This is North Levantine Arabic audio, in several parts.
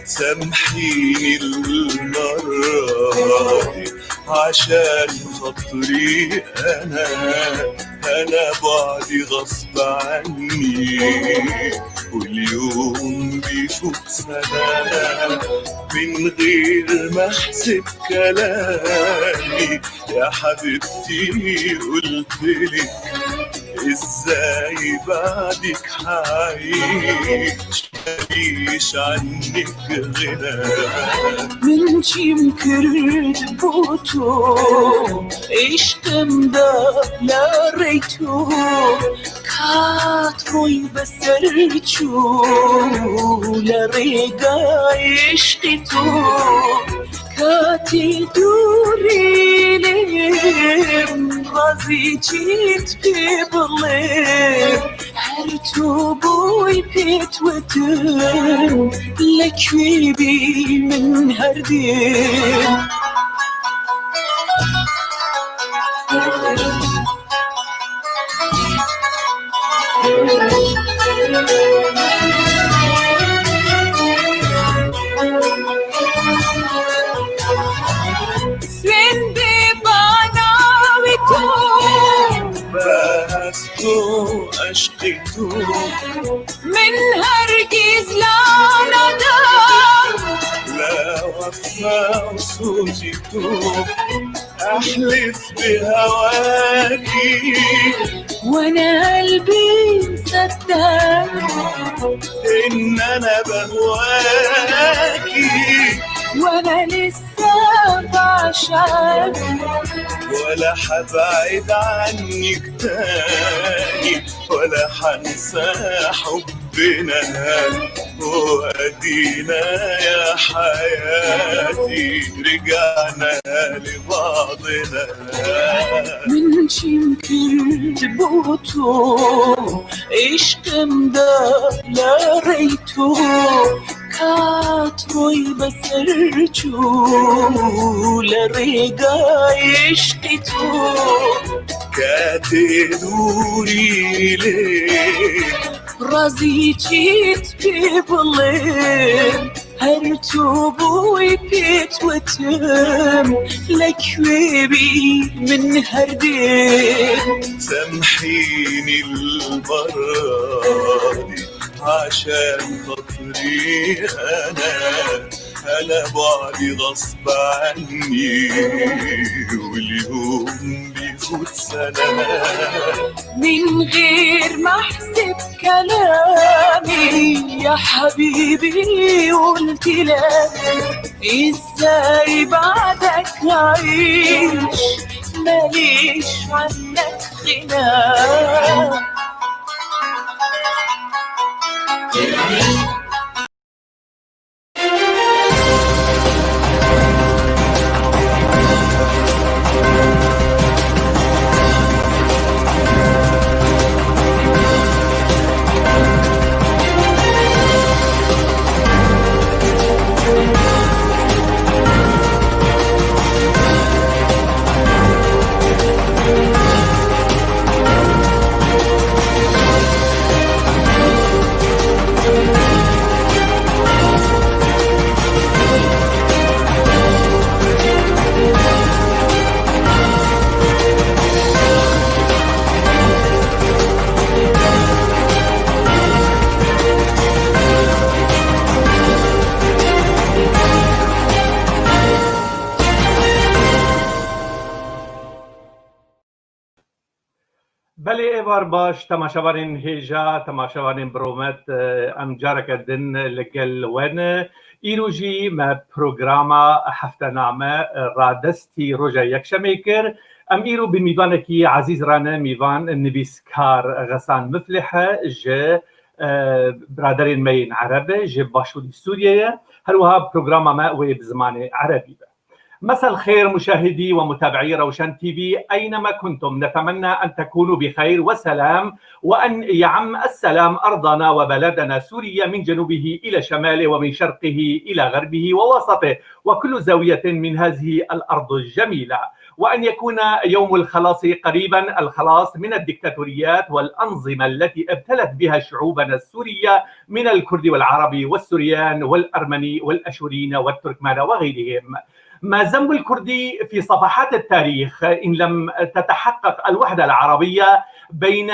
سامحيني المرة دي عشان خاطري أنا بعدي غصب عني، واليوم بيفوت سنة من غير ما أحسب كلامي. يا حبيبتي قلتلك إزاي بعدك حعيش، ماليش عنك غنى. من چیم کرد بۆ تۆ عیشقمدا لە ڕێی تۆ، کات ڕۆی بەسەر چوو لە ڕێگای عیشقی تۆ، کاتی دووری لێم ڕازی چیت پێ بڵێم، هەر تۆ بۆی پێت وتم لەکوێ بی من هەردێم. سوێند بێ با ناوی تۆ، بس تو عشقی تو، من هەرگیز لا نادام، لا وفا وسوزي تو، أحلف بهواكي وانا قلبي مصدق إن أنا بهواكي، وانا لسه بعشقك، ولا حبعد عنك تاني ولا حنسى حبنا، وأدينا يا حياتي رجعنا لبعضنا. من چیم کرد بۆ تۆ عیشقمدا لە ڕێی تۆ، کات ڕۆی بەسەر چوو لە ڕێگای عیشقی تۆ، کاتێ دووری لێ ڕازی چیت پێ بڵێم، هەر تۆ بۆی پێت وتم لەکوێ بی من هەردێم. سامحيني المرة دي عشان خاطري أنا بعدي غصب عني، واليوم بيفوت سنة من غير ما أحسب كلامي. يا حبيبي قلت لك إزاي بعدك أعيش، ماليش عنك غنى. بەلێ ئێوار باش تەماشاوانên hêja، temaşevanên bi rûmet، em careke din li gel we ne. Îro jî me programa heftename radestî roja yekşemê kir. Em îro bi mîvanekî ezîz re ne, mîvan nivîskar Xesan Miflih e ji biraderên me yên Ereb e, ji Başûrî Sûriyê ye. Her wiha programa me wê bi zimanê Erebî be. مساء الخير مشاهدي ومتابعي روشن تي في أينما كنتم، نتمنى أن تكونوا بخير وسلام، وأن يعم السلام أرضنا وبلدنا سوريا من جنوبه إلى شماله ومن شرقه إلى غربه ووسطه وكل زاوية من هذه الأرض الجميلة. وأن يكون يوم الخلاص قريبا، الخلاص من الدكتاتوريات والأنظمة التي ابتلت بها شعوبنا السورية من الكرد والعربي والسوريان والأرمني والأشوريين والتركمان وغيرهم. ما ذنب الكردي في صفحات التاريخ إن لم تتحقق الوحدة العربية بين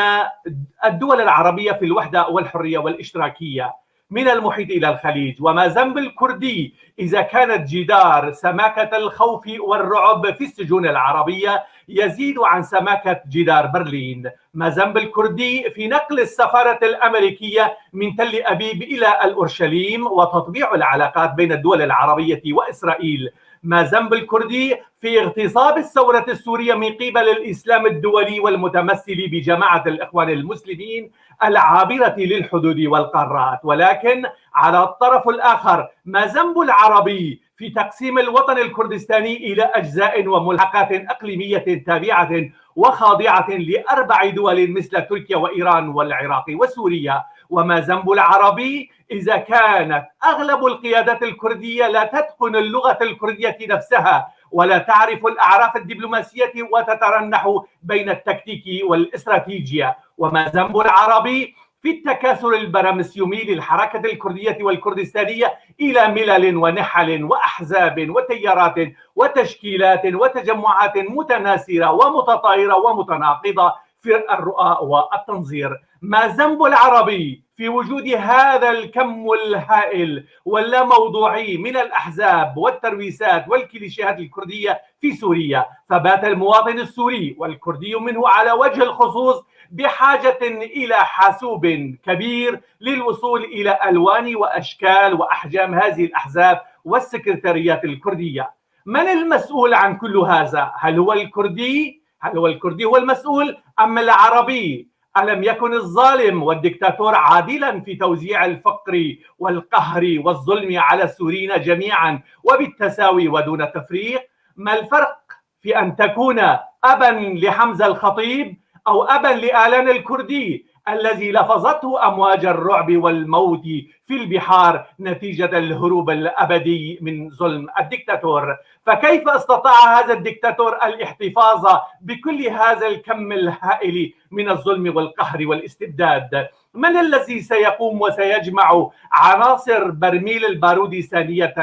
الدول العربية في الوحدة والحرية والاشتراكية من المحيط إلى الخليج؟ وما ذنب الكردي إذا كانت جدار سماكة الخوف والرعب في السجون العربية يزيد عن سماكة جدار برلين؟ ما ذنب الكردي في نقل السفارة الأمريكية من تل أبيب إلى الأورشليم وتطبيع العلاقات بين الدول العربية وإسرائيل؟ ما ذنب الكردي في اغتصاب الثورة السورية من قبل الإسلام الدولي والمتمثل بجماعة الإخوان المسلمين العابرة للحدود والقارات؟ ولكن على الطرف الآخر، ما ذنب العربي في تقسيم الوطن الكردستاني إلى أجزاء وملحقات إقليمية تابعة وخاضعة لأربع دول مثل تركيا وإيران والعراق وسوريا؟ وما ذنب العربي إذا كانت أغلب القيادات الكردية لا تتقن اللغة الكردية نفسها ولا تعرف الأعراف الدبلوماسية وتترنح بين التكتيك والاستراتيجية؟ وما ذنب العربي في التكاثر البرامسيومي للحركة الكردية والكردستانية إلى ملل ونحل وأحزاب وتيارات وتشكيلات وتجمعات متناثرة ومتطايرة ومتناقضة في الرؤى والتنظير؟ ما ذنب العربي في وجود هذا الكم الهائل واللاموضوعي من الأحزاب والترويسات والكليشيهات الكردية في سوريا؟ فبات المواطن السوري والكردي منه على وجه الخصوص بحاجة إلى حاسوب كبير للوصول إلى ألوان وأشكال وأحجام هذه الأحزاب والسكرتاريات الكردية. من المسؤول عن كل هذا؟ هل هو الكردي؟ هل هو الكردي هو المسؤول أم العربي؟ ألم يكن الظالم والدكتاتور عادلا في توزيع الفقر والقهر والظلم على السوريين جميعا وبالتساوي ودون تفريق؟ ما الفرق في أن تكون أبا لحمزة الخطيب أو أبا لآلان الكردي الذي لفظته أمواج الرعب والموت في البحار نتيجة الهروب الأبدي من ظلم الدكتاتور؟ فكيف استطاع هذا الدكتاتور الاحتفاظ بكل هذا الكم الهائل من الظلم والقهر والاستبداد؟ من الذي سيقوم وسيجمع عناصر برميل البارود ثانية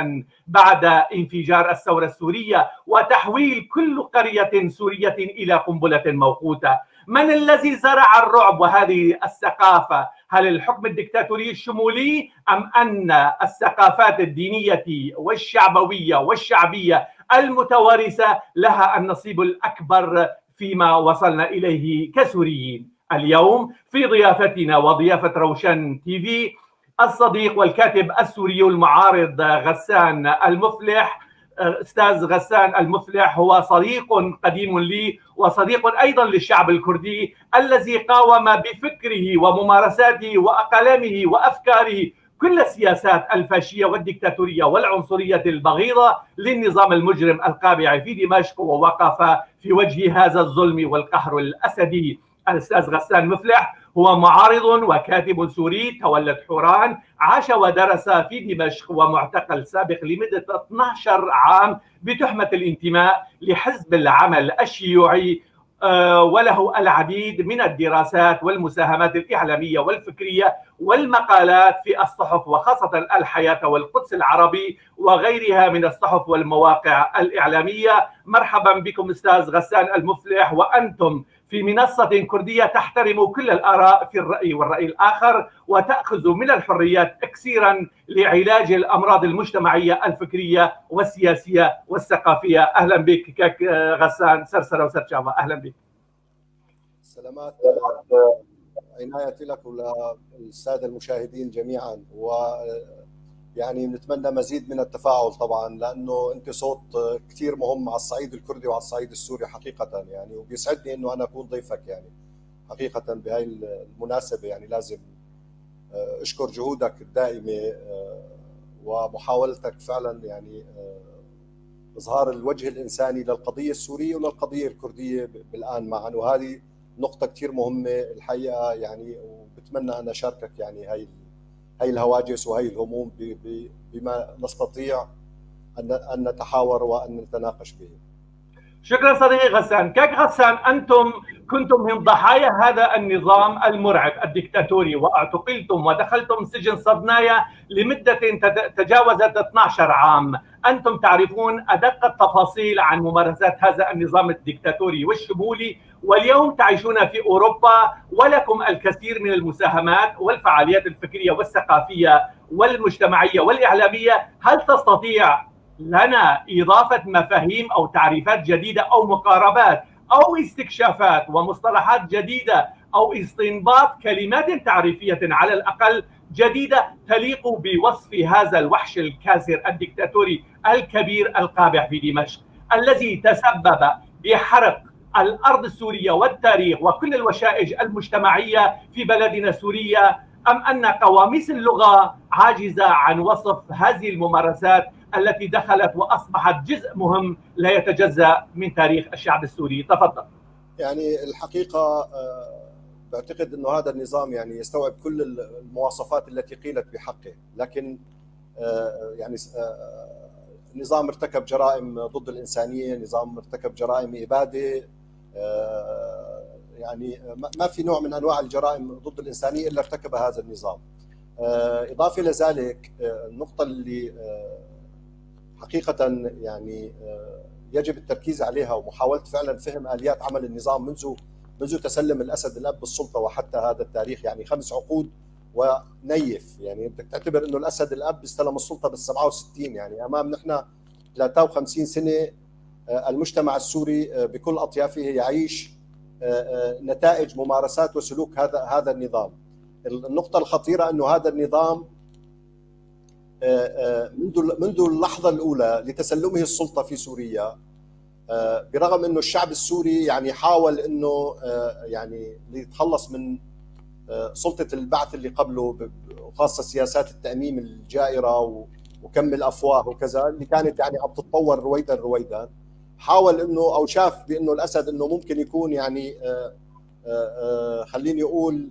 بعد انفجار الثورة السورية وتحويل كل قرية سورية إلى قنبلة موقوتة؟ من الذي زرع الرعب وهذه الثقافة؟ هل الحكم الدكتاتوري الشمولي أم أن الثقافات الدينية والشعبوية والشعبية المتوارثة لها النصيب الأكبر فيما وصلنا إليه كسوريين؟ اليوم في ضيافتنا وضيافة روشن تي في الصديق والكاتب السوري المعارض غسان المفلح. أستاذ غسان المفلح هو صديق قديم لي وصديق أيضا للشعب الكردي الذي قاوم بفكره وممارساته وأقلامه وأفكاره كل السياسات الفاشية والديكتاتورية والعنصرية البغيضة للنظام المجرم القابع في دمشق، ووقف في وجه هذا الظلم والقهر الأسدي. الأستاذ غسان مفلح هو معارض وكاتب سوري تولد حوران، عاش ودرس في دمشق، ومعتقل سابق لمدة 12 عام بتهمة الانتماء لحزب العمل الشيوعي، وله العديد من الدراسات والمساهمات الإعلامية والفكرية والمقالات في الصحف وخاصة الحياة والقدس العربي وغيرها من الصحف والمواقع الإعلامية. مرحبا بكم أستاذ غسان المفلح، وأنتم في منصة كردية تحترم كل الآراء في الرأي والرأي الآخر وتأخذ من الحريات إكسيرا لعلاج الأمراض المجتمعية الفكرية والسياسية والثقافية. أهلا بك غسان سرسرة وسرشافة، أهلا بك. سلامات عناية لك وللسادة المشاهدين جميعا، و يعني نتمنى مزيد من التفاعل طبعا، لانه انت صوت كثير مهم على الصعيد الكردي وعلى الصعيد السوري حقيقه يعني، وبيسعدني انه انا اكون ضيفك يعني حقيقه بهاي المناسبه. يعني لازم اشكر جهودك الدائمه ومحاولتك فعلا يعني اظهار الوجه الانساني للقضيه السوريه وللقضيه الكرديه بالان معا، وهذه نقطه كثير مهمه الحقيقه يعني، وبتمنى ان اشاركك يعني هاي الهواجس وهي الهموم بما نستطيع أن نتحاور وأن نتناقش به. شكرا صديقي غسان. كاك غسان، أنتم كنتم من ضحايا هذا النظام المرعب الدكتاتوري، واعتقلتم ودخلتم سجن صدنايا لمدة تجاوزت 12 عام. أنتم تعرفون أدق التفاصيل عن ممارسات هذا النظام الدكتاتوري والشمولي، واليوم تعيشون في أوروبا ولكم الكثير من المساهمات والفعاليات الفكرية والثقافية والمجتمعية والإعلامية. هل تستطيع لنا إضافة مفاهيم أو تعريفات جديدة أو مقاربات أو استكشافات ومصطلحات جديدة أو استنباط كلمات تعريفية على الأقل جديدة تليق بوصف هذا الوحش الكاسر الدكتاتوري الكبير القابع في دمشق، الذي تسبب بحرق الأرض السورية والتاريخ وكل الوشائج المجتمعية في بلدنا سوريا؟ أم أن قواميس اللغة عاجزة عن وصف هذه الممارسات التي دخلت وأصبحت جزء مهم لا يتجزأ من تاريخ الشعب السوري؟ تفضل. يعني الحقيقة بعتقد أنه هذا النظام يعني يستوعب كل المواصفات التي قيلت بحقه، لكن يعني نظام ارتكب جرائم ضد الإنسانية، نظام ارتكب جرائم إبادة، يعني ما في نوع من أنواع الجرائم ضد الإنسانية إلا ارتكب هذا النظام. إضافة إلى ذلك، النقطة اللي حقيقة يعني يجب التركيز عليها ومحاولة فعلا فهم آليات عمل النظام منذ تسلم الأسد الأب السلطة وحتى هذا التاريخ، يعني 5 عقود ونيف. يعني بدك تعتبر أنه الأسد الأب استلم السلطة بال67، يعني أمام نحن 53 سنة المجتمع السوري بكل أطيافه يعيش نتائج ممارسات وسلوك هذا النظام. النقطة الخطيرة أنه هذا النظام منذ اللحظة الأولى لتسلمه السلطة في سوريا، برغم أنه الشعب السوري يعني حاول أنه يعني ليتخلص من سلطة البعث اللي قبله، وخاصة سياسات التأميم الجائرة وكم الأفواه وكذا اللي كانت يعني عم تتطور رويدا رويدا، حاول أنه أو شاف بأنه الأسد أنه ممكن يكون يعني خليني أقول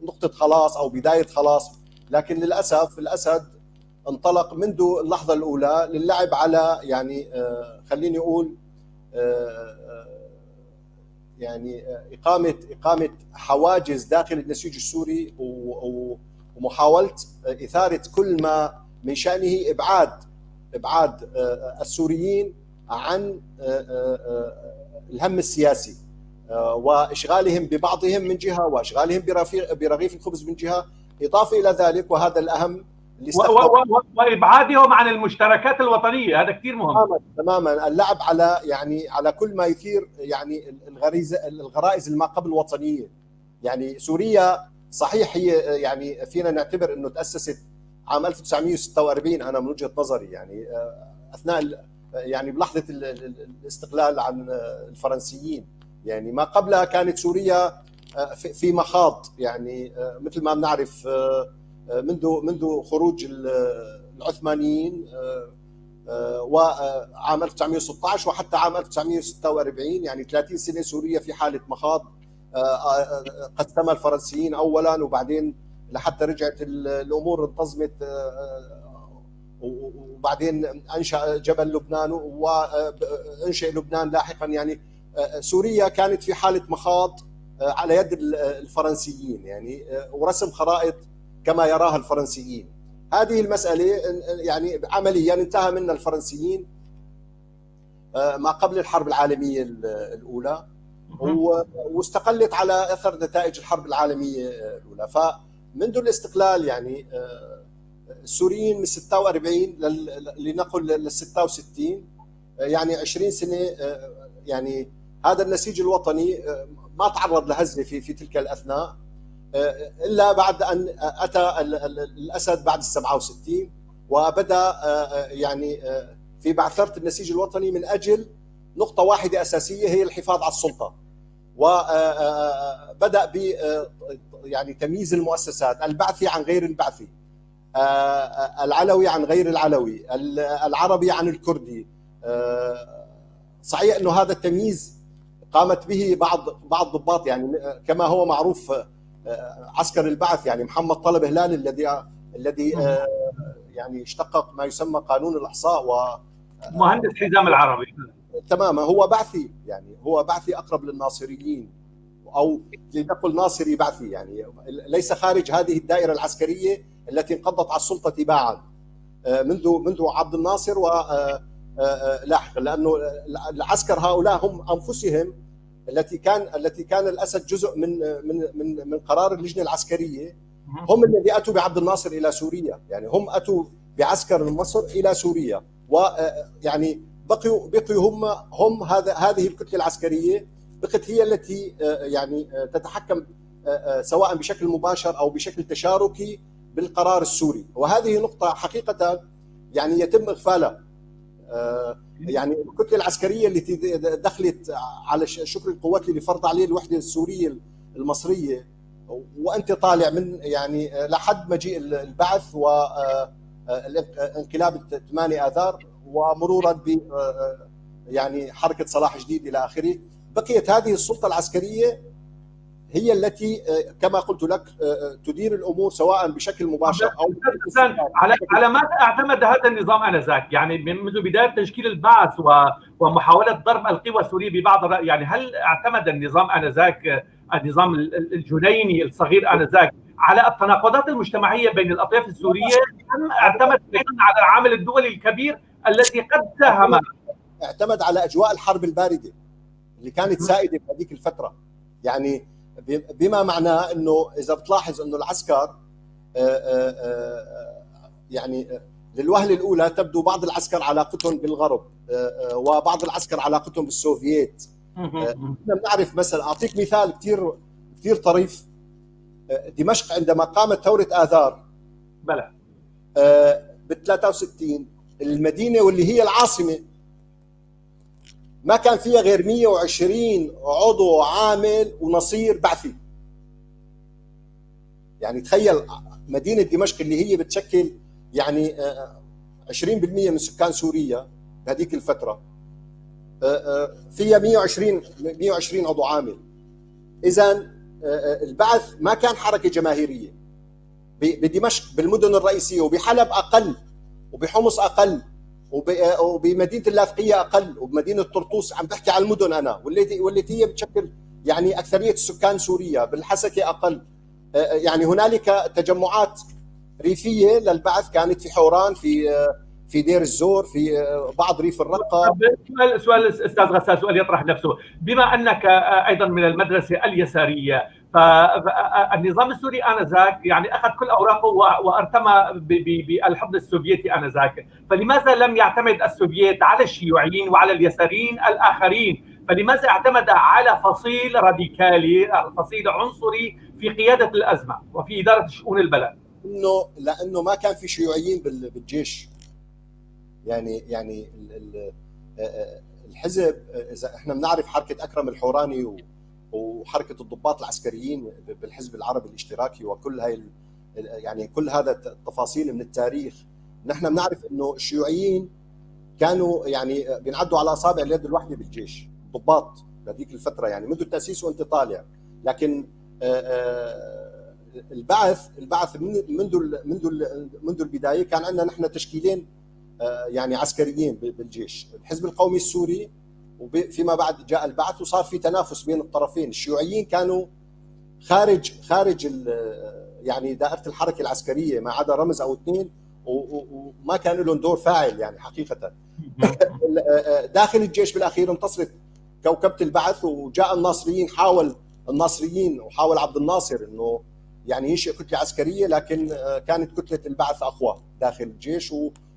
نقطة خلاص أو بداية خلاص، لكن للأسف الأسد انطلق منذ اللحظة الأولى للعب على يعني خليني أقول يعني إقامة حواجز داخل النسيج السوري ومحاولة إثارة كل ما من شأنه إبعاد السوريين عن الهم السياسي وإشغالهم ببعضهم من جهة وإشغالهم برغيف الخبز من جهة. إضافة إلى ذلك، وهذا الأهم، وإبعادهم عن المشتركات الوطنية، هذا كثير مهم. تماما، اللعب على يعني على كل ما يثير يعني الغرائز الما قبل الوطنية. يعني سوريا صحيح هي يعني فينا نعتبر انه تأسست عام 1946، انا من وجهة نظري يعني اثناء يعني بلحظة الاستقلال عن الفرنسيين، يعني ما قبلها كانت سوريا في مخاض، يعني مثل ما بنعرف منذ خروج العثمانيين وعام 1916 وحتى عام 1946، يعني 30 سنة سوريا في حالة مخاض قسمها الفرنسيين أولا، وبعدين لحتى رجعت الأمور انتظمت، وبعدين أنشأ جبل لبنان وأنشئ لبنان لاحقا. يعني سوريا كانت في حالة مخاض على يد الفرنسيين، يعني ورسم خرائط كما يراها الفرنسيين. هذه المسألة يعني عمليا انتهى منها الفرنسيين ما قبل الحرب العالمية الأولى، واستقلت على أثر نتائج الحرب العالمية الأولى. فمنذ الاستقلال يعني السوريين من 46 لنقل لل 66، يعني 20 سنة، يعني هذا النسيج الوطني ما تعرض لهزة في تلك الأثناء، إلا بعد أن أتى الأسد بعد 67 وبدأ يعني في بعثرة النسيج الوطني من أجل نقطة واحدة أساسية هي الحفاظ على السلطة، وبدأ ب يعني تمييز المؤسسات، البعثي عن غير البعثي، العلوي عن غير العلوي، العربي عن الكردي. صحيح أنه هذا التمييز قامت به بعض ضباط، يعني كما هو معروف عسكر البعث، يعني محمد طلب هلال الذي يعني اشتق ما يسمى قانون الاحصاء مهندس حزام العربي. تماما، هو بعثي، يعني هو بعثي اقرب للناصريين، او لنقل ناصري بعثي، يعني ليس خارج هذه الدائرة العسكرية التي انقضت على السلطة تباعا منذ عبد الناصر ولاحقا، لانه العسكر هؤلاء هم انفسهم التي كان الاسد جزء من من من من قرار اللجنة العسكرية، هم الذي اتوا بعبد الناصر الى سوريا، يعني هم اتوا بعسكر من مصر الى سوريا، ويعني بقيوا هم هذه الكتلة العسكرية بقت هي التي يعني تتحكم سواء بشكل مباشر او بشكل تشاركي بالقرار السوري. وهذه نقطة حقيقة يعني يتم اغفالها. يعني الكتلة العسكرية التي دخلت على شكري القوتلي اللي فرض عليه الوحدة السورية المصرية، وانت طالع من يعني لحد مجيء البعث وانقلاب 8 اذار ومرورا ب يعني حركة صلاح جديد الى اخره، بقيت هذه السلطة العسكرية هي التي كما قلت لك تدير الامور سواء بشكل مباشر او على ماذا اعتمد هذا النظام انذاك؟ يعني منذ بداية تشكيل البعث ومحاولة ضرب القوى السورية ببعض الرأي، يعني هل اعتمد النظام انذاك، النظام الجنيني الصغير انذاك، على التناقضات المجتمعية بين الاطياف السورية، ام اعتمد ايضا على العامل الدولي الكبير الذي قد ساهم؟ اعتمد على اجواء الحرب البارده اللي كانت سائدة في هذيك الفترة، يعني بما معناه انه اذا بتلاحظ انه العسكر يعني للوهلة الاولى تبدو بعض العسكر علاقتهم بالغرب وبعض العسكر علاقتهم بالسوفييت. احنا بنعرف مثلا، اعطيك مثال كثير كثير طريف، دمشق عندما قامت ثورة اذار بلى بال 63، المدينة واللي هي العاصمة ما كان فيها غير 120 عضو عامل ونصير بعثي. يعني تخيل مدينة دمشق اللي هي بتشكل يعني 20% من سكان سوريا بهذيك الفترة، فيها 120 عضو عامل. إذا البعث ما كان حركة جماهيرية بدمشق، بالمدن الرئيسية، وبحلب أقل، وبحمص أقل، وبمدينه اللاذقيه اقل، وبمدينه طرطوس، عم بحكي على المدن انا، والتي هي بتشكل يعني اكثرية السكان سوريا، بالحسكه اقل. يعني هنالك تجمعات ريفيه للبعث كانت في حوران، في دير الزور، في بعض ريف الرقة. سؤال استاذ غسان، سؤال يطرح نفسه، بما انك ايضا من المدرسة اليسارية، فالنظام السوري انذاك يعني اخذ كل اوراقه وارتمى بالحضن السوفيتي انذاك، فلماذا لم يعتمد السوفييت على الشيوعيين وعلى اليساريين الاخرين؟ فلماذا اعتمد على فصيل راديكالي، فصيل عنصري في قيادة الازمة وفي ادارة شؤون البلد؟ لانه ما كان في شيوعيين بالجيش. يعني الحزب، اذا احنا بنعرف حركة اكرم الحوراني وحركه الضباط العسكريين بالحزب العربي الاشتراكي وكل هاي يعني كل هذا التفاصيل من التاريخ، نحن بنعرف انه الشيوعيين كانوا يعني بينعدوا على اصابع اليد الواحدة بالجيش، ضباط بهذيك الفترة، يعني منذ التاسيس وانت طالع. لكن البعث منذ البداية كان عندنا نحن تشكيلين يعني عسكريين بالجيش، الحزب القومي السوري، وفيما بعد جاء البعث، وصار في تنافس بين الطرفين. الشيوعيين كانوا خارج يعني دائرة الحركة العسكرية ما عدا رمز او اثنين، وما كان لهم دور فاعل يعني حقيقة. داخل الجيش بالاخير انتصرت كوكبه البعث، وجاء الناصريين، حاول الناصريين وحاول عبد الناصر انه يعني ينشئ كتلة عسكرية، لكن كانت كتلة البعث اقوى داخل الجيش،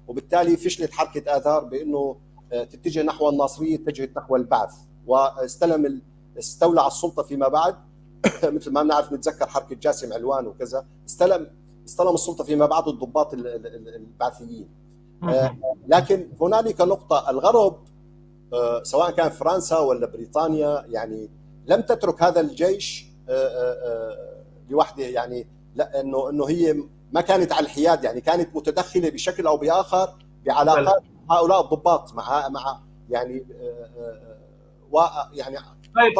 وبالتالي فشلت حركة اذار بانه تتجه نحو الناصريه، اتجهت نحو البعث، واستلم استولى على السلطة فيما بعد. مثل ما بنعرف نتذكر حركة جاسم علوان وكذا، استلم السلطة فيما بعد الضباط البعثيين. لكن هنالك نقطة، الغرب سواء كان فرنسا ولا بريطانيا يعني لم تترك هذا الجيش لوحده، يعني لا انه هي ما كانت على الحياد، يعني كانت متدخله بشكل او باخر بعلاقات هؤلاء الضباط مع يعني ويعني. طيب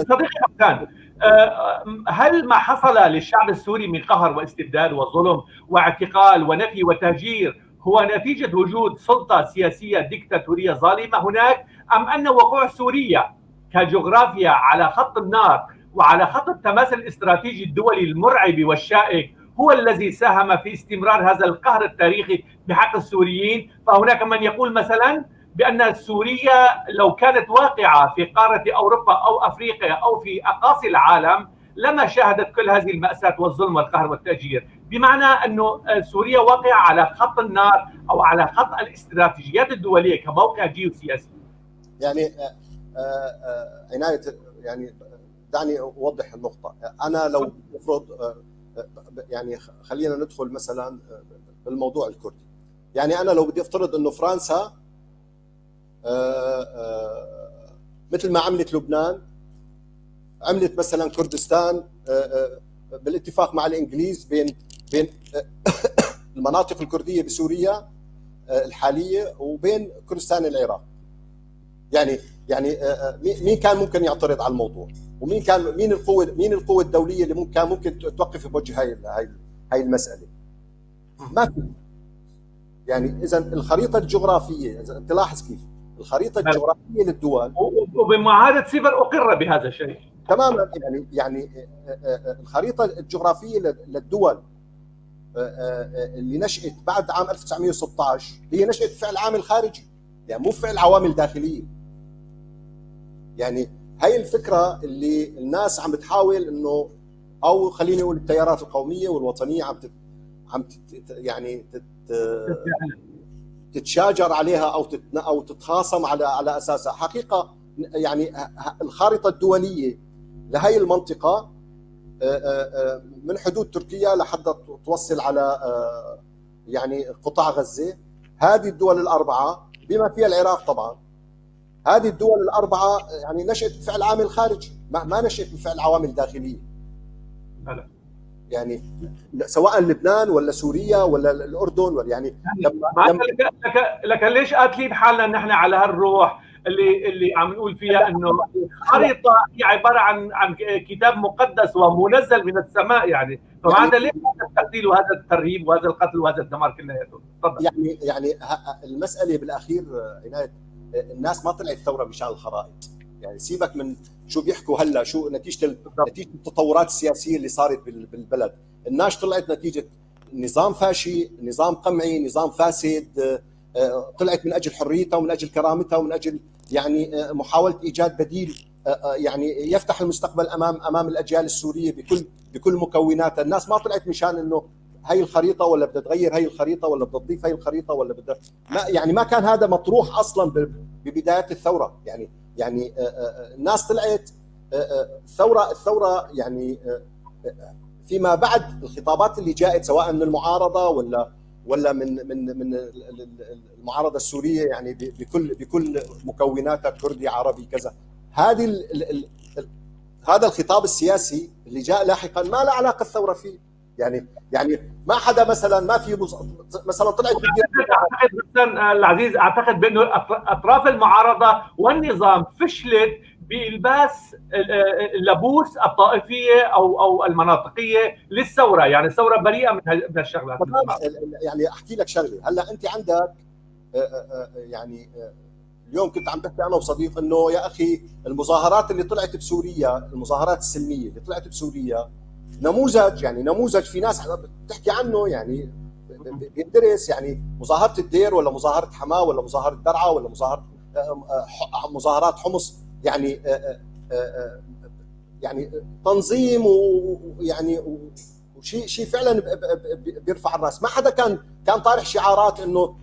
صديقي حسان، هل ما حصل للشعب السوري من قهر واستبداد وظلم واعتقال ونفي وتهجير هو نتيجة وجود سلطة سياسية ديكتاتورية ظالمة هناك، أم أن وقوع سوريا كجغرافيا على خط النار وعلى خط التماس الاستراتيجي الدولي المرعب والشائك هو الذي ساهم في استمرار هذا القهر التاريخي بحق السوريين؟ فهناك من يقول مثلا بأن سوريا لو كانت واقعة في قارة أوروبا أو أفريقيا أو في أقاصي العالم لما شاهدت كل هذه المأساة والظلم والقهر والتأجير، بمعنى أن سوريا واقعة على خط النار أو على خط الاستراتيجيات الدولية كموقع جيوسياسي. يعني عناية، يعني دعني أوضح النقطة. أنا لو مفروض يعني خلينا ندخل مثلا بالموضوع الكردي، يعني أنا لو بدي أفترض أنه فرنسا مثل ما عملت لبنان، عملت مثلا كردستان بالاتفاق مع الانجليز بين المناطق الكردية بسوريا الحالية وبين كردستان العراق، يعني مين كان ممكن يعترض على الموضوع؟ ومين كان مين القوة الدولية اللي ممكن توقف بوجه هاي المسالة؟ ما في. يعني اذا الخريطة الجغرافية، اذا انت لاحظ كيف الخريطة الجغرافية للدول وبمعاهده سيفر اقر بهذا الشيء تماما. يعني الخريطة الجغرافية للدول اللي نشأت بعد عام 1916 هي نشأت بفعل عامل خارجي، يعني مو فعل عوامل داخلية. يعني هاي الفكرة اللي الناس عم بتحاول انه، او خليني اقول التيارات القومية والوطنيه عم يعني تتشاجر عليها او تتخاصم على اساسها. حقيقة يعني الخارطة الدولية لهي المنطقة من حدود تركيا لحتى توصل على يعني قطاع غزة، هذه الدول الاربعة بما فيها العراق طبعا، هذه الدول الاربعة يعني نشأت بفعل عامل خارجي، ما نشأت بفعل عوامل داخلية. يعني سواء لبنان ولا سوريا ولا الاردن ولا يعني لما لك ليش قاتلين حالنا نحن على هالروح اللي عم نقول فيها انه الخريطة هي عبارة عن كتاب مقدس ومنزل من السماء؟ يعني فمعناتها ليش هذا التقتيل وهذا الترهيب وهذا القتل وهذا الدمار كلياته؟ تفضل. يعني المسالة بالاخير عناية، الناس ما طلعت ثورة مشان الخرائط. يعني سيبك من شو بيحكوا هلا، شو نتيجة التطورات السياسية اللي صارت بالبلد. الناس طلعت نتيجة نظام فاشي، نظام قمعي، نظام فاسد، طلعت من اجل حريتها ومن اجل كرامتها ومن اجل يعني محاولة ايجاد بديل يعني يفتح المستقبل امام الاجيال السورية بكل مكوناتها. الناس ما طلعت مشان انه هي الخريطة ولا بدها تغير هي الخريطة ولا بدها تضيف هي الخريطة ولا بدها، ما يعني ما كان هذا مطروح اصلا ببدايات الثورة. يعني الناس طلعت الثورة يعني فيما بعد الخطابات اللي جاءت سواء من المعارضة ولا من من من المعارضة السورية، يعني بكل مكوناتها، كردي عربي كذا، هذه هذا الخطاب السياسي اللي جاء لاحقا ما له علاقة الثورة فيه. يعني ما حدا مثلا، ما في مثلا طلعت اعتقد العزيز، اعتقد بانه اطراف المعارضة والنظام فشلت بالباس اللبوس الطائفية او المناطقيه للثورة، يعني الثورة بريئة من الشغلات. يعني احكي لك شغله، هلا انت عندك يعني اليوم كنت عم بحكي انا وصديق انه يا اخي المظاهرات اللي طلعت بسوريا، المظاهرات السلمية اللي طلعت بسوريا نموذج، يعني نموذج في ناس بتحكي عنه، يعني بيندرس، يعني مظاهره الدير ولا مظاهره حماه ولا مظاهره درعا ولا مظاهرات حمص، يعني يعني تنظيم ويعني وشيء فعلا بيرفع الراس. ما حدا كان طارح شعارات انه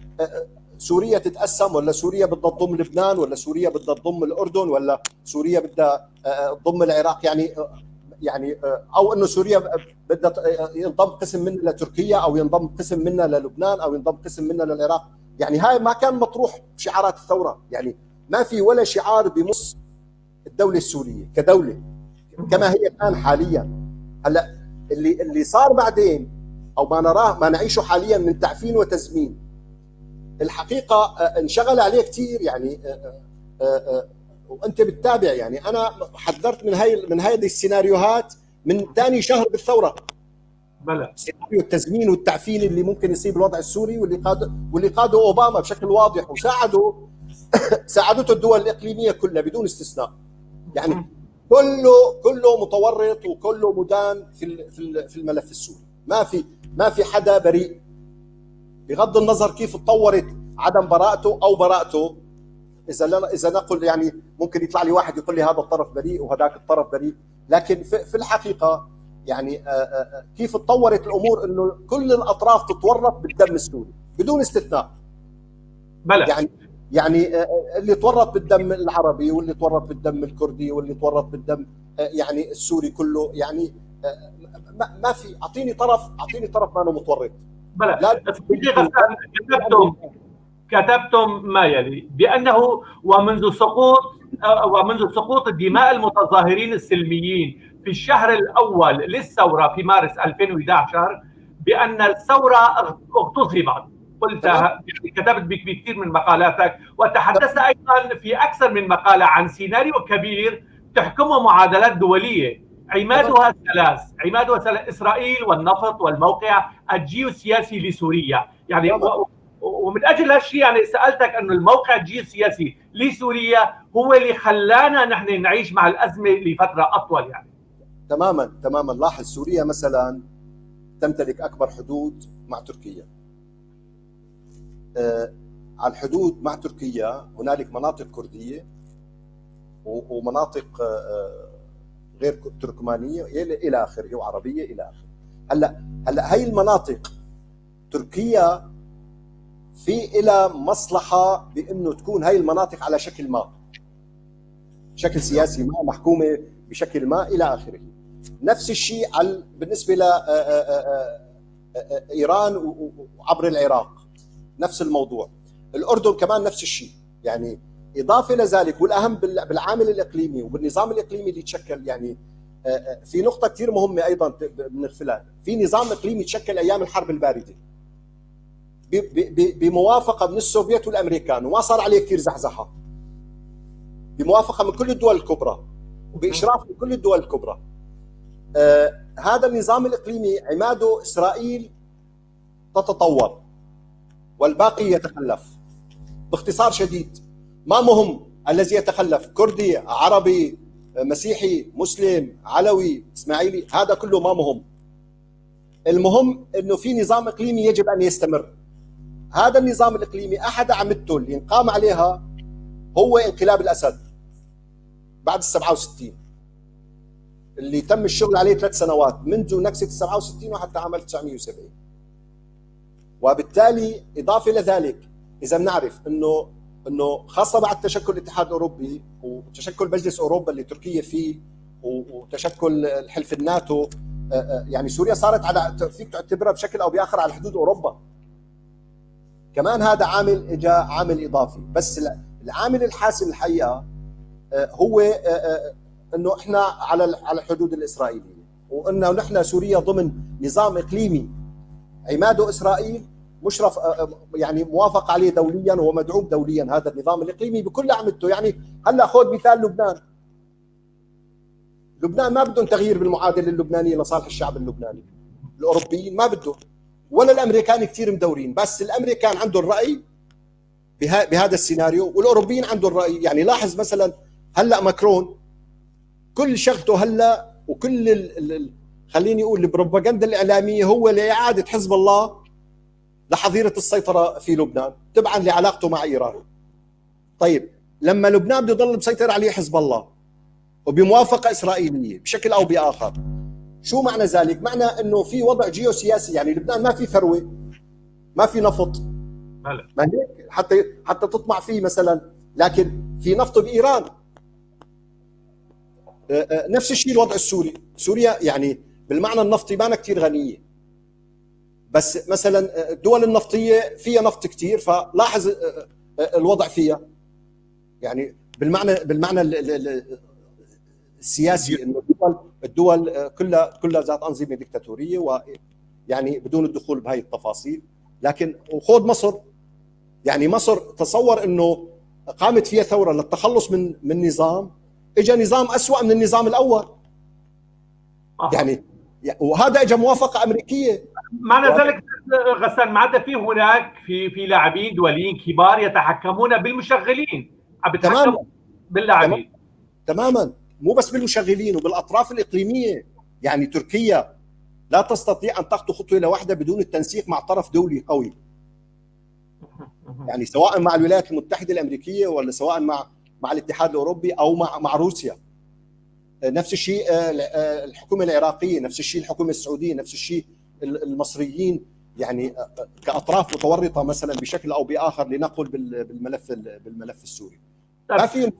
سوريا تتقسم ولا سوريا بدها تضم لبنان ولا سوريا بدها تضم الاردن ولا سوريا بدها تضم العراق، يعني او انه سوريا بدها ينضم قسم منها لتركيا او ينضم قسم منها للبنان او ينضم قسم منها للعراق. يعني هاي ما كان مطروح شعارات الثورة، يعني ما في ولا شعار بمص الدولة السورية كدولة كما هي الان حاليا. هلا اللي صار بعدين او ما نراه ما نعيشه حاليا من تعفين وتزمين، الحقيقة انشغل عليه كثير، يعني وانت بتتابع. يعني انا حذرت من هذه السيناريوهات من ثاني شهر بالثورة. بلى. سيناريو التزمين والتعفين اللي ممكن يصيب الوضع السوري، واللي قاده اوباما بشكل واضح، وساعده ساعدته الدول الاقليمية كلها بدون استثناء. يعني كله متورط وكله مدان في الملف السوري. ما في حدا بريء، بغض النظر كيف تطورت عدم براءته او براءته. اذا نقل يعني ممكن يطلع لي واحد يقول لي هذا الطرف بريء وهذاك الطرف بريء، لكن في الحقيقة يعني كيف تطورت الامور انه كل الاطراف تتورط بالدم السوري بدون استثناء. بلى. يعني اللي تورط بالدم العربي، واللي تورط بالدم الكردي، واللي تورط بالدم يعني السوري كله. يعني ما في، اعطيني طرف ما متورط. بلى. كتبتم ما يلي، بانه ومنذ سقوط دماء المتظاهرين السلميين في الشهر الاول للثورة في مارس 2011 بان الثورة اغتصبت. قلتها، كتبت بكثير من مقالاتك، وتحدثت ايضا في اكثر من مقاله عن سيناريو كبير تحكمه معادلات دولية عمادها ثلاث: اسرائيل والنفط والموقع الجيوسياسي لسوريا. يعني ومن اجل هالشيء يعني سالتك انه الموقع الجيوسياسي لسوريا هو اللي خلانا نحن نعيش مع الازمة لفترة اطول يعني. تماما. لاحظ، سوريا مثلا تمتلك اكبر حدود مع تركيا. على الحدود مع تركيا هنالك مناطق كرديه ومناطق غير تركمانيه الى اخره، وعربية الى اخره. هلا هي المناطق تركيا في إلى مصلحة بانه تكون هاي المناطق على شكل ما، شكل سياسي ما، محكومة بشكل ما الى اخره. نفس الشيء على بالنسبة لايران وعبر العراق، نفس الموضوع. الاردن كمان نفس الشيء. يعني اضافه لذلك، والاهم بالعامل الاقليمي وبالنظام الاقليمي اللي تشكل، يعني في نقطة كثير مهمة ايضا بنغفلها: في نظام اقليمي تشكل ايام الحرب البارده بموافقة من السوفيت والامريكان، وما صار عليه كثير زحزحه، بموافقة من كل الدول الكبرى وباشراف من كل الدول الكبرى. هذا النظام الاقليمي عماده اسرائيل تتطور والباقي يتخلف. باختصار شديد، ما مهم الذي يتخلف كردي، عربي، مسيحي، مسلم، علوي، اسماعيلي، هذا كله ما مهم. المهم انه في نظام اقليمي يجب ان يستمر. هذا النظام الاقليمي احد اعمدته اللي انقام عليها هو انقلاب الاسد بعد ال 67، اللي تم الشغل عليه 3 سنوات منذ نكسه ال 67 وحتى عام 1970. وبالتالي اضافه لذلك، اذا بنعرف انه خاصة بعد تشكل الاتحاد الاوروبي وتشكل مجلس اوروبا اللي تركيا فيه وتشكل الحلف الناتو، يعني سوريا صارت على فيك تعتبرها بشكل او باخر على حدود اوروبا كمان. هذا عامل اجى عامل اضافي، بس العامل الحاسم الحقيقة هو انه احنا على الحدود الاسرائيليه، وانه نحن سوريا ضمن نظام اقليمي عماده اسرائيل، مشرف، يعني موافق عليه دوليا ومدعوم دوليا هذا النظام الاقليمي بكل اعمدته. يعني هلا خذ مثال لبنان. لبنان ما بدهم تغيير بالمعادله اللبنانية لصالح الشعب اللبناني. الاوروبيين ما بدهم ولا الامريكان كثير مدورين، بس الامريكان عندهم راي بهذا السيناريو والاوروبيين عندهم راي. يعني لاحظ مثلا هلا ماكرون كل شغلته هلا وكل ال خليني اقول البروباغندا الاعلامية هو لاعادة حزب الله لحظيره السيطرة في لبنان تبعا لعلاقته مع ايران. طيب، لما لبنان بده يضل مسيطر عليه حزب الله وبموافقه اسرائيلية بشكل او باخر، شو معنى ذلك؟ معنى انه في وضع جيوسياسي، يعني لبنان ما في ثروه، ما في نفط، ما هيك؟ حتى تطمع فيه مثلا، لكن في نفط بايران. نفس الشيء الوضع السوري. سوريا يعني بالمعنى النفطي ما كثير غنيه، بس مثلا الدول النفطية فيها نفط كثير، فلاحظ الوضع فيها. يعني بالمعنى السياسي انه الدول كلها ذات انظمة ديكتاتوريه، ويعني بدون الدخول بهي التفاصيل. لكن وخذ مصر، يعني مصر تصور انه قامت فيها ثورة للتخلص من نظام، اجى نظام اسوء من النظام الاول. يعني وهذا اجى موافقة امريكيه. معنى ذلك غسان، معناتها في هناك في لاعبين دوليين كبار يتحكمون بالمشغلين، عم بيتحكموا باللاعبين. تماما، مو بس بالمشغلين وبالاطراف الاقليمية. يعني تركيا لا تستطيع ان تخطو خطوة لوحدها بدون التنسيق مع طرف دولي قوي، يعني سواء مع الولايات المتحدة الامريكية ولا سواء مع الاتحاد الاوروبي او مع روسيا. نفس الشيء الحكومة العراقية، نفس الشيء الحكومة السعودية، نفس الشيء المصريين، يعني كاطراف متورطة مثلا بشكل او باخر لنقل بالملف السوري. ما في.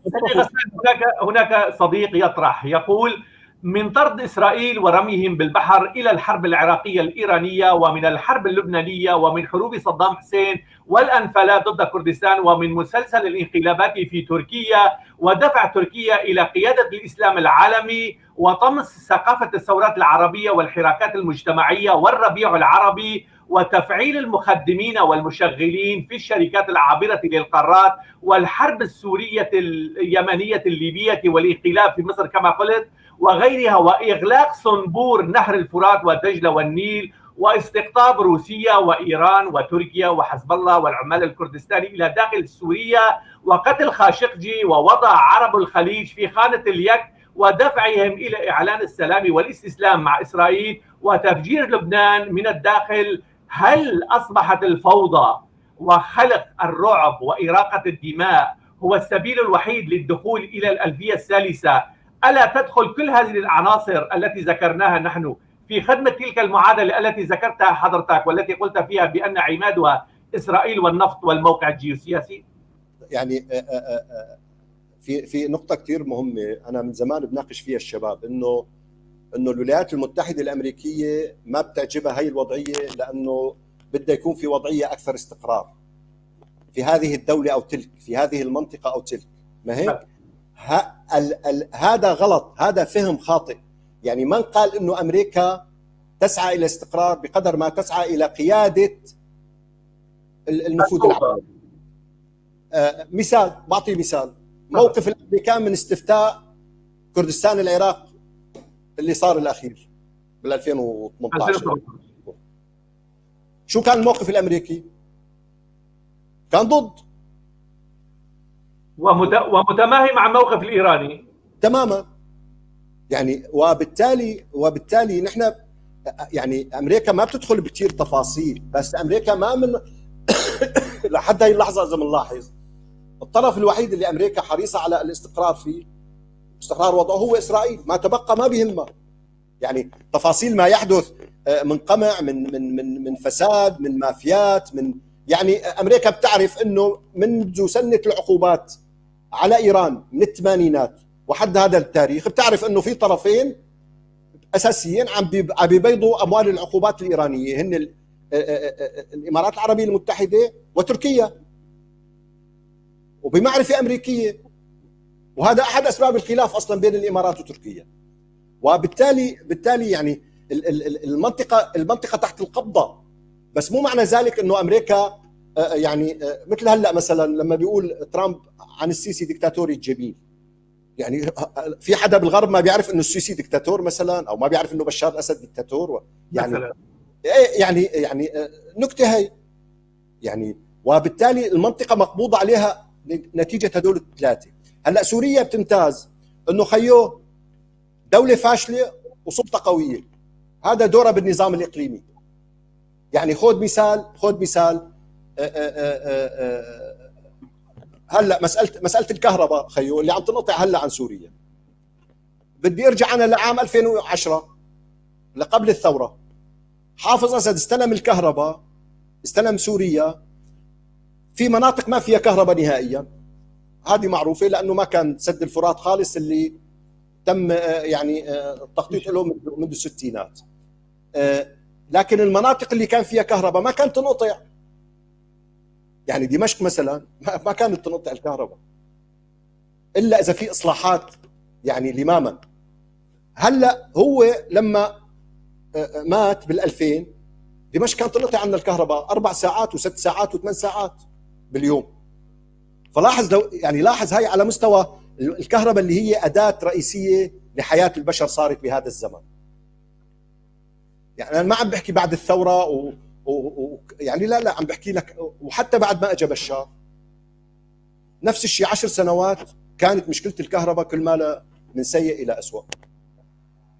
هناك صديق يطرح يقول: من طرد إسرائيل ورميهم بالبحر إلى الحرب العراقية الإيرانية، ومن الحرب اللبنانية، ومن حروب صدام حسين والأنفالات ضد كردستان، ومن مسلسل الانقلابات في تركيا ودفع تركيا إلى قيادة الإسلام العالمي، وطمس ثقافة الثورات العربية والحراكات المجتمعية والربيع العربي، وتفعيل المخدمين والمشغلين في الشركات العابرة للقارات، والحرب السورية اليمنية الليبية، والانقلاب في مصر كما قلت، وغيرها، وإغلاق صنبور نهر الفرات ودجلة والنيل، واستقطاب روسيا وإيران وتركيا وحزب الله والعمال الكردستاني إلى داخل سوريا، وقتل خاشقجي، ووضع عرب الخليج في خانة اليك، ودفعهم إلى إعلان السلام والاستسلام مع إسرائيل، وتفجير لبنان من الداخل. هل أصبحت الفوضى وخلق الرعب وإراقة الدماء هو السبيل الوحيد للدخول إلى الألفية الثالثة؟ ألا تدخل كل هذه العناصر التي ذكرناها نحن في خدمة تلك المعادلة التي ذكرتها حضرتك والتي قلت فيها بأن عمادها إسرائيل والنفط والموقع الجيوسياسي؟ يعني في نقطة كثير مهمة أنا من زمان بناقش فيها الشباب، إنه الولايات المتحدة الأمريكية ما بتعجبها هي الوضعية، لأنه بدها يكون في وضعية أكثر استقرار في هذه الدولة أو تلك، في هذه المنطقة أو تلك. ما هيك؟ هذا غلط، هذا فهم خاطئ. يعني من قال انه امريكا تسعى الى استقرار بقدر ما تسعى الى قيادة النفوذ العالمي. مثال، بعطي مثال، موقف الامريكان من استفتاء كردستان العراق اللي صار الاخير بال 2018. شو كان الموقف الامريكي؟ كان ضد، ومتماهي مع الموقف الإيراني تماما. يعني وبالتالي نحن يعني أمريكا ما بتدخل بكثير تفاصيل، بس أمريكا ما من لحد هاي اللحظة إذا بنلاحظ الطرف الوحيد اللي أمريكا حريصة على الاستقرار فيه، استقرار وضعه، هو إسرائيل. ما تبقى ما بيهمها. يعني تفاصيل ما يحدث من قمع، من من من من فساد، من مافيات، من يعني أمريكا بتعرف إنه منذ سنة العقوبات على ايران من الثمانينات وحد هذا التاريخ، بتعرف انه في طرفين اساسيين عم بيبيضوا اموال العقوبات الايرانية، هن الامارات العربية المتحدة وتركيا، وبمعرفه امريكية. وهذا احد اسباب الخلاف اصلا بين الامارات وتركيا. وبالتالي يعني المنطقة تحت القبضة. بس مو معنى ذلك انه امريكا يعني مثل هلا مثلا لما بيقول ترامب عن السيسي دكتاتوري الجميل، يعني في حدا بالغرب ما بيعرف انه السيسي دكتاتور مثلا، او ما بيعرف انه بشار الاسد دكتاتور؟ يعني يعني نكتة هي يعني. وبالتالي المنطقة مقبوضة عليها نتيجة هدول الثلاثة. هلا سوريا بتمتاز انه خيو دولة فاشلة وسلطة قوية، هذا دورها بالنظام الاقليمي. يعني خذ مثال هلا مسالة الكهرباء خيو اللي عم تنقطع هلا عن سوريا. بدي ارجع انا لعام 2010 لقبل الثورة. حافظ اسد استلم الكهرباء، استلم سوريا في مناطق ما فيها كهرباء نهائيا، هذه معروفة لانه ما كان سد الفرات خالص اللي تم يعني التخطيط له منذ الستينات. لكن المناطق اللي كان فيها كهرباء ما كانت تنقطع. يعني دمشق مثلا ما كانت تنقطع الكهرباء الا اذا في اصلاحات يعني لماما. هلا هو لما مات بال2000 دمشق كانت تنقطع عنا الكهرباء 4 ساعات و6 ساعات و8 ساعات باليوم. فلاحظ لو يعني لاحظ هاي على مستوى الكهرباء اللي هي أداة رئيسية لحياة البشر صارت بهذا الزمن. يعني انا ما عم بحكي بعد الثورة يعني لا عم بحكي لك وحتى بعد ما اجى بشار نفس الشيء، 10 سنوات كانت مشكلة الكهرباء كل ما من سيء الى اسوء.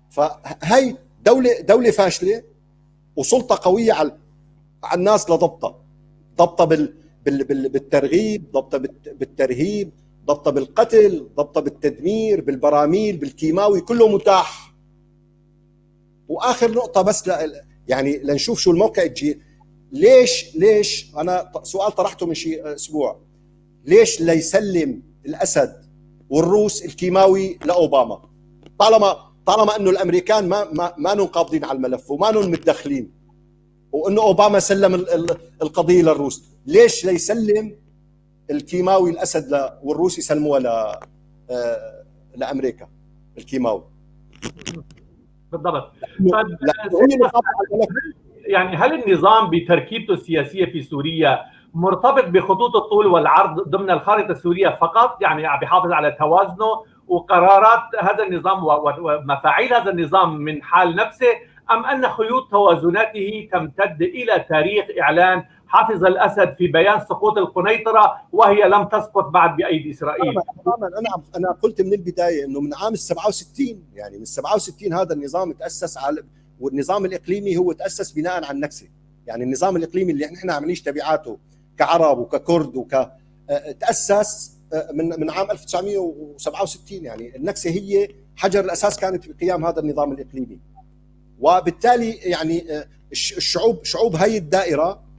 فهي دولة فاشلة وسلطة قوية على الناس لضبطها، ضبطها بالترغيب، ضبطها بالترهيب، ضبطها بالقتل، ضبطها بالتدمير، بالبراميل، بالكيماوي، كله متاح. واخر نقطة بس يعني لنشوف شو الموقع الجي. ليش انا سؤال طرحته من شيء اسبوع، ليش ليسلم الاسد والروس الكيماوي لاوباما طالما انه الامريكان ما قابضين على الملف وما متدخلين، وانه اوباما سلم القضية للروس، ليش ليسلم الكيماوي الاسد والروس يسلموها لامريكا الكيماوي؟ بالضبط. يعني هل النظام بتركيبته السياسية في سوريا مرتبط بخطوط الطول والعرض ضمن الخارطة السورية فقط؟ يعني عم بيحافظ على توازنه وقرارات هذا النظام ومفاعيل هذا النظام من حال نفسه، أم أن خيوط توازناته تمتد إلى تاريخ إعلان حافظ الأسد في بيان سقوط القنيطرة وهي لم تسقط بعد بأيدي إسرائيل؟ تماما. أنا قلت من البداية أنه من عام 67، يعني من 67 هذا النظام تأسس على، والنظام الإقليمي هو تأسس بناء على النكسة. يعني النظام الإقليمي اللي نحن عم نعيش تبعاته كعرب وككرد تأسس من عام 1967. يعني النكسة هي حجر الأساس كانت في قيام هذا النظام الإقليمي، وبالتالي يعني الشعوب، شعوب هاي الدائرة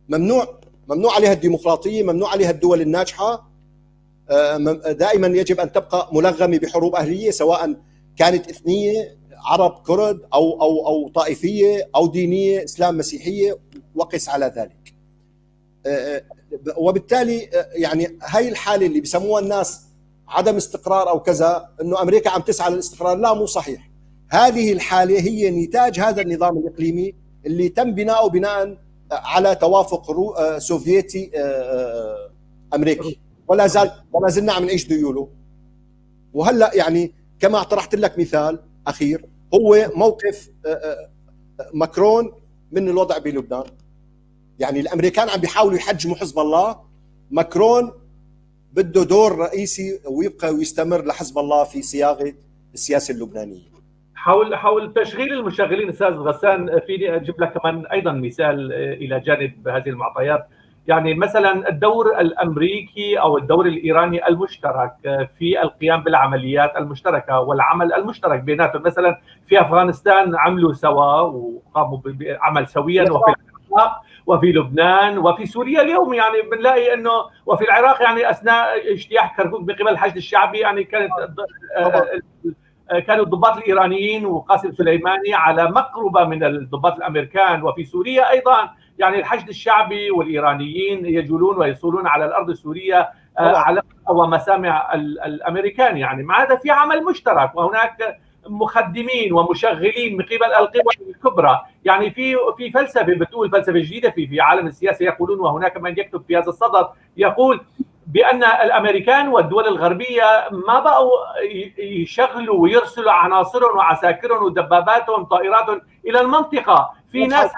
ممنوع عليها الديمقراطية، ممنوع عليها الدول الناجحة، دائما يجب أن تبقى ملغمة بحروب أهلية، سواء كانت إثنية عرب كرد أو أو أو طائفية أو دينية إسلام مسيحية، وقس على ذلك. وبالتالي يعني هاي الحالة اللي بسموها الناس عدم استقرار أو كذا، إنه أمريكا عم تسعى للاستقرار، لا مو صحيح. هذه الحالة هي نتاج هذا النظام الإقليمي اللي تم بناؤه بناء على توافق سوفيتي أمريكي، ولا زلنا عم نعيش ديوله. وهلا يعني كما طرحت لك مثال أخير، هو موقف ماكرون من الوضع بلبنان. يعني الأمريكان عم بيحاولوا يحجموا حزب الله، ماكرون بده دور رئيسي ويبقى ويستمر لحزب الله في صياغة السياسة اللبنانية. حول تشغيل المشغلين أستاذ غسان، فيني أجيب لك كمان أيضا مثال إلى جانب هذه المعطيات. يعني مثلا الدور الأمريكي أو الدور الإيراني المشترك في القيام بالعمليات المشتركة والعمل المشترك بيناتهم، مثلا في أفغانستان عملوا سوا وقاموا بعمل سويا، وفي العراق وفي لبنان وفي سوريا اليوم، يعني بنلاقي انه وفي العراق يعني اثناء اجتياح كركوك بقبل الحشد الشعبي، يعني كانوا الضباط الايرانيين وقاسم سليماني على مقربة من الضباط الامريكان. وفي سوريا ايضا يعني الحشد الشعبي والايرانيين يجولون ويصولون على الارض السورية على ومسامع الامريكان. يعني مع هذا في عمل مشترك، وهناك مخدمين ومشغلين من قبل القوى الكبرى. يعني في فلسفة بتقول، فلسفة جديدة في عالم السياسة يقولون، وهناك من يكتب في هذا الصدد يقول بان الامريكان والدول الغربية ما بقوا يشغلوا ويرسلوا عناصرهم وعساكرهم ودباباتهم وطائراتهم الى المنطقة، في ناس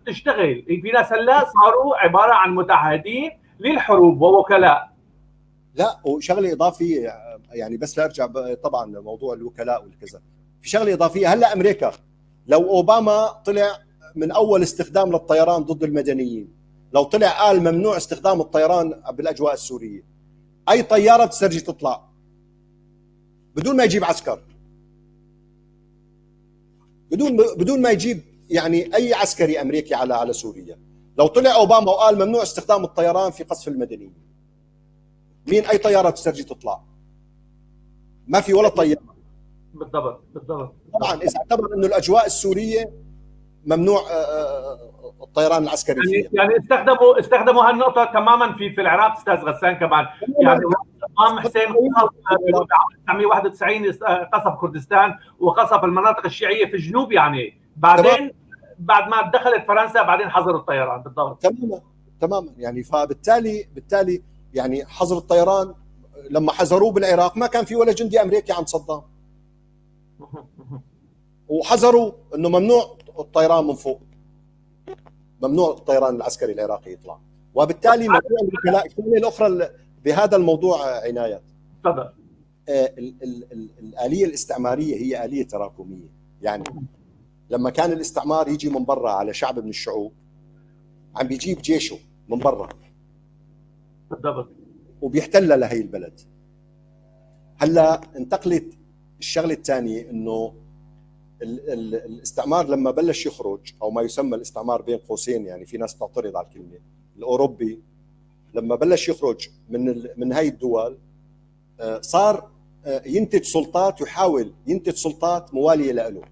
تشتغل، في ناس هلا صاروا عبارة عن متعهدين للحروب ووكلاء. لا وشغله اضافية يعني، بس لارجع طبعا لموضوع الوكلاء والكذا، في شغله اضافية. هلا امريكا لو اوباما طلع من اول استخدام للطيران ضد المدنيين، لو طلع قال ممنوع استخدام الطيران بالاجواء السورية، اي طيارة بتسترجي تطلع بدون ما يجيب عسكر، بدون ما يجيب يعني اي عسكري امريكي على سوريا. لو طلع اوباما وقال ممنوع استخدام الطيران في قصف المدنيين، مين اي طيارة بتسترجي تطلع؟ ما في ولا طيارة. بالضبط بالضبط. طبعا اذا اعتبر انه الاجواء السورية ممنوع الطيران العسكري فيها. يعني استخدموا هالنقطة تماما في العراق استاذ غسان كمان. يعني صدام حسين قصف 1991، قصف كردستان وقصف المناطق الشيعية في الجنوب، يعني بعدين بعد ما دخلت فرنسا بعدين حظروا الطيران. بالضبط تماما تماما. يعني فبالتالي يعني حظر الطيران لما حظروه بالعراق ما كان في ولا جندي امريكي عند صدام، وحظروا انه ممنوع الطيران من فوق، ممنوع الطيران العسكري العراقي يطلع. وبالتالي موضوع الوكلاء، الشغلة الاخرى بهذا الموضوع عناية. تفضل. الآلية الاستعمارية هي آلية تراكمية. يعني لما كان الاستعمار يجي من برا على شعب من الشعوب، عم بيجيب جيشه من برا بالضبط وبيحتل لهي البلد. هلا انتقلت الشغلة الثانية، انه الاستعمار لما بلش يخرج، او ما يسمى الاستعمار بين قوسين، يعني في ناس تعترض على الكلمة، الاوروبي لما بلش يخرج من هاي الدول، صار ينتج سلطات، يحاول ينتج سلطات مواليه له.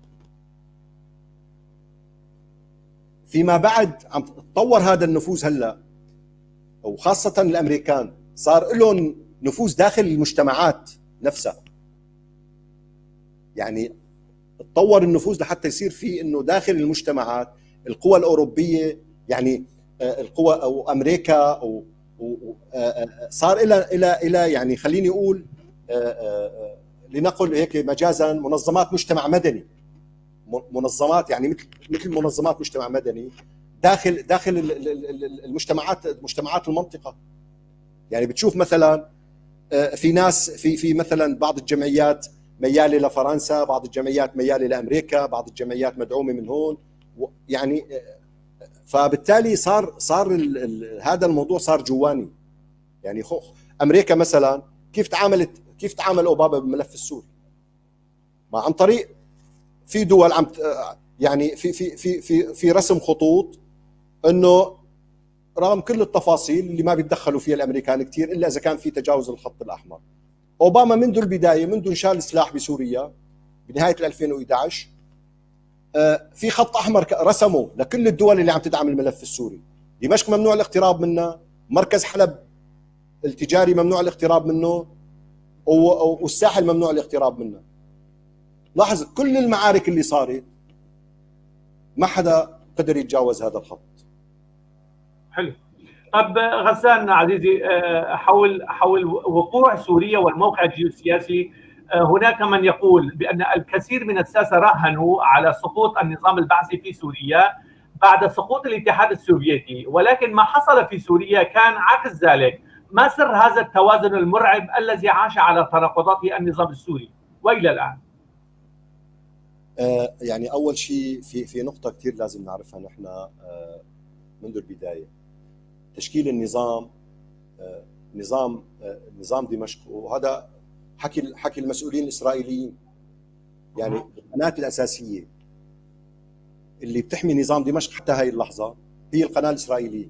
فيما بعد عم تطور هذا النفوذ هلا، وخاصة الامريكان صار لهم نفوذ داخل المجتمعات نفسها. يعني تطور النفوذ لحتى يصير في انه داخل المجتمعات القوى الاوروبية، يعني القوى او امريكا او صار الى يعني خليني اقول لنقل هيك مجازا منظمات مجتمع مدني، منظمات يعني مثل منظمات مجتمع مدني داخل المجتمعات، مجتمعات المنطقة. يعني بتشوف مثلا في ناس في مثلا بعض الجمعيات مياله لفرنسا، بعض الجمعيات مياله لامريكا، بعض الجمعيات مدعومة من هون، يعني فبالتالي صار هذا الموضوع صار جواني. يعني امريكا مثلا كيف تعامل اوباما بالملف السوري؟ ما عن طريق في دول عم يعني في في في في في رسم خطوط، انه رغم كل التفاصيل اللي ما بيتدخلوا فيها الامريكان كثير الا اذا كان في تجاوز الخط الاحمر. اوباما منذ البداية، منذ انشال السلاح بسوريا بنهاية 2011، في خط احمر رسمه لكل الدول اللي عم تدعم الملف السوري. دمشق ممنوع الاقتراب منها، مركز حلب التجاري ممنوع الاقتراب منه، والساحل ممنوع الاقتراب منه. لاحظ كل المعارك اللي صارت ما حدا قدر يتجاوز هذا الخط. حلو. طب غسان عزيزي، حول وقوع سوريا والموقع الجيوسياسي، هناك من يقول بأن الكثير من الساسة راهنوا على سقوط النظام البعثي في سوريا بعد سقوط الاتحاد السوفيتي، ولكن ما حصل في سوريا كان عكس ذلك. ما سر هذا التوازن المرعب الذي عاش على تناقضاته النظام السوري وإلى الآن؟ يعني أول شيء في نقطة كثير لازم نعرفها نحن منذ البداية. تشكيل النظام، نظام دمشق، وهذا حكي المسؤولين الإسرائيليين، يعني القناة الأساسية اللي بتحمي نظام دمشق حتى هاي اللحظة هي القناة الإسرائيلية،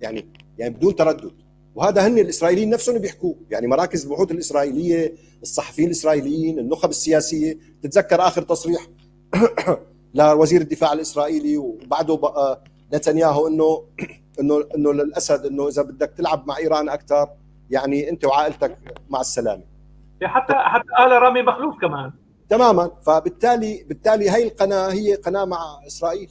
يعني بدون تردد. وهذا هن الإسرائيليين نفسهم بيحكوه، يعني مراكز البحوث الإسرائيلية، الصحفيين الإسرائيليين، النخب السياسية. تتذكر آخر تصريح لوزير الدفاع الإسرائيلي وبعده نتنياهو انه انه انه للاسد انه اذا بدك تلعب مع ايران اكثر يعني انت وعائلتك مع السلامة. حتى قال رامي مخلوف كمان تماما. فبالتالي هي القناة هي قناة مع اسرائيل.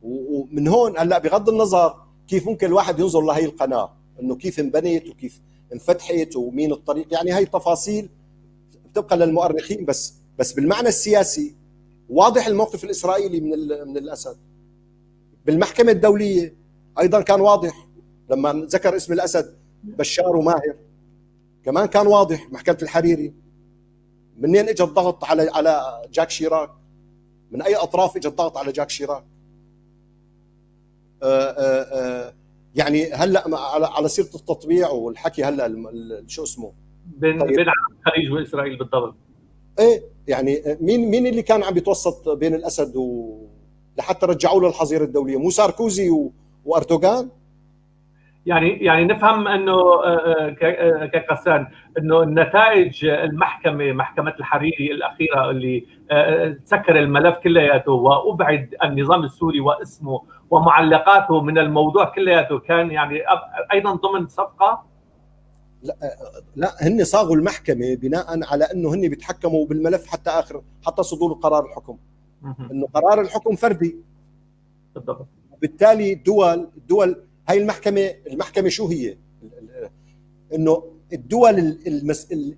ومن هون هلا بغض النظر كيف ممكن الواحد ينظر لهي القناة، انه كيف انبنت وكيف انفتحت ومين الطريق، يعني هي تفاصيل بتبقى للمؤرخين، بس بالمعنى السياسي واضح الموقف الاسرائيلي من الاسد. بالمحكمه الدولية ايضا كان واضح لما ذكر اسم الاسد بشار وماهر، كمان كان واضح. محكمة الحريري منين اجى الضغط على جاك شيراك؟ من اي اطراف اجى الضغط على جاك شيراك؟ يعني هلا على سيره التطبيع والحكي هلا شو اسمه بين طيب. بين الخليج واسرائيل بالضبط. ايه يعني مين اللي كان عم بيتوسط بين الاسد لحتى رجعوا له الحظيرة الدولية؟ مو ساركوزي واردوغان؟ يعني نفهم انه كغسان انه النتائج المحكمة، محكمة الحريري الاخيرة اللي سكر الملف كلياته وابعد النظام السوري واسمه ومعلقاته من الموضوع كلياته، كان يعني ايضا ضمن صفقة؟ لا هن صاغوا المحكمة بناء على انه هن بيتحكموا بالملف حتى صدور قرار الحكم، انه قرار الحكم فردي بالضبط. وبالتالي الدول هاي المحكمة شو هي؟ انه الدول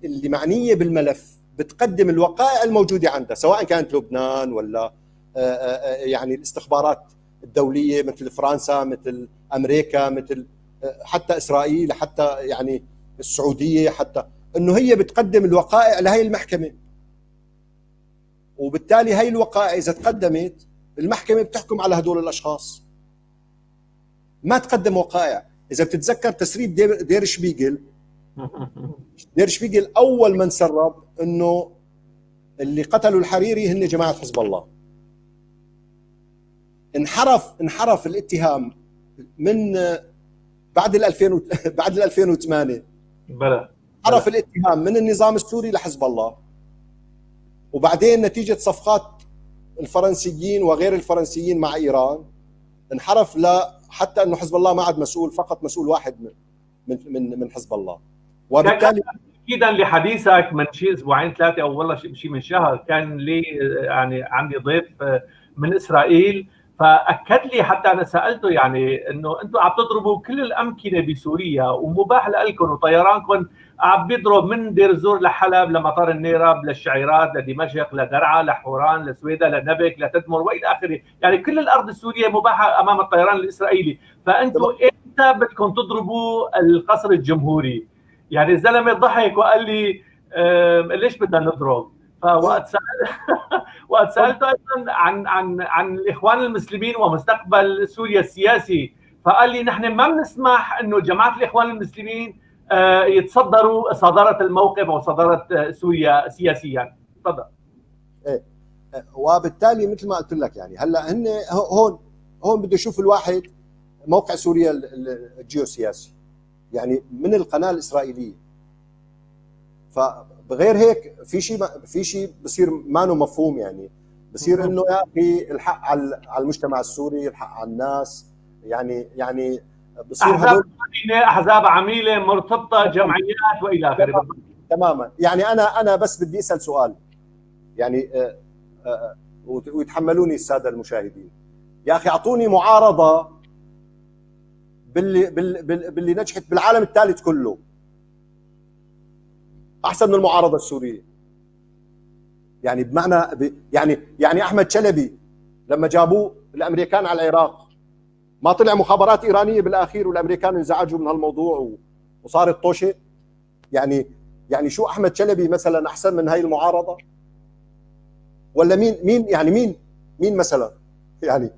اللي معنية بالملف بتقدم الوقائع الموجودة عندها، سواء كانت لبنان ولا يعني الاستخبارات الدولية مثل فرنسا، مثل امريكا، مثل حتى اسرائيل، حتى يعني السعوديه، حتى انه هي بتقدم الوقائع لهي المحكمه، وبالتالي هي الوقائع اذا تقدمت المحكمة بتحكم على هدول الاشخاص. ما تقدم وقائع. اذا بتتذكر تسريب دير شبيجل، دير شبيجل اول من سرب انه اللي قتلوا الحريري هن جماعة حزب الله. انحرف الاتهام من بعد ال 2000، بعد ال 2008. بلى. انحرف الاتهام من النظام السوري لحزب الله، وبعدين نتيجة صفقات الفرنسيين وغير الفرنسيين مع ايران انحرف ل حتى انه حزب الله ما عاد مسؤول، فقط مسؤول واحد من حزب الله. وبالتالي اكيدا لحديثك من شيء اسبوعين ثلاثة او والله شيء من شهر، كان لي يعني عندي ضيف من اسرائيل، فاكد لي، حتى انا سالته يعني انه انتم عم تضربوا كل الامكنة بسوريا ومباح لكم، وطيرانكم عم بيضرب من دير الزور لحلب لمطار النيرب للشعيرات لدمشق لدرعا لحوران لسويدا لنبك لتدمر والى اخره، يعني كل الارض السورية مباحة امام الطيران الاسرائيلي، فانتم امتى بدكم تضربوا القصر الجمهوري؟ يعني الزلمة ضحك وقال لي ليش بدنا نضرب؟ فوقت سأل وقت سالته ايضا عن عن عن الاخوان المسلمين ومستقبل سوريا السياسي، فقال لي نحن ما بنسمح انه جماعة الاخوان المسلمين يتصدروا صدارة الموقف او صدارة سوريا سياسيا. تفضل. ايه، وبالتالي مثل ما قلت لك يعني هلا هن هون بده يشوف الواحد موقع سوريا الجيوسياسي يعني من القناة الاسرائيليه. فبغير هيك في شيء بصير ما مفهوم، يعني بصير انه يا اخي الحق على المجتمع السوري، الحق على الناس، يعني بصير احزاب عميله، احزاب عميله مرتبطة جمعيات والى اخره. تماما. يعني انا بس بدي اسال سؤال يعني ويتحملوني السادة المشاهدين، يا اخي اعطوني معارضة باللي نجحت بالعالم الثالث كله احسن من المعارضة السورية. يعني بمعنى يعني احمد شلبي لما جابوه الامريكان على العراق ما طلع مخابرات ايرانية بالاخير، والامريكان انزعجوا من هالموضوع وصارت طوشه. يعني شو احمد شلبي مثلا احسن من هاي المعارضة؟ ولا مين يعني مين مثلا؟ يعني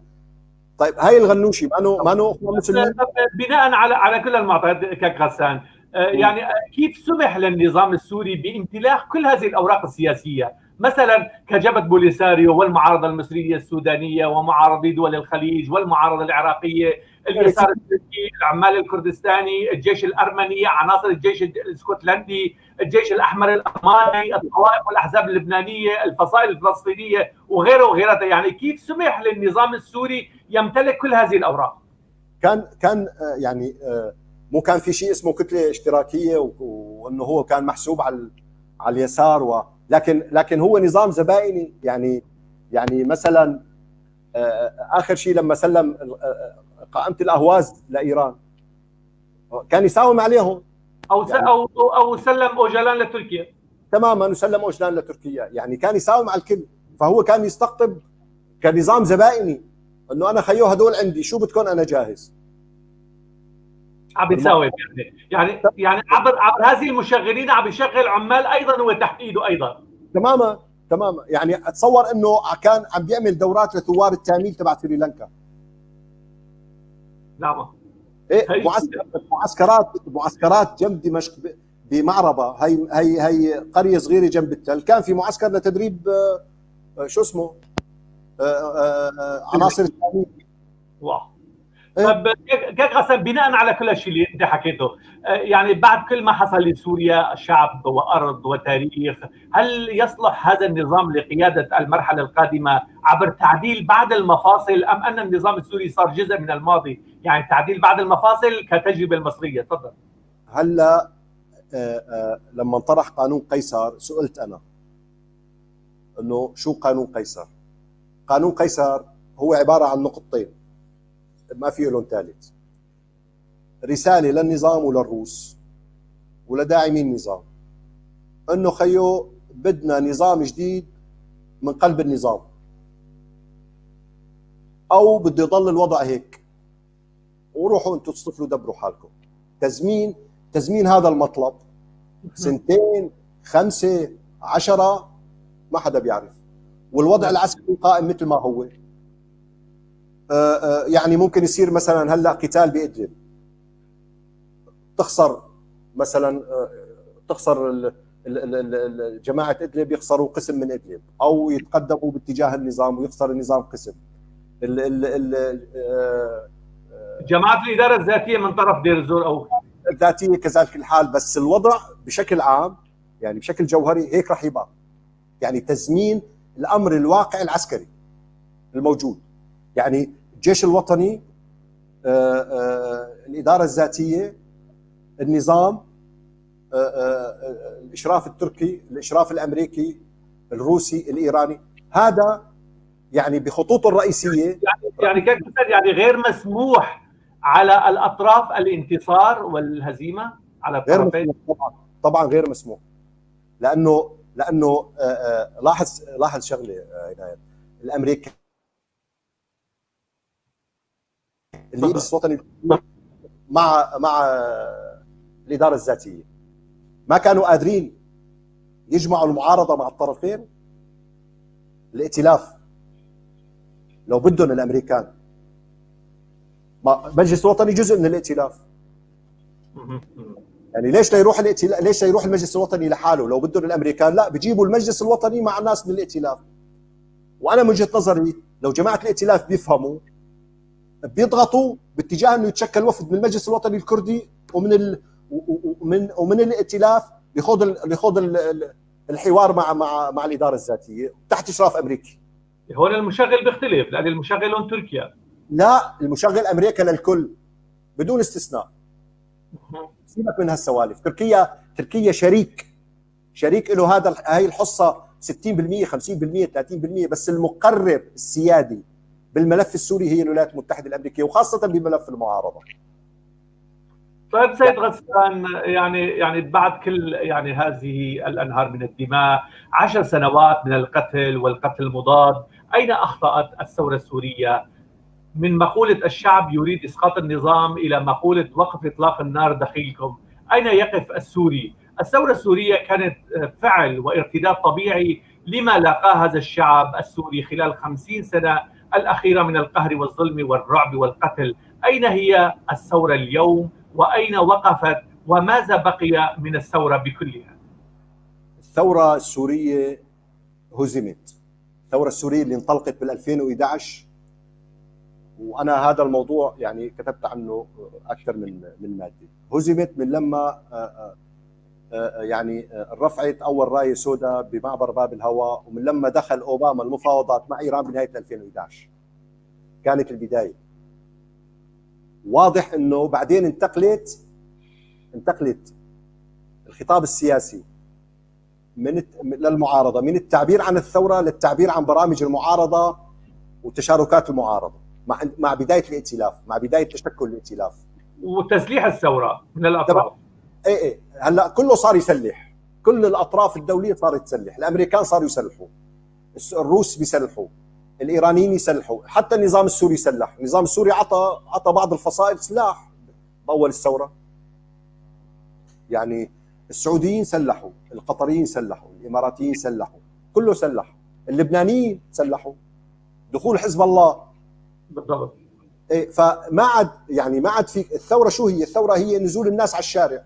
طيب هاي الغنوشي ما انه مسلمين؟ بناء على كل المعطيات كاك غسان، يعني كيف سمح للنظام السوري بامتلاك كل هذه الاوراق السياسية؟ مثلا كجبهه بوليساريو والمعارضة المصرية السودانية ومعارضي دول الخليج والمعارضة العراقية، اليسار التركي، العمال الكردستاني، الجيش الارمني، عناصر الجيش الاسكتلندي، الجيش الاحمر الالماني، الطوائف والاحزاب اللبنانية، الفصائل الفلسطينية وغيره وغيرها. يعني كيف سمح للنظام السوري يمتلك كل هذه الاوراق؟ كان يعني مو كان في شيء اسمه كتلة اشتراكية، وانه هو كان محسوب على اليسار، لكن هو نظام زبائني. يعني مثلا اخر شيء لما سلم قائمة الاهواز لايران كان يساوم عليهم، او يعني او سلم اوجلان لتركيا. تماما، وسلم اوجلان لتركيا، يعني كان يساوم على الكل. فهو كان يستقطب كنظام زبائني، انه انا خيو هدول عندي، شو بدكم انا جاهز. عم بيساوم يعني عبر هذه المشغلين عم يشغل عمال ايضا هو تحت ايده ايضا. تماما. يعني اتصور انه كان عم بيعمل دورات لثوار التاميل تبع سريلانكا. نعم. ايه، معسكرات جنب دمشق بمعربه، هي قرية صغيرة جنب التل، كان في معسكر لتدريب شو اسمه عناصر التاميل. واو. طب كيف غسان، بناء على كل الشيء اللي انت حكيته، يعني بعد كل ما حصل لسوريا، شعب وارض وتاريخ، هل يصلح هذا النظام لقيادة المرحلة القادمة عبر تعديل بعض المفاصل، ام ان النظام السوري صار جزء من الماضي؟ يعني تعديل بعض المفاصل كتجربة المصرية. تفضل. هلا لما انطرح قانون قيصر سئلت انا انه شو قانون قيصر؟ قانون قيصر هو عبارة عن نقطتين ما في لهم ثالث، رسالة للنظام وللروس ولداعمين النظام انه خيو بدنا نظام جديد من قلب النظام. او بده يضل الوضع هيك وروحوا انتم تصطفلوا دبروا حالكم. تزمين هذا المطلب 2، 5، 10 ما حدا بيعرف، والوضع العسكري قائم مثل ما هو. يعني ممكن يصير مثلا هلا قتال بإدلب، تخسر مثلا، تخسر جماعة إدلب، يخسروا قسم من إدلب أو يتقدموا باتجاه النظام ويخسر النظام قسم. جماعة الإدارة الذاتية من طرف دير الزور أو الذاتية كذلك الحال. بس الوضع بشكل عام يعني بشكل جوهري هيك رح يبقى، يعني تزمين الأمر الواقع العسكري الموجود، يعني الجيش الوطني، الإدارة الذاتية، النظام، الإشراف التركي، الإشراف الأمريكي، الروسي، الإيراني، هذا يعني بخطوطه الرئيسية. يعني كيف يعني غير مسموح على الأطراف الانتصار والهزيمة على الطرفين؟ طبعا غير مسموح، لأنه لاحظ شغلة عناية، الأمريكان اللي الوطني مع الإدارة الذاتية ما كانوا قادرين يجمعوا المعارضة مع الطرفين. الائتلاف لو بدهم الأمريكان، مجلس الوطني جزء من الائتلاف، يعني ليش لا يروح الائتلاف، ليش لا يروح المجلس الوطني لحاله؟ لو بدهم الأمريكان لا، بيجيبوا المجلس الوطني مع ناس من الائتلاف. وأنا من وجهة نظري لو جماعة الائتلاف بيفهموا بيضغطوا باتجاه انه يتشكل وفد من المجلس الوطني الكردي ومن ومن الائتلاف لخوض الحوار مع مع مع الادارة الذاتية تحت اشراف امريكي. هون المشغل بيختلف، لان المشغل هون تركيا. لا، المشغل امريكا للكل بدون استثناء. سيبك من هالسوالف، تركيا شريك له هذا هاي الحصة 60%، 50%، 30%، بس المقرر السيادي بالملف السوري هي الولايات المتحدة الأمريكية، وخاصة بملف المعارضة. طيب سيد غسان، يعني بعد كل يعني هذه الأنهار من الدماء، 10 سنوات من القتل والقتل المضاد، أين أخطأت الثورة السورية؟ من مقولة الشعب يريد إسقاط النظام إلى مقولة وقف إطلاق النار دخيلكم، أين يقف السوري؟ الثورة السورية كانت فعل وارتداد طبيعي لما لاقاه هذا الشعب السوري خلال 50 سنة الأخيرة من القهر والظلم والرعب والقتل. أين هي الثورة اليوم؟ وأين وقفت؟ وماذا بقي من الثورة بكلها؟ الثورة السورية هزمت. الثورة السورية اللي انطلقت بال2011، وأنا هذا الموضوع يعني كتبت عنه أكثر من مادة، هزمت من لما يعني رفعت أول راية سوداء بمعبر باب الهوى، ومن لما دخل أوباما المفاوضات مع إيران بنهاية 2011 كانت البداية. واضح أنه بعدين انتقلت الخطاب السياسي من للمعارضة، من التعبير عن الثورة للتعبير عن برامج المعارضة وتشاركات المعارضة مع بداية الائتلاف، مع بداية تشكل الائتلاف وتسليح الثورة من الأطراف. ايه هلا كله صار يسلح، كل الاطراف الدولية صارت تسلح، الامريكان صاروا يسلحوا، الروس بيسلحوا، الايرانيين يسلحوا، حتى النظام السوري سلح، النظام السوري عطى بعض الفصائل سلاح باول الثورة. يعني السعوديين سلحوا، القطريين سلحوا، الاماراتيين سلحوا، كله سلح، اللبنانيين سلحوا، دخول حزب الله بالضبط. ايه فما عاد يعني ما عاد في الثورة. شو هي الثورة؟ هي نزول الناس على الشارع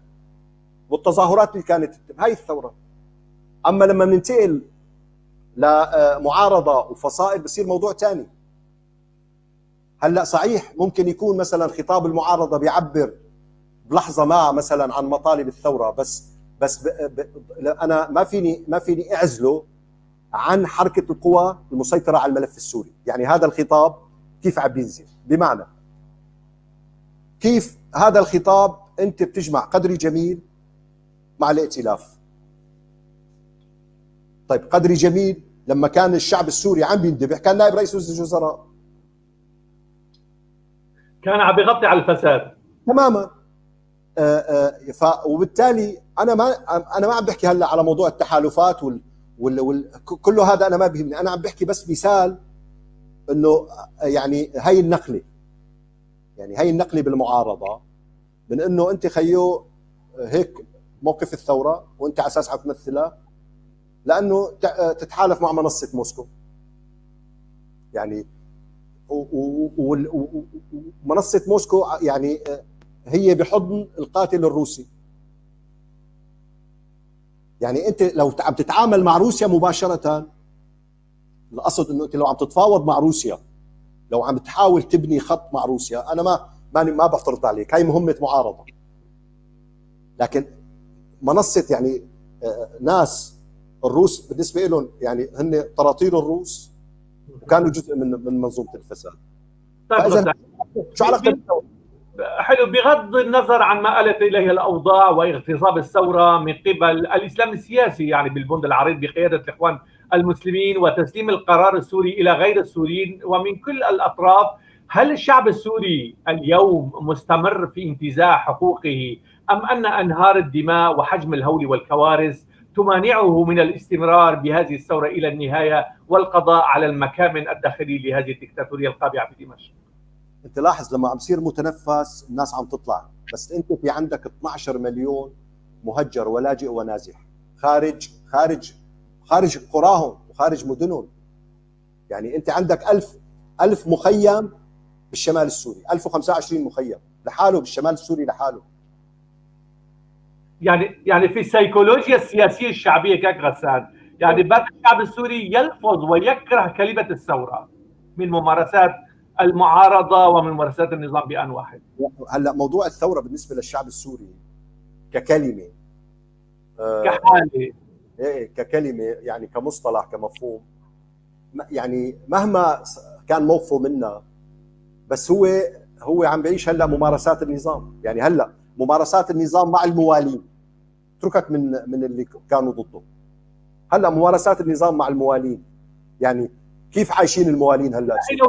والتظاهرات اللي كانت، هاي الثورة. اما لما بننتقل لمعارضه وفصائل بصير موضوع ثاني. هلا صحيح ممكن يكون مثلا خطاب المعارضة بيعبر بلحظة ما مثلا عن مطالب الثورة، بس انا ما فيني اعزله عن حركة القوى المسيطرة على الملف السوري. يعني هذا الخطاب كيف عم بينزل؟ بمعنى كيف هذا الخطاب انت بتجمع قدري جميل مع الائتلاف. طيب قدري جميل لما كان الشعب السوري عم بيندبح كان نائب رئيس الوزراء، كان عم بيغطي على الفساد تماما. وبالتالي انا ما عم بحكي هلا على موضوع التحالفات كله هذا انا ما بيهمني، انا عم بحكي بس مثال انه يعني هي النقلة، يعني هي النقلة بالمعارضه من انه انت خيو هيك موقف الثورة وانت على اساس عم تمثلها، لانه تتحالف مع منصة موسكو. يعني ومنصة موسكو يعني هي بحضن القاتل الروسي. يعني انت لو عم تتعامل مع روسيا مباشرة، القصد انه انت لو عم تتفاوض مع روسيا، لو عم تحاول تبني خط مع روسيا، انا ما بفترض عليك، هاي مهمة معارضة. لكن منصة يعني ناس الروس بالنسبة لهم يعني هن طراطير الروس، وكانوا جزء من منظومة الفساد. طيب شو علاقة؟ حلو. بغض النظر عن ما آلت إليه الأوضاع واغتصاب الثورة من قبل الإسلام السياسي، يعني بالبند العريض بقيادة الإخوان المسلمين وتسليم القرار السوري إلى غير السوريين ومن كل الأطراف، هل الشعب السوري اليوم مستمر في انتزاع حقوقه أم أن أنهار الدماء وحجم الهول والكوارث تمانعه من الاستمرار بهذه الثورة إلى النهاية والقضاء على المكامن الداخلي لهذه الدكتاتورية القابعة في دمشق؟ انت لاحظ لما عم يصير متنفس الناس عم تطلع، بس انت في عندك 12 مليون مهجر ولاجئ ونازح خارج خارج خارج قراهم وخارج مدنهم. يعني انت عندك 1000 مخيم بالشمال السوري، 1025 مخيم لحاله بالشمال السوري لحاله. يعني في السيكولوجيا السياسية الشعبية كاك غسان، يعني بات الشعب السوري يلفظ ويكره كلمة الثورة من ممارسات المعارضة ومن ممارسات النظام بآن واحد. هلا موضوع الثورة بالنسبة للشعب السوري ككلمة كحاله، ايه ككلمة يعني كمصطلح كمفهوم، يعني مهما كان موقفه منا، بس هو عم بعيش هلا ممارسات النظام. يعني هلا ممارسات النظام مع الموالين، اتركك من اللي كانوا ضده. هلا ممارسات النظام مع الموالين، يعني كيف عايشين الموالين هلا؟ يعني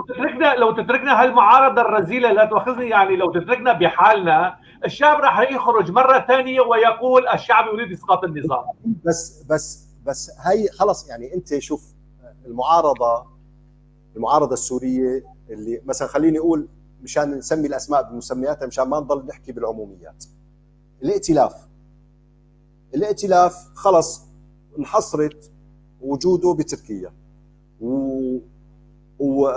لو تتركنا هالمعارضه الرذيلة، لا تؤاخذني، يعني لو تتركنا بحالنا الشعب راح يخرج مرة ثانية ويقول الشعب يريد اسقاط النظام. بس بس بس هي خلص. يعني انت شوف المعارضة السورية اللي مثلا خليني اقول مشان نسمي الاسماء بمسمياتها، مشان ما نضل نحكي بالعموميات. الائتلاف خلص انحصرت وجوده بتركيا، و... و...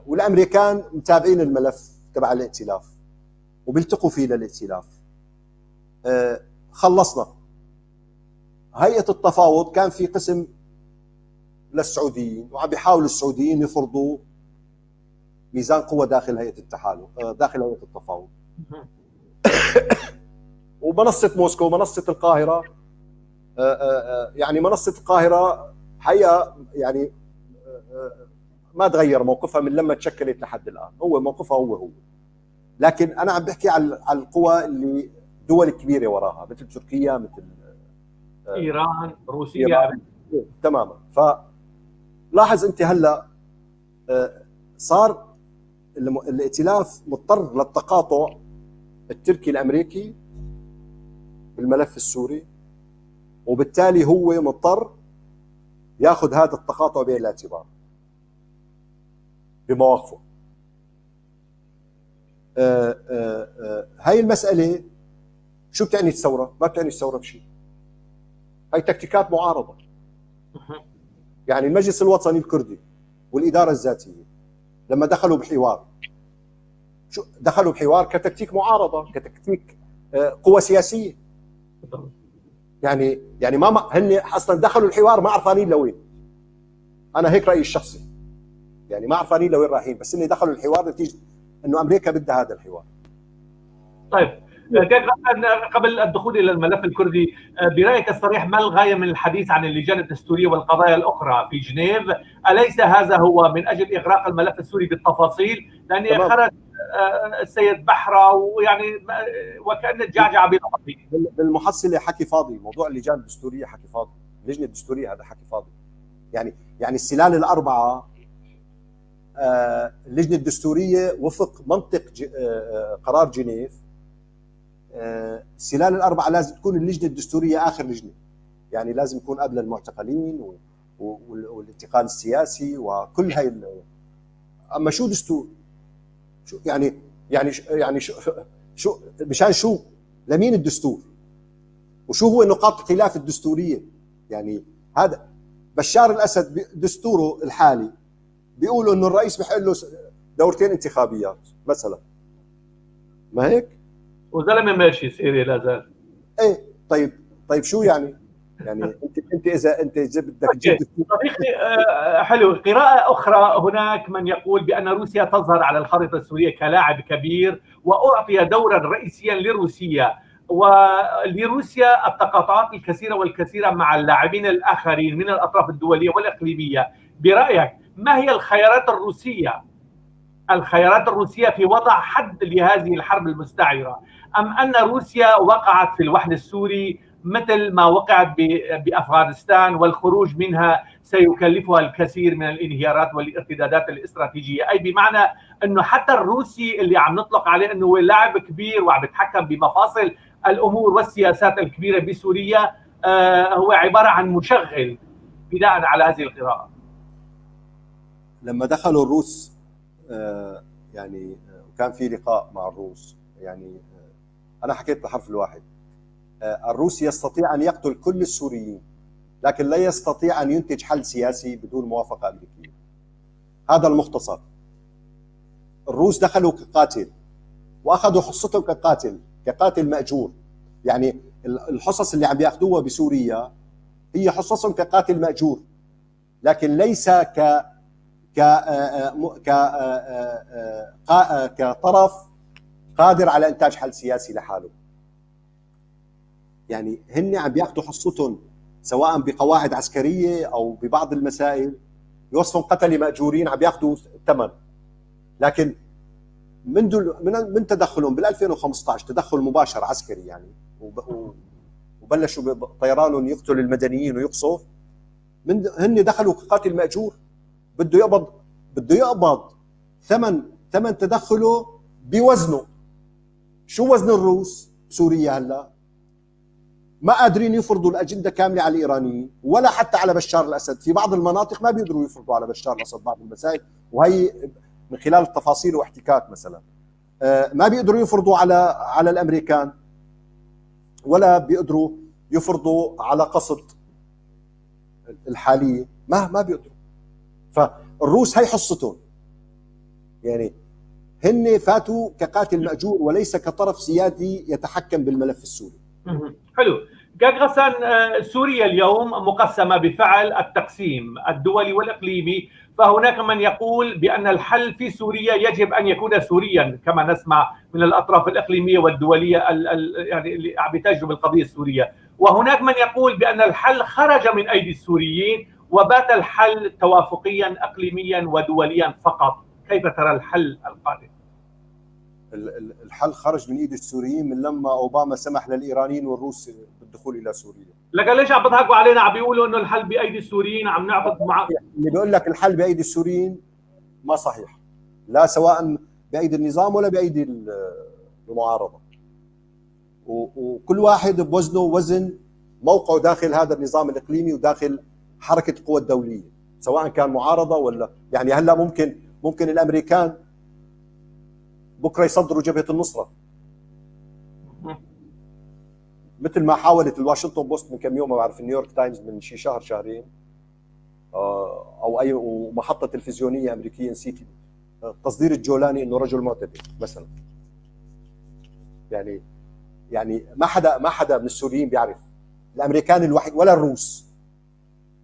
والامريكان متابعين الملف تبع الائتلاف وبيلتقوا فيه للائتلاف. خلصنا هيئة التفاوض، كان في قسم للسعوديين وعم بيحاولوا السعوديين يفرضوا ميزان قوة داخل هيئة التحالف، داخل هيئة التفاوض. ومنصة موسكو ومنصة القاهرة، يعني منصة القاهرة حقيقة يعني ما تغير موقفها من لما تشكلت لحد الآن، هو موقفها هو. لكن أنا عم بحكي على القوى اللي دول كبيرة وراها، مثل تركيا، مثل إيران، روسيا. تماما. فلاحظ أنت هلا صار الائتلاف مضطر للتقاطع التركي الأمريكي بالملف السوري، وبالتالي هو مضطر ياخذ هذا التقاطع بعين الاعتبار بمواقفه. هاي المسألة شو بتعني الثورة؟ ما بتعني الثورة بشيء. هاي تكتيكات معارضة. يعني المجلس الوطني الكردي والإدارة الذاتية لما دخلوا بحوار، شو دخلوا بحوار؟ كتكتيك معارضة، كتكتيك قوة سياسية. يعني ما هن اصلا دخلوا الحوار ما عرفانين لوين. انا هيك رايي الشخصي، يعني ما عرفانين لوين رايحين، بس هن دخلوا الحوار نتيجة انه امريكا بدها هذا الحوار. طيب قبل الدخول الى الملف الكردي، برايك الصريح ما الغاية من الحديث عن اللجان الدستورية والقضايا الاخرى في جنيف؟ اليس هذا هو من اجل اغراق الملف السوري بالتفاصيل؟ لان خرج السيد بحرة ويعني وكأن الجعجعة بتفاصيل. بالمحصله حكي فاضي، موضوع اللجان الدستورية حكي فاضي، اللجنة الدستورية هذا حكي فاضي. يعني السلال الاربعة، اللجنة الدستورية وفق منطق قرار جنيف، السلال الاربعة لازم تكون اللجنة الدستورية اخر لجنة، يعني لازم يكون قبل المعتقلين والانتقال السياسي وكل هاي. اما شو دستور؟ شو يعني يعني يعني شو مشان شو؟ لمين الدستور؟ وشو هو نقاط الخلاف الدستورية؟ يعني هذا بشار الاسد دستوره الحالي بيقولوا انه الرئيس بحق له دورتين انتخابيات مثلا، ما هيك؟ وزلمه ماشي سيري لا زال. ايه طيب شو يعني؟ يعني انت اذا انت بدك تجيب صديقي حلو. قراءة أخرى، هناك من يقول بأن روسيا تظهر على الخريطة السورية كلاعب كبير وأعطي دورا رئيسيا لروسيا، ولروسيا التقاطعات الكثيرة والكثيرة مع اللاعبين الآخرين من الأطراف الدولية والإقليمية. برأيك ما هي الخيارات الروسية؟ الخيارات الروسية في وضع حد لهذه الحرب المستعرة، أم أن روسيا وقعت في الوحل السوري مثل ما وقعت بأفغانستان، والخروج منها سيكلفها الكثير من الانهيارات والارتدادات الاستراتيجية؟ أي بمعنى أنه حتى الروسي اللي عم نطلق عليه أنه هو لاعب كبير وعم يتحكم بمفاصل الأمور والسياسات الكبيرة بسوريا، هو عبارة عن مشغل بناء على هذه القراءة. لما دخلوا الروس يعني وكان في لقاء مع الروس، يعني أنا حكيت بالحرف الواحد، الروسي يستطيع أن يقتل كل السوريين لكن لا يستطيع أن ينتج حل سياسي بدون موافقة أمريكية. هذا المختصر. الروس دخلوا كقاتل وأخذوا حصتهم كقاتل مأجور. يعني الحصص اللي عم ياخذوها بسوريا هي حصصهم كقاتل مأجور، لكن ليس ك ك ك كطرف قادر على إنتاج حل سياسي لحاله. يعني هن عم بياخذوا حصتهم سواء بقواعد عسكرية او ببعض المسائل، بوصفهم قتله ماجورين عم بياخذوا الثمن. لكن من تدخلهم بال 2015 تدخل مباشر عسكري يعني، وبلشوا بطيرانهم يقتل المدنيين ويقصف، من هن دخلوا كقاتل ماجور، بده يقبض ثمن تدخله بوزنه. شو وزن الروس بسوريا هلا؟ ما قادرين يفرضوا الأجندة كاملة على الإيرانيين ولا حتى على بشار الأسد. في بعض المناطق ما بيقدروا يفرضوا على بشار الأسد بعض المسائل، وهي من خلال التفاصيل واحتكاك مثلا. ما بيقدروا يفرضوا على الأمريكان، ولا بيقدروا يفرضوا على قصد الحالية، ما بيقدروا. فالروس هي حصتهم، يعني هن فاتوا كقاتل مأجور وليس كطرف سيادي يتحكم بالملف السوري. حلو. كاك غسان، سوريا اليوم مقسمة بفعل التقسيم الدولي والإقليمي، فهناك من يقول بأن الحل في سوريا يجب أن يكون سوريا كما نسمع من الأطراف الإقليمية والدولية يعني اللي عم يتاجروا بالقضية السورية، وهناك من يقول بأن الحل خرج من أيدي السوريين وبات الحل توافقيا إقليميا ودوليا فقط. كيف ترى الحل القادم؟ الحل خرج من ايد السوريين من لما اوباما سمح للايرانيين والروس بالدخول الى سوريا. لكن ليش عم بيضحكوا علينا؟ عم بيقولوا انه الحل بايدي السوريين، عم نعبط مع اللي بيقول لك الحل بايدي السوريين ما صحيح، لا سواء بايدي النظام ولا بايدي المعارضة. وكل واحد بوزنه وزن موقعه داخل هذا النظام الاقليمي وداخل حركة القوى الدولية، سواء كان معارضة ولا يعني هلا ممكن الامريكان بكره يصدروا جبهة النصرة مثل ما حاولت الواشنطن بوست من كم يوم، ما بعرف نيويورك تايمز من شي شهر شهرين، او اي ومحطه تلفزيونية امريكية نسيت، تصدير الجولاني انه رجل معتدل مثلا. يعني ما حدا من السوريين بيعرف، الامريكان الوحيد ولا الروس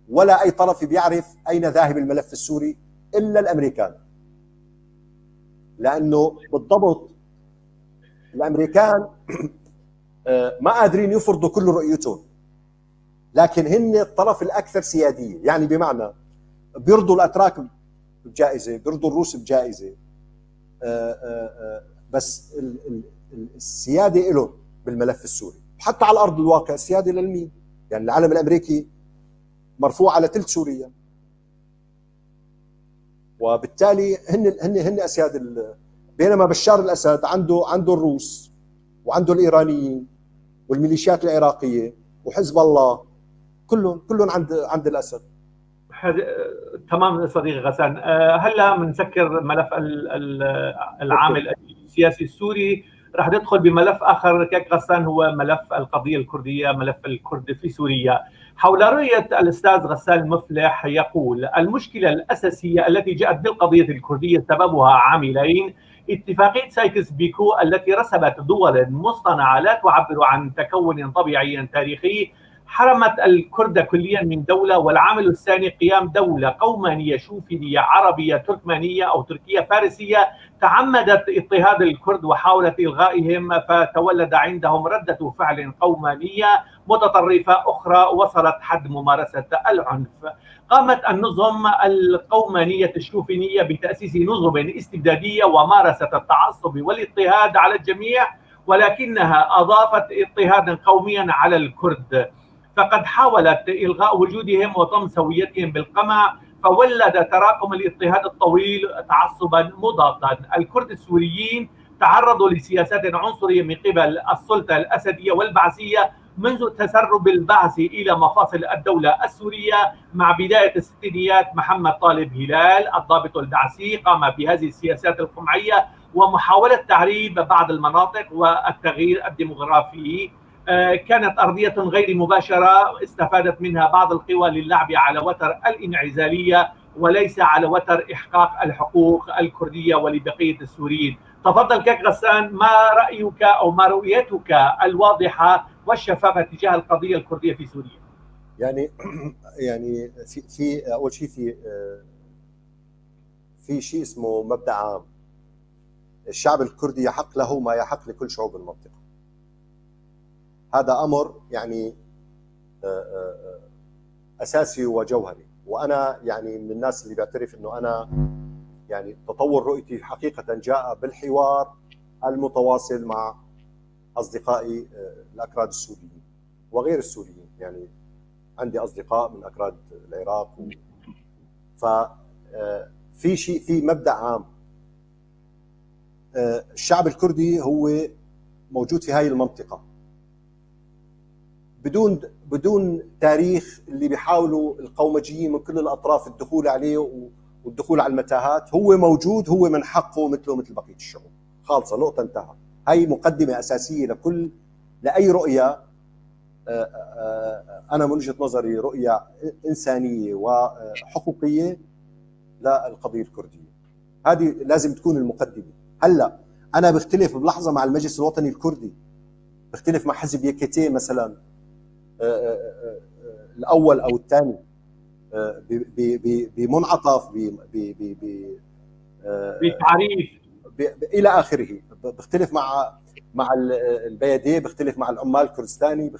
ولا اي طرف بيعرف اين ذاهب الملف السوري الا الامريكان، لانه بالضبط الامريكان ما قادرين يفرضوا كل رؤيتهم، لكن هن الطرف الاكثر سيادية. يعني بمعنى بيرضوا الاتراك بجائزة، بيرضوا الروس بجائزة، بس السيادة لهم بالملف السوري. حتى على ارض الواقع السيادة للمين؟ يعني العلم الامريكي مرفوع على ثلث سوريا، وبالتالي هن اسياد. بينما بشار الاسد عنده الروس وعنده الايرانيين والميليشيات العراقية وحزب الله، كلهم عند الاسد. تمام صديقي غسان. هلا بنسكر ملف العامل السياسي السوري، رح ندخل بملف اخر كاك غسان، هو ملف القضية الكرديه، ملف الكرد في سوريا. حول رؤية الاستاذ غسان مفلح يقول: المشكلة الاساسية التي جاءت بالقضية الكردية سببها عاملين: اتفاقية سايكس بيكو التي رسمت دول مصطنعه لا تعبر عن تكون طبيعي تاريخي، حرمت الكرد كليا من دولة، والعامل الثاني قيام دولة قومانية شوفينية عربية تركمانية أو تركية فارسية تعمدت اضطهاد الكرد وحاولت إلغائهم، فتولد عندهم ردة فعل قومانية متطرفة أخرى وصلت حد ممارسة العنف. قامت النظم القومانية الشوفينية بتأسيس نظم استبدادية ومارست التعصب والاضطهاد على الجميع، ولكنها أضافت اضطهادا قوميا على الكرد، فقد حاولت إلغاء وجودهم وطمس هويتهم بالقمع، فولد تراكم الاضطهاد الطويل تعصبا مضادا. الكرد السوريين تعرضوا لسياسات عنصرية من قبل السلطة الأسدية والبعثية منذ تسرب البعث إلى مفاصل الدولة السورية مع بداية الستينيات. محمد طالب هلال الضابط البعثي قام بهذه السياسات القمعية ومحاولة تعريب بعض المناطق والتغيير الديموغرافي. كانت أرضية غير مباشرة استفادت منها بعض القوى للعب على وتر الانعزالية وليس على وتر إحقاق الحقوق الكردية ولبقية السوريين. تفضل كاك غسان، ما رأيك أو ما رؤيتك الواضحة والشفافة تجاه القضية الكردية في سوريا؟ يعني في أول شيء في شيء اسمه مبدأ عام: الشعب الكردي يحق له ما يحق لكل شعوب المنطقة. هذا امر يعني اساسي وجوهري، وانا يعني من الناس اللي بيعترف انه انا يعني تطور رؤيتي حقيقة جاء بالحوار المتواصل مع اصدقائي الاكراد السوريين وغير السوريين. يعني عندي اصدقاء من اكراد العراق ف في شيء، في مبدا عام: الشعب الكردي هو موجود في هاي المنطقة بدون تاريخ اللي بيحاولوا القومجيين من كل الاطراف الدخول عليه والدخول على المتاهات. هو موجود، هو من حقه مثله مثل بقية الشعوب. خالصة، نقطه، انتهى. هاي مقدمه اساسية لاي رؤيه، انا من وجهه نظري رؤية انسانيه وحقوقيه للقضية الكرديه. هذه لازم تكون المقدمة. هلا انا بختلف بلحظة مع المجلس الوطني الكردي، بختلف مع حزب يكتي مثلا الاول او الثاني بمنعطف بتعريف الى اخره، بختلف مع البياديه، بختلف مع العمال الكردستاني،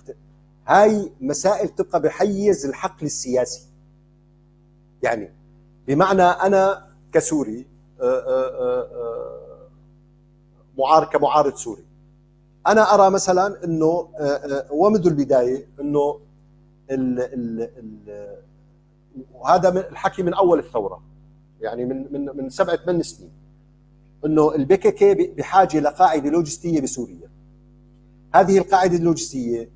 هاي مسائل تبقى بحيز الحقل السياسي. يعني بمعنى انا كسوري معارض، كمعارض سوري، انا ارى مثلا انه ومنذ البداية انه ال ال ال وهذا من الحكي من اول الثوره، يعني من 7 8 سنين، انه ال PKK بحاجة لقاعدة لوجستية بسوريا. هذه القاعدة اللوجستية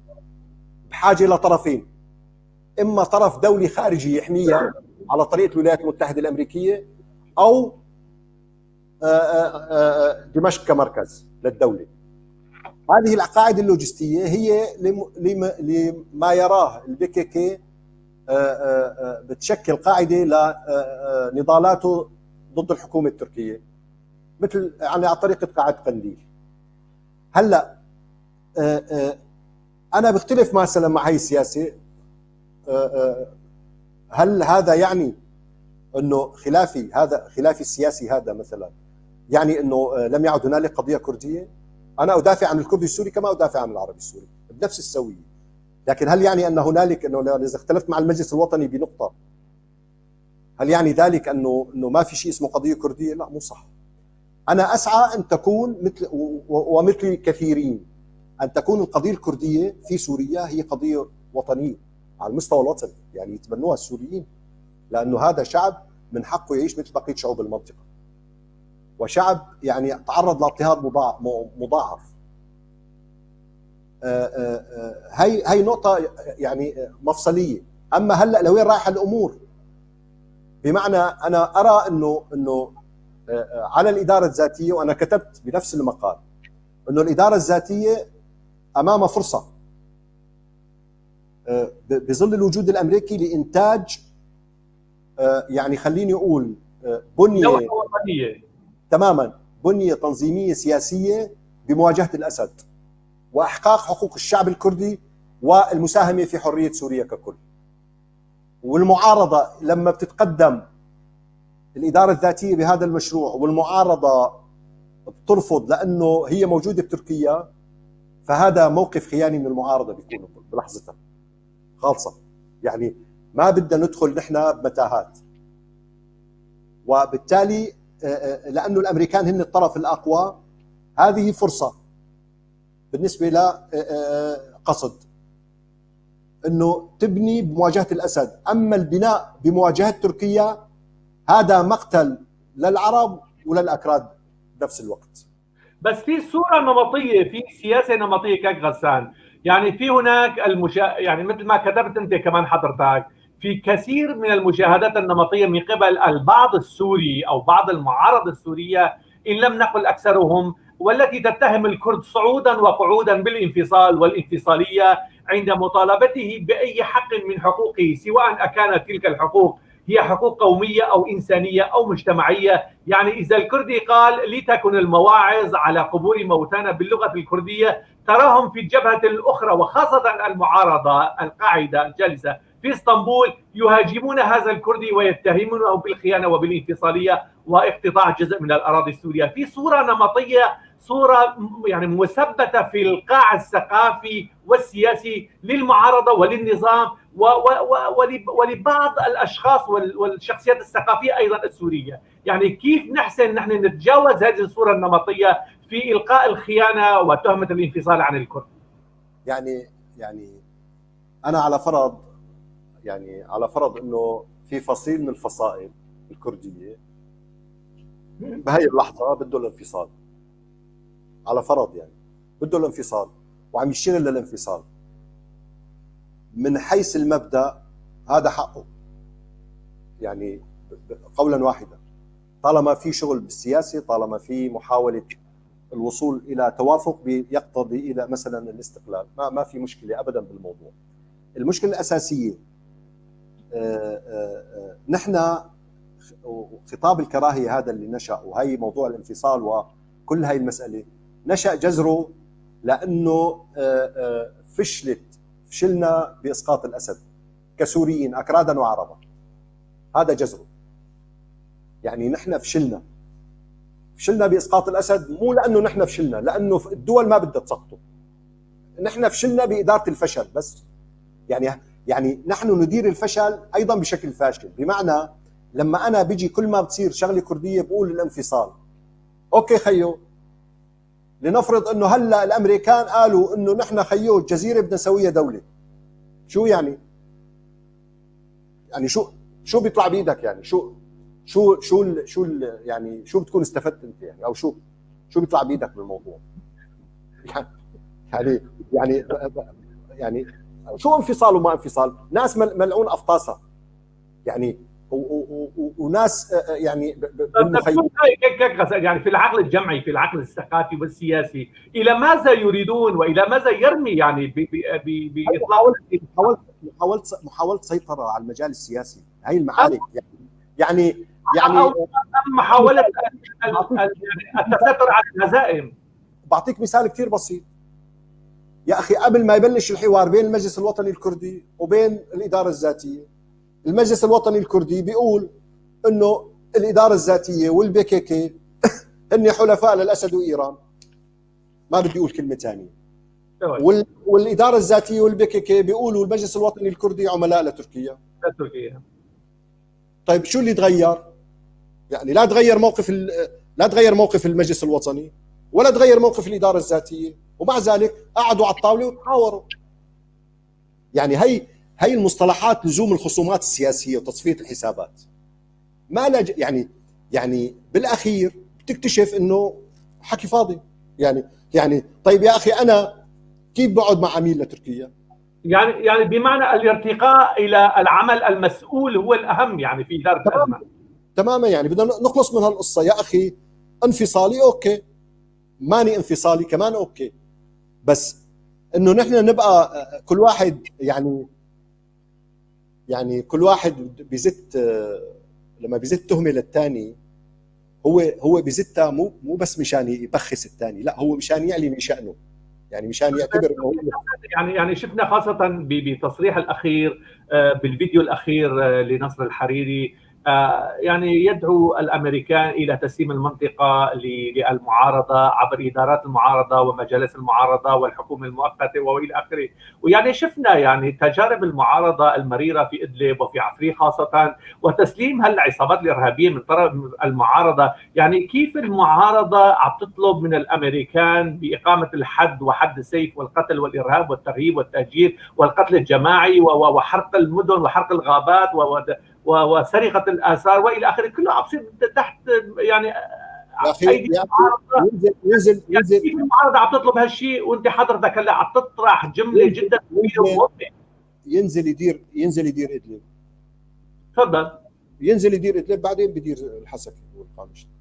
بحاجة لطرفين: اما طرف دولي خارجي يحميها على طريقه الولايات المتحدة الامريكيه، او دمشق كمركز للدوله. هذه القاعدة اللوجستية هي لما يراه ال PKK بتشكل قاعدة لنضالاته ضد الحكومة التركيه، مثل يعني على طريقه قاعدة قنديل. هلا انا بختلف مثلا مع هي السياسه. هل هذا يعني انه خلافي هذا، خلافي السياسي هذا مثلا، يعني انه لم يعد هنالك قضية كرديه؟ انا ادافع عن الكردي السوري كما ادافع عن العربي السوري بنفس السويه، لكن هل يعني ان هنالك انه اذا اختلفت مع المجلس الوطني بنقطة هل يعني ذلك انه ما في شيء اسمه قضية كرديه؟ لا، مو صح. انا اسعى ان تكون مثل ومثل كثيرين ان تكون القضية الكردية في سوريا هي قضية وطنية على المستوى الوطني، يعني يتبنوها السوريين، لانه هذا شعب من حقه يعيش مثل بقية شعوب المنطقه، وشعب يعني تعرض لاضطهاد مضاعف. هي نقطة يعني مفصليه. اما هلا لوين رايحة الامور؟ بمعنى انا ارى انه على الادارة الذاتيه، وانا كتبت بنفس المقال انه الادارة الذاتية امام فرصة بظل الوجود الامريكي لانتاج يعني خليني اقول بنيه وطنية، تماما، بنيه تنظيميه سياسية بمواجهة الاسد واحقاق حقوق الشعب الكردي والمساهمة في حرية سوريا ككل. والمعارضة لما بتتقدم الادارة الذاتية بهذا المشروع والمعارضة بترفض لانه هي موجودة بتركيا، فهذا موقف خياني من المعارضة بيكون بلحظتها خالصة. يعني ما بدنا ندخل نحن بمتاهات، وبالتالي لانه الامريكان هن الطرف الاقوى، هذه فرصة بالنسبة لقصد انه تبني بمواجهة الاسد. اما البناء بمواجهة تركيا هذا مقتل للعرب وللاكراد بنفس الوقت. بس في صوره نمطية، في سياسة نمطية كاك غسان، يعني في هناك يعني مثل ما كتبت انت كمان حضرتك، في كثير من المشاهدات النمطية من قبل البعض السوري او بعض المعارضة السورية ان لم نقل اكثرهم، والتي تتهم الكرد صعودا وقعودا بالانفصال والانفصاليه عند مطالبته باي حق من حقوقه، سواء اكانت تلك الحقوق هي حقوق قومية او انسانيه او مجتمعية. يعني اذا الكردي قال لتكن المواعظ على قبور موتانا باللغة الكردية، تراهم في الجبهة الاخرى وخاصة المعارضة القاعدة الجالسه في اسطنبول يهاجمون هذا الكردي ويتهمونه بالخيانة وبالانفصاليه واقتطاع جزء من الاراضي السورية. في صوره نمطية، صوره يعني مثبتة في القاع الثقافي والسياسي للمعارضه وللنظام ولبعض الاشخاص والشخصيات الثقافية ايضا السورية. يعني كيف نحسن نحن نتجاوز هذه الصورة النمطية في القاء الخيانة وتهمه الانفصال عن الكرد؟ يعني انا على فرض، يعني على فرض انه في فصيل من الفصائل الكردية بهي اللحظة بده الانفصال، على فرض يعني بده الانفصال وعم يشتغل للانفصال، من حيث المبدا هذا حقه، يعني قولا واحدا، طالما في شغل بالسياسة، طالما في محاولة الوصول الى توافق يقتضي الى مثلا الاستقلال، ما في مشكلة ابدا بالموضوع. المشكلة الاساسية نحن خطاب الكراهية هذا اللي نشا، وهي موضوع الانفصال وكل هاي المسالة نشا جذره لانه فشلنا باسقاط الاسد كسوريين اكرادا وعربا، هذا جذره. يعني نحن فشلنا باسقاط الاسد، مو لانه نحن فشلنا، لانه الدول ما بدها تسقطه. نحن فشلنا بادارة الفشل بس. يعني نحن ندير الفشل ايضا بشكل فاشل، بمعنى لما انا بيجي كل ما بتصير شغله كرديه بقول الانفصال، okay خيو، لنفرض انه هلا الامريكان قالوا انه نحن خيو الجزيرة بدنا نسويها دولة، شو يعني؟ يعني شو بيطلع بايدك؟ يعني شو شو شو ال شو ال يعني شو بتكون استفدت انت يعني، او شو بيطلع بايدك بالموضوع؟ يعني يعني يعني شو انفصال وما انفصال؟ ناس ملعون افطاسها يعني، وناس يعني بالمخيم. يعني في العقل الجمعي، في العقل الثقافي والسياسي، الى ماذا يريدون والى ماذا يرمي؟ يعني باطلاق محاولة سيطرة على المجال السياسي، هي المعارك يعني أو محاولة التستر على الهزائم. بعطيك مثال كثير بسيط يا اخي، قبل ما يبلش الحوار بين المجلس الوطني الكردي وبين الادارة الذاتية، المجلس الوطني الكردي بيقول انه الادارة الذاتية والبي كي كي هن حلفاء للاسد وايران، ما بدي اقول كلمة ثانية. والادارة الذاتية والبي كي كي بيقولوا المجلس الوطني الكردي عملاء لتركيا. لتركيا. طيب شو اللي تغير؟ يعني لا تغير موقف لا تغير موقف المجلس الوطني ولا تغير موقف الادارة الذاتية، ومع ذلك قعدوا على الطاولة وتحاوروا. يعني هي المصطلحات لزوم الخصومات السياسية وتصفية الحسابات. ما لا يعني بالاخير بتكتشف انه حكي فاضي. يعني طيب يا اخي، انا كيف بقعد مع عميل لتركيا؟ يعني بمعنى الارتقاء الى العمل المسؤول هو الاهم يعني في ادارة الازمة. تماما، يعني بدنا نخلص من هالقصة يا اخي. انفصالي okay، ماني انفصالي كمان okay، بس انه نحن نبقى كل واحد يعني كل واحد بيزت، لما بيزت تهمه للثاني هو بيزتها مو بس مشان يبخس الثاني، لا هو مشان يعلي من شأنه، يعني مشان يعتبر انه هو يعني شفنا خاصة بتصريح الاخير بالفيديو الاخير لنصر الحريري، يعني يدعو الامريكان الى تسليم المنطقة للمعارضه عبر ادارات المعارضة ومجالس المعارضة والحكومة المؤقتة والى اخره، ويعني شفنا يعني تجارب المعارضة المريره في ادلب وفي عفرين خاصة، وتسليم هالعصابات الارهابية من طرف المعارضة، يعني كيف المعارضة عم تطلب من الامريكان باقامة الحد وحد السيف والقتل والارهاب والترهيب والتهجير والقتل الجماعي وحرق المدن وحرق الغابات وسرقة الاثار والى اخره، كله عم بصير تحت يعني يا اخي ايدي المعارضة. ينزل يعني ينزل كيف المعارضة عم تطلب هالشيء وانت حضرتك هلا عم تطرح جملة جدا كبيرة ومهمة؟ ينزل يدير ادلب. تفضل. ينزل يدير ادلب، بعدين بدير الحسكه والقامشلي.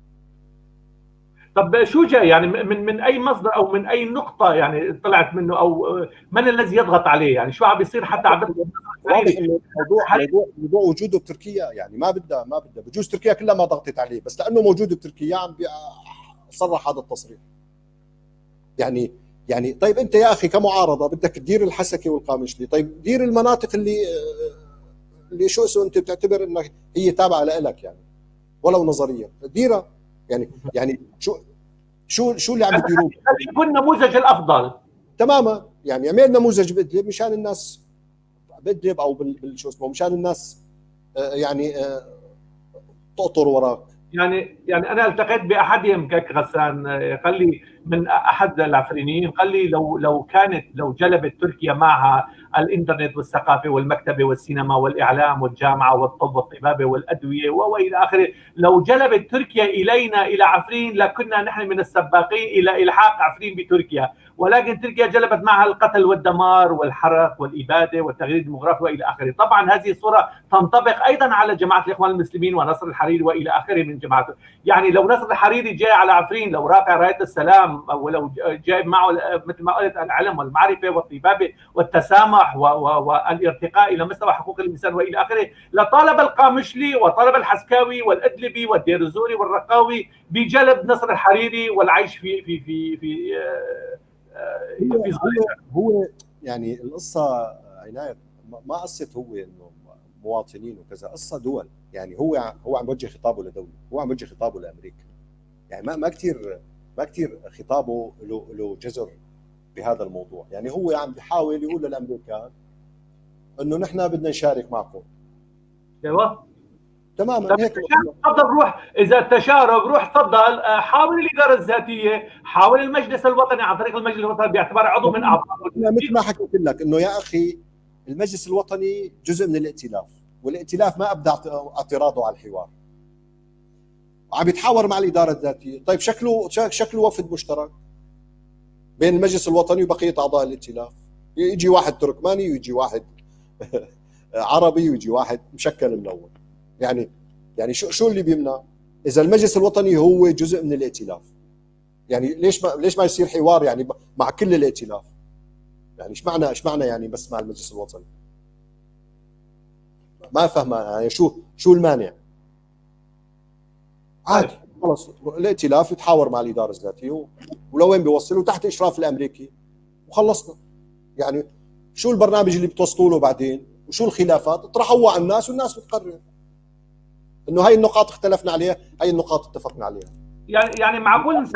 طب شو جاي يعني من اي مصدر او من اي نقطة يعني طلعت منه، او من الذي يضغط عليه؟ يعني شو عم بيصير حتى عم واضح انه موضوع وجوده بتركيا، يعني ما بدها بجوز تركيا كلها ما ضغطت عليه، بس لانه موجود بتركيا عم صرح هذا التصريح. يعني طيب انت يا اخي كمعارضه بدك تدير الحسكه والقامشلي، طيب دير المناطق اللي شو اسمه انت بتعتبر انك هي تابعه لك، يعني ولو نظريا ديرها. يعني شو اللي عم بيديروه؟ يكون النموذج الافضل. تماما، يعني اعمل نموذج بادلب مشان الناس بادلب او بالشو اسمه، مشان الناس يعني تقطر وراك. يعني انا التقيت باحدهم كك غسان، قال لي من احد العفرينيين، قال لي لو كانت لو جلبت تركيا معها الانترنت والثقافة والمكتبه والسينما والاعلام والجامعة والطب والطبابه والادوية والى اخره، لو جلبت تركيا الينا الى عفرين لكنا نحن من السباقين الى الحاق عفرين بتركيا، ولكن تركيا جلبت معها القتل والدمار والحرق والاباده والتغيير الديموغرافي والى اخره. طبعا هذه الصورة تنطبق ايضا على جماعة الاخوان المسلمين ونصر الحريري والى اخره من جماعته. يعني لو نصر الحريري جاء على عفرين، لو رافع رايه السلام، ولو جاء معه مثل ما قلت العلم والمعرفة والطبابه والتسامح والارتقاء الى مستوى حقوق الانسان والى اخره، لطالب القامشلي وطالب الحسكاوي والادلبي والديرزوري والرقاوي بجلب نصر الحريري والعيش في في في في هو يعني القصة عناية ما قصة هو انه مواطنين وكذا، قصة دول. يعني هو عم بوجه خطابه لدولة، هو عم بوجه خطابه لامريكا. يعني ما كثير خطابه له جذر بهذا الموضوع. يعني هو عم بيحاول يقول للامريكان انه نحن بدنا نشارك معكم. ايوه تماما هيك. تفضل روح، اذا التشارك روح تفضل، حاول الادارة الذاتية، حاول المجلس الوطني عن طريق المجلس الوطني باعتباره عضو من اعضاء. مثل ما حكيت لك انه يا اخي المجلس الوطني جزء من الائتلاف، والائتلاف ما ابدى اعتراضه على الحوار، عم يتحاور مع الادارة الذاتية. طيب شكله وفد مشترك بين المجلس الوطني وبقية اعضاء الائتلاف، يجي واحد تركماني ويجي واحد عربي ويجي واحد مشكل ملون. يعني شو اللي بيمنع؟ اذا المجلس الوطني هو جزء من الائتلاف، يعني ليش ما يصير حوار يعني مع كل الائتلاف؟ يعني ايش معنى يعني بس مع المجلس الوطني؟ ما فهمها يعني شو المانع؟ عادي خلص الائتلاف يتحاور مع الادارة الذاتية ولوين بيوصل وتحت اشراف الامريكي وخلصنا. يعني شو البرنامج اللي بتوصلوا له بعدين وشو الخلافات اطرحوها على الناس والناس بتقرر انه هاي النقاط اختلفنا عليها، هاي النقاط اتفقنا عليها. يعني معقول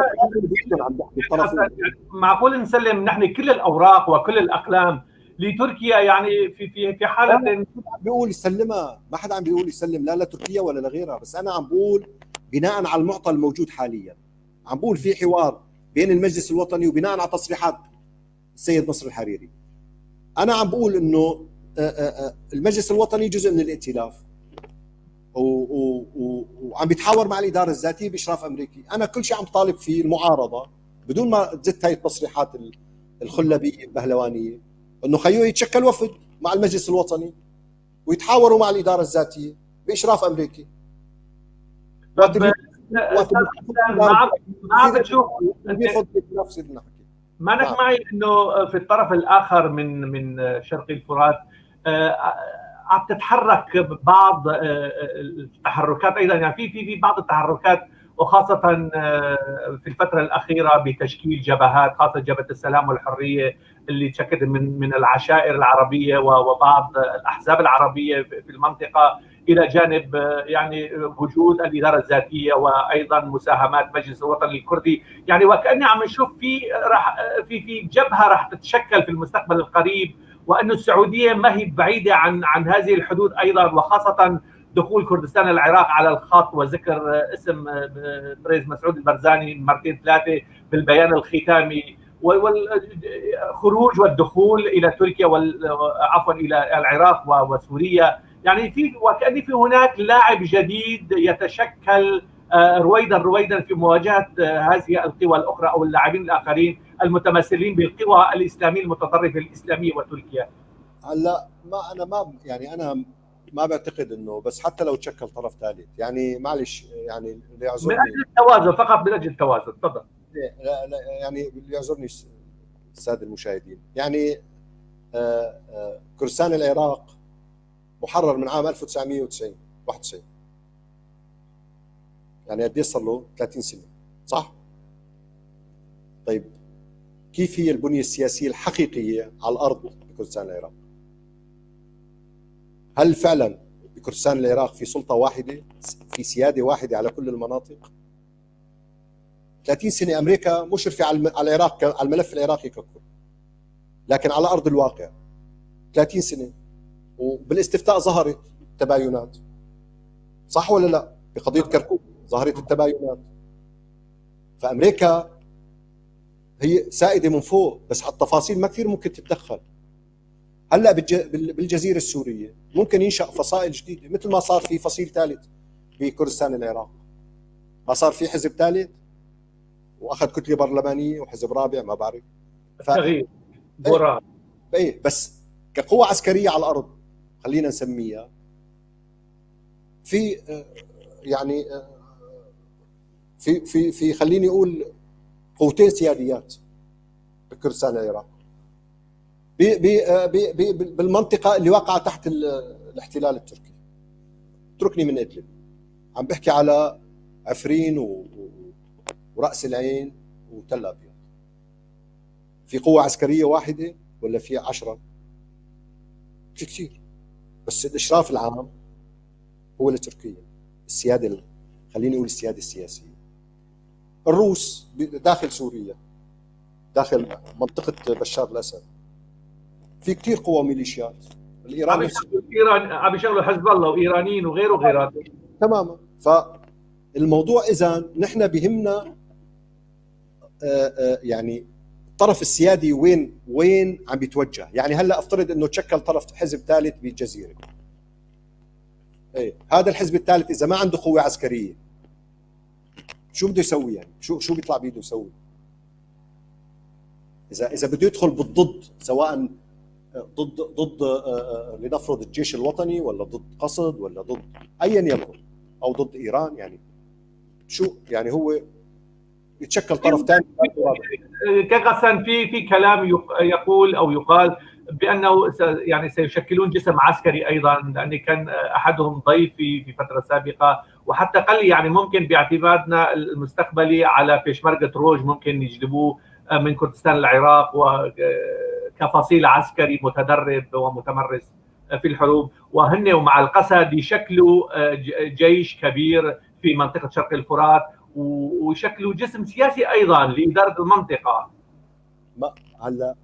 معقول نسلم نحن كل الاوراق وكل الاقلام لتركيا؟ يعني في في في حاله ما حدا بيقول يسلمها، ما حدا عم بيقول يسلم لا لتركيا ولا لغيرها، بس انا عم بقول بناء على المعطى الموجود حاليا، عم بقول في حوار بين المجلس الوطني وبناء على تصريحات السيد نصر الحريري، انا عم بقول انه المجلس الوطني جزء من الائتلاف وعم بيتحاور مع الادارة الذاتية باشراف امريكي. انا كل شيء عم طالب فيه المعارضة بدون ما تزت هاي التصريحات الخلبيه البهلوانيه، انه خيو يتشكل وفد مع المجلس الوطني ويتحاوروا مع الادارة الذاتية باشراف امريكي. طب ما بتشوف مانك نعم. معي انه في الطرف الاخر من شرق الفرات عم تتحرك بعض التحركات ايضا، يعني في بعض التحركات، وخاصة في الفترة الاخيرة بتشكيل جبهات، خاصة جبهة السلام والحرية اللي تشكلت من العشائر العربية وبعض الاحزاب العربية في المنطقة، الى جانب يعني وجود الادارة الذاتية وايضا مساهمات مجلس الوطني الكردي. يعني وكأني عم نشوف في راح في جبهة راح تتشكل في المستقبل القريب، وأن السعودية ما هي بعيدة عن هذه الحدود ايضا، وخاصة دخول كردستان العراق على الخط وذكر اسم بريز مسعود البرزاني مرتين ثلاثة بالبيان الختامي، والخروج والدخول الى تركيا عفوا الى العراق وسوريا. يعني في وكأن في هناك لاعب جديد يتشكل رويدا رويدا في مواجهة هذه القوى الاخرى او اللاعبين الاخرين المتمثلين بالقوى الاسلامية المتطرفة الاسلامية وتركيا. هلا ما انا ما يعني انا ما بعتقد انه، بس حتى لو تشكل طرف ثالث يعني معلش، يعني اللي يعذرني من اجل التوازن، فقط من اجل التوازن. تفضل. لا لا يعني اللي يعذرني السادة المشاهدين، يعني كردستان العراق محرر من عام 1990 91، يعني قد ايه صار له؟ 30 سنة، صح؟ طيب كيف هي البنية السياسية الحقيقية على الارض بكردستان العراق؟ هل فعلا بكردستان العراق في سلطة واحدة، في سيادة واحدة على كل المناطق؟ 30 سنة امريكا مشرفة على العراق، على الملف العراقي ككل، لكن على ارض الواقع 30 سنة، وبالاستفتاء ظهرت تباينات، صح ولا لا؟ بقضيه كركوك ظهرت التباينات. فامريكا هي سائدة من فوق، بس على التفاصيل ما كثير ممكن تتدخل. هلا بالجزيره السورية ممكن ينشا فصائل جديدة، مثل ما صار في فصيل ثالث بكردستان العراق، ما صار في حزب ثالث واخذ كتلة برلمانية وحزب رابع ما بعرف. تغيير برا ايه، بس كقوة عسكرية على الارض خلينا نسميها، في يعني في في في خليني اقول قوتين سياديات بكردستان العراق بي بي بي بالمنطقة اللي واقعه تحت الاحتلال التركي. اتركني من ادلب، عم بحكي على عفرين وراس العين وتل ابيض. في قوة عسكرية واحدة ولا في 10؟ في كثير، بس الاشراف العام هو لتركيا، السيادة، خليني اقول السيادة السياسية. الروس داخل سوريا، داخل منطقة بشار الاسد، في كثير قوى ميليشيات. الايران ايران عم يشغلوا حزب الله وايرانيين وغيره وغيرات. تماما. فالموضوع اذا نحن بهمنا يعني الطرف السيادي وين عم بيتوجه. يعني هلا افترض انه تشكل طرف حزب ثالث بالجزيره، ايه هذا الحزب الثالث اذا ما عنده قوة عسكرية شو بده يسوي؟ يعني شو بيطلع بيده يسوي؟ اذا بده يدخل بالضد، سواء ضد لنفرض الجيش الوطني، ولا ضد قصد، ولا ضد ايا يكن، او ضد ايران، يعني شو يعني هو يتشكل طرف ثاني؟ كغسان في كلام يقول او يقال بانه يعني سيشكلون جسم عسكري ايضا، لان كان احدهم ضيفي في فترة سابقه، وحتى قال لي يعني ممكن باعتمادنا المستقبلي على بيشمركة روج ممكن يجلبوه من كردستان العراق وكفصيل عسكري متدرب ومتمرس في الحروب، وهن ومع القسد يشكلوا جيش كبير في منطقة شرق الفرات، ويشكلوا جسم سياسي ايضا لادارة المنطقة. ما هلا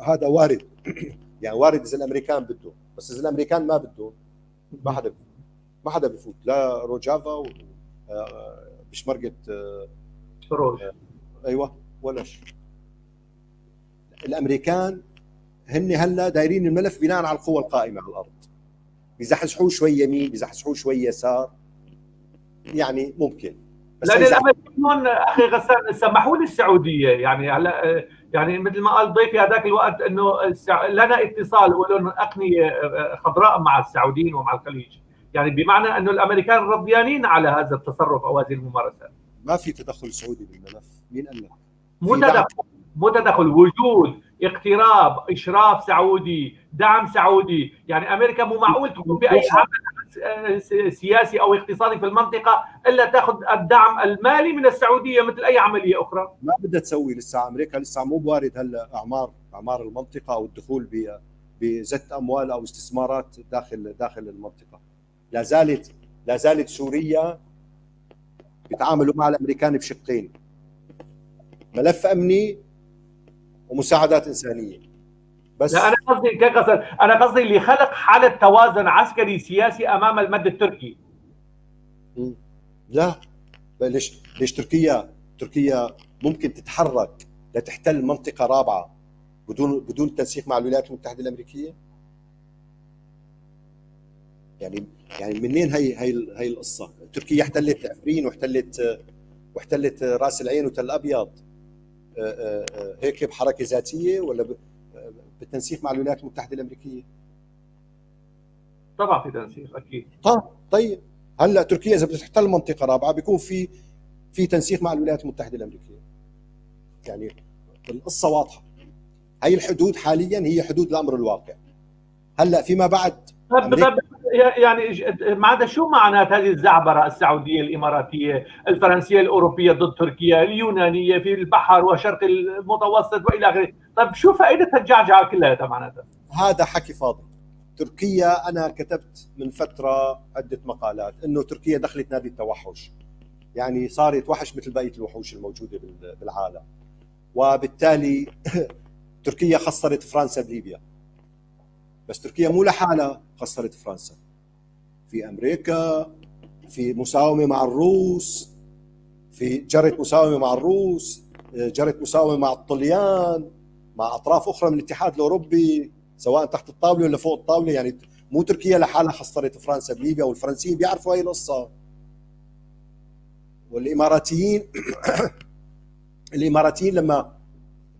هذا وارد، يعني وارد اذا الامريكان بدهم، بس اذا الامريكان ما بدهم ما حدا بفوت، لا روجافا بشمرقه روج، ايوه، ولا شيء. الامريكان هن هلا دايرين الملف بناء على القوى القائمة على الارض، بيزحزحوه شوي يمين، بيزحزحوه شوي يسار، يعني ممكن. لان الامريكان اخي غسان سمحوا للسعودية، يعني هلا يعني مثل ما قال ضيفي هذاك الوقت انه لنا اتصال ولهم اقنيه خضراء مع السعوديين ومع الخليج، يعني بمعنى انه الامريكان رضيانين على هذا التصرف او هذه الممارسة. ما في تدخل سعودي بالملف، مين قال لك؟ مو تدخل، مو تدخل، وجود اقتراب، اشراف سعودي، دعم سعودي، يعني امريكا مو معقول تقوم باي عمل سياسي او اقتصادي في المنطقة الا تاخذ الدعم المالي من السعودية مثل اي عملية اخرى. ما بدها تسوي لسه امريكا، لسه مو بوارد هلا اعمار المنطقة او الدخول بزت اموال او استثمارات داخل المنطقة. لا زالت سوريا بيتعاملوا مع الامريكان بشقين، ملف امني ومساعدات انسانيه. بس لا، انا قصدي انا قصدي اللي خلق حاله توازن عسكري سياسي امام المد التركي. لا، ليش تركيا ممكن تتحرك لتحتل منطقة رابعه بدون تنسيق مع الولايات المتحدة الامريكية؟ يعني منين هي القصة؟ تركيا احتلت عفرين واحتلت راس العين وتل ابيض هيك بحركة ذاتية ولا بالتنسيق مع الولايات المتحدة الامريكية؟ طبعا في تنسيق اكيد. طيب هلا تركيا اذا بدها تحتل منطقة رابعه بيكون في تنسيق مع الولايات المتحدة الامريكية. يعني القصة واضحة. هي الحدود حاليا هي حدود الامر الواقع. هلا فيما بعد طب يعني معناتها شو معنات هذه الزعبره السعودية الاماراتية الفرنسية الاوروبية ضد تركيا اليونانية في البحر وشرق المتوسط والى اخره؟ طب شو فائدة الجعجعه كلها معناتها؟ هذا حكي فاضي. تركيا انا كتبت من فترة عده مقالات انه تركيا دخلت نادي التوحش، يعني صارت وحش مثل بقية الوحوش الموجودة بالعالم، وبالتالي تركيا خسرت فرنسا بليبيا. بس تركيا مو لحالها خسرت فرنسا، في امريكا، في مساومة مع الروس، في جرت مساومة مع الروس، جرت مساومة مع الطليان، مع اطراف اخرى من الاتحاد الاوروبي، سواء تحت الطاولة ولا فوق الطاولة. يعني مو تركيا لحالها خسرت فرنسا بليبيا، والفرنسيين بيعرفوا هاي القصة، والاماراتيين الاماراتيين لما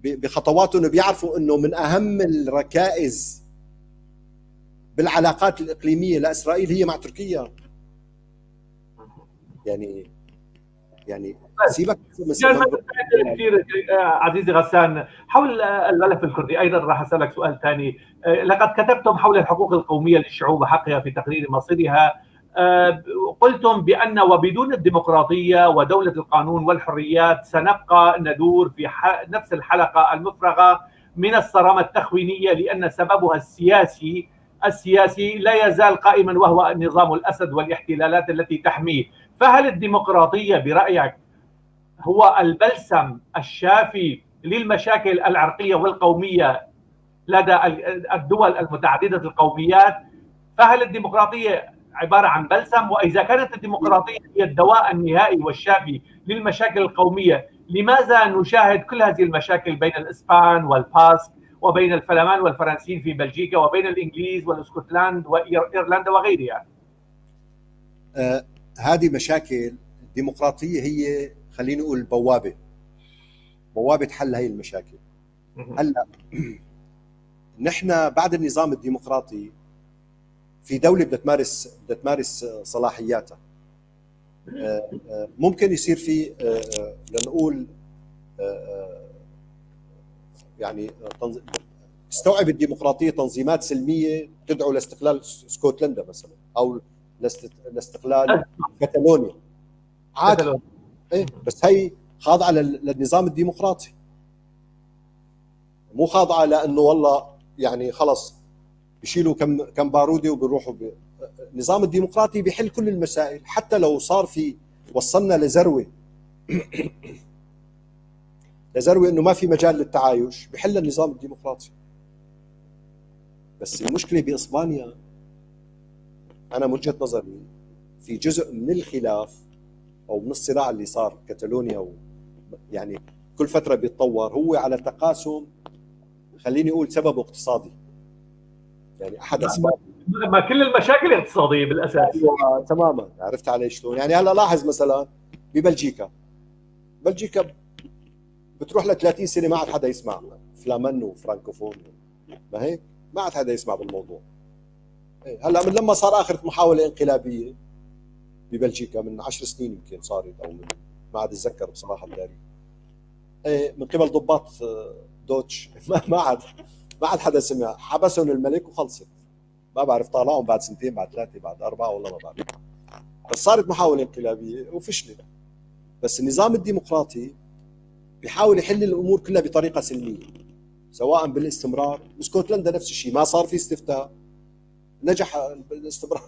بخطواتهم بيعرفوا انه من اهم الركائز بالعلاقات الاقليمية لاسرائيل هي مع تركيا. يعني سيبك كثير عزيزي غسان. حول الملف الكردي ايضا راح اسالك سؤال ثاني. لقد كتبتم حول الحقوق القومية للشعوب وحقها في تقرير مصيرها، قلتم بان وبدون الديمقراطية ودولة القانون والحريات سنبقى ندور في نفس الحلقة المفرغه من الصرامه التخوينيه، لان سببها السياسي لا يزال قائما وهو نظام الأسد والاحتلالات التي تحميه. فهل الديمقراطية برأيك هو البلسم الشافي للمشاكل العرقية والقومية لدى الدول المتعددة القوميات؟ فهل الديمقراطية عبارة عن بلسم؟ وإذا كانت الديمقراطية هي الدواء النهائي والشافي للمشاكل القومية، لماذا نشاهد كل هذه المشاكل بين الإسبان والباسك وبين الفلمان والفرنسيين في بلجيكا وبين الإنجليز والاسكتلند وإيرلندا وغيرها؟ هذه مشاكل الديمقراطية هي خلينا نقول بوابة حل هاي المشاكل. هلا نحن بعد النظام الديمقراطي في دولة بدها تمارس صلاحياتها، ممكن يصير في لنقول يعني تستوعب الديمقراطية تنظيمات سلمية تدعو لاستقلال اسكتلندا مثلا او لاستقلال كتالونيا عادي. ايه بس هي خاضعة للنظام الديمقراطي، مو خاضعة لانه والله يعني خلص بيشيلوا كم باروده وبيروحوا. النظام الديمقراطي بيحل كل المسائل، حتى لو صار في وصلنا لذروه انه ما في مجال للتعايش، بحل النظام الديمقراطي. بس المشكلة باسبانيا انا من وجهه نظري في جزء من الخلاف او من الصراع اللي صار كتالونيا يعني كل فترة بيتطور، هو على تقاسم خليني اقول سببه اقتصادي. يعني احد اسباب ما كل المشاكل اقتصادية بالاساس. أيوة تماما، عرفت علي شلون؟ يعني هلا لاحظ مثلا ببلجيكا، بلجيكا بتروح ل 30 سنة ما عاد حدا يسمع فلامان وفرانكوفون، ما هيك؟ ما عاد حدا يسمع بالموضوع. هلا من لما صار اخر محاولة انقلابيه ببلجيكا من 10 سنين يمكن صارت، او من ما عاد اتذكر بصراحة التاريخ، من قبل ضباط دوتش، ما عاد حدا سمع، حبسهم الملك وخلصت. ما بعرف طالعهم بعد سنتين، بعد 3، بعد 4، والله ما بعرف. بس صارت محاولة انقلابية وفشلت. بس النظام الديمقراطي بيحاول يحل الامور كلها بطريقة سلمية، سواء بالاستمرار. اسكتلندا نفس الشيء، ما صار في استفتاء، نجح الاستمرار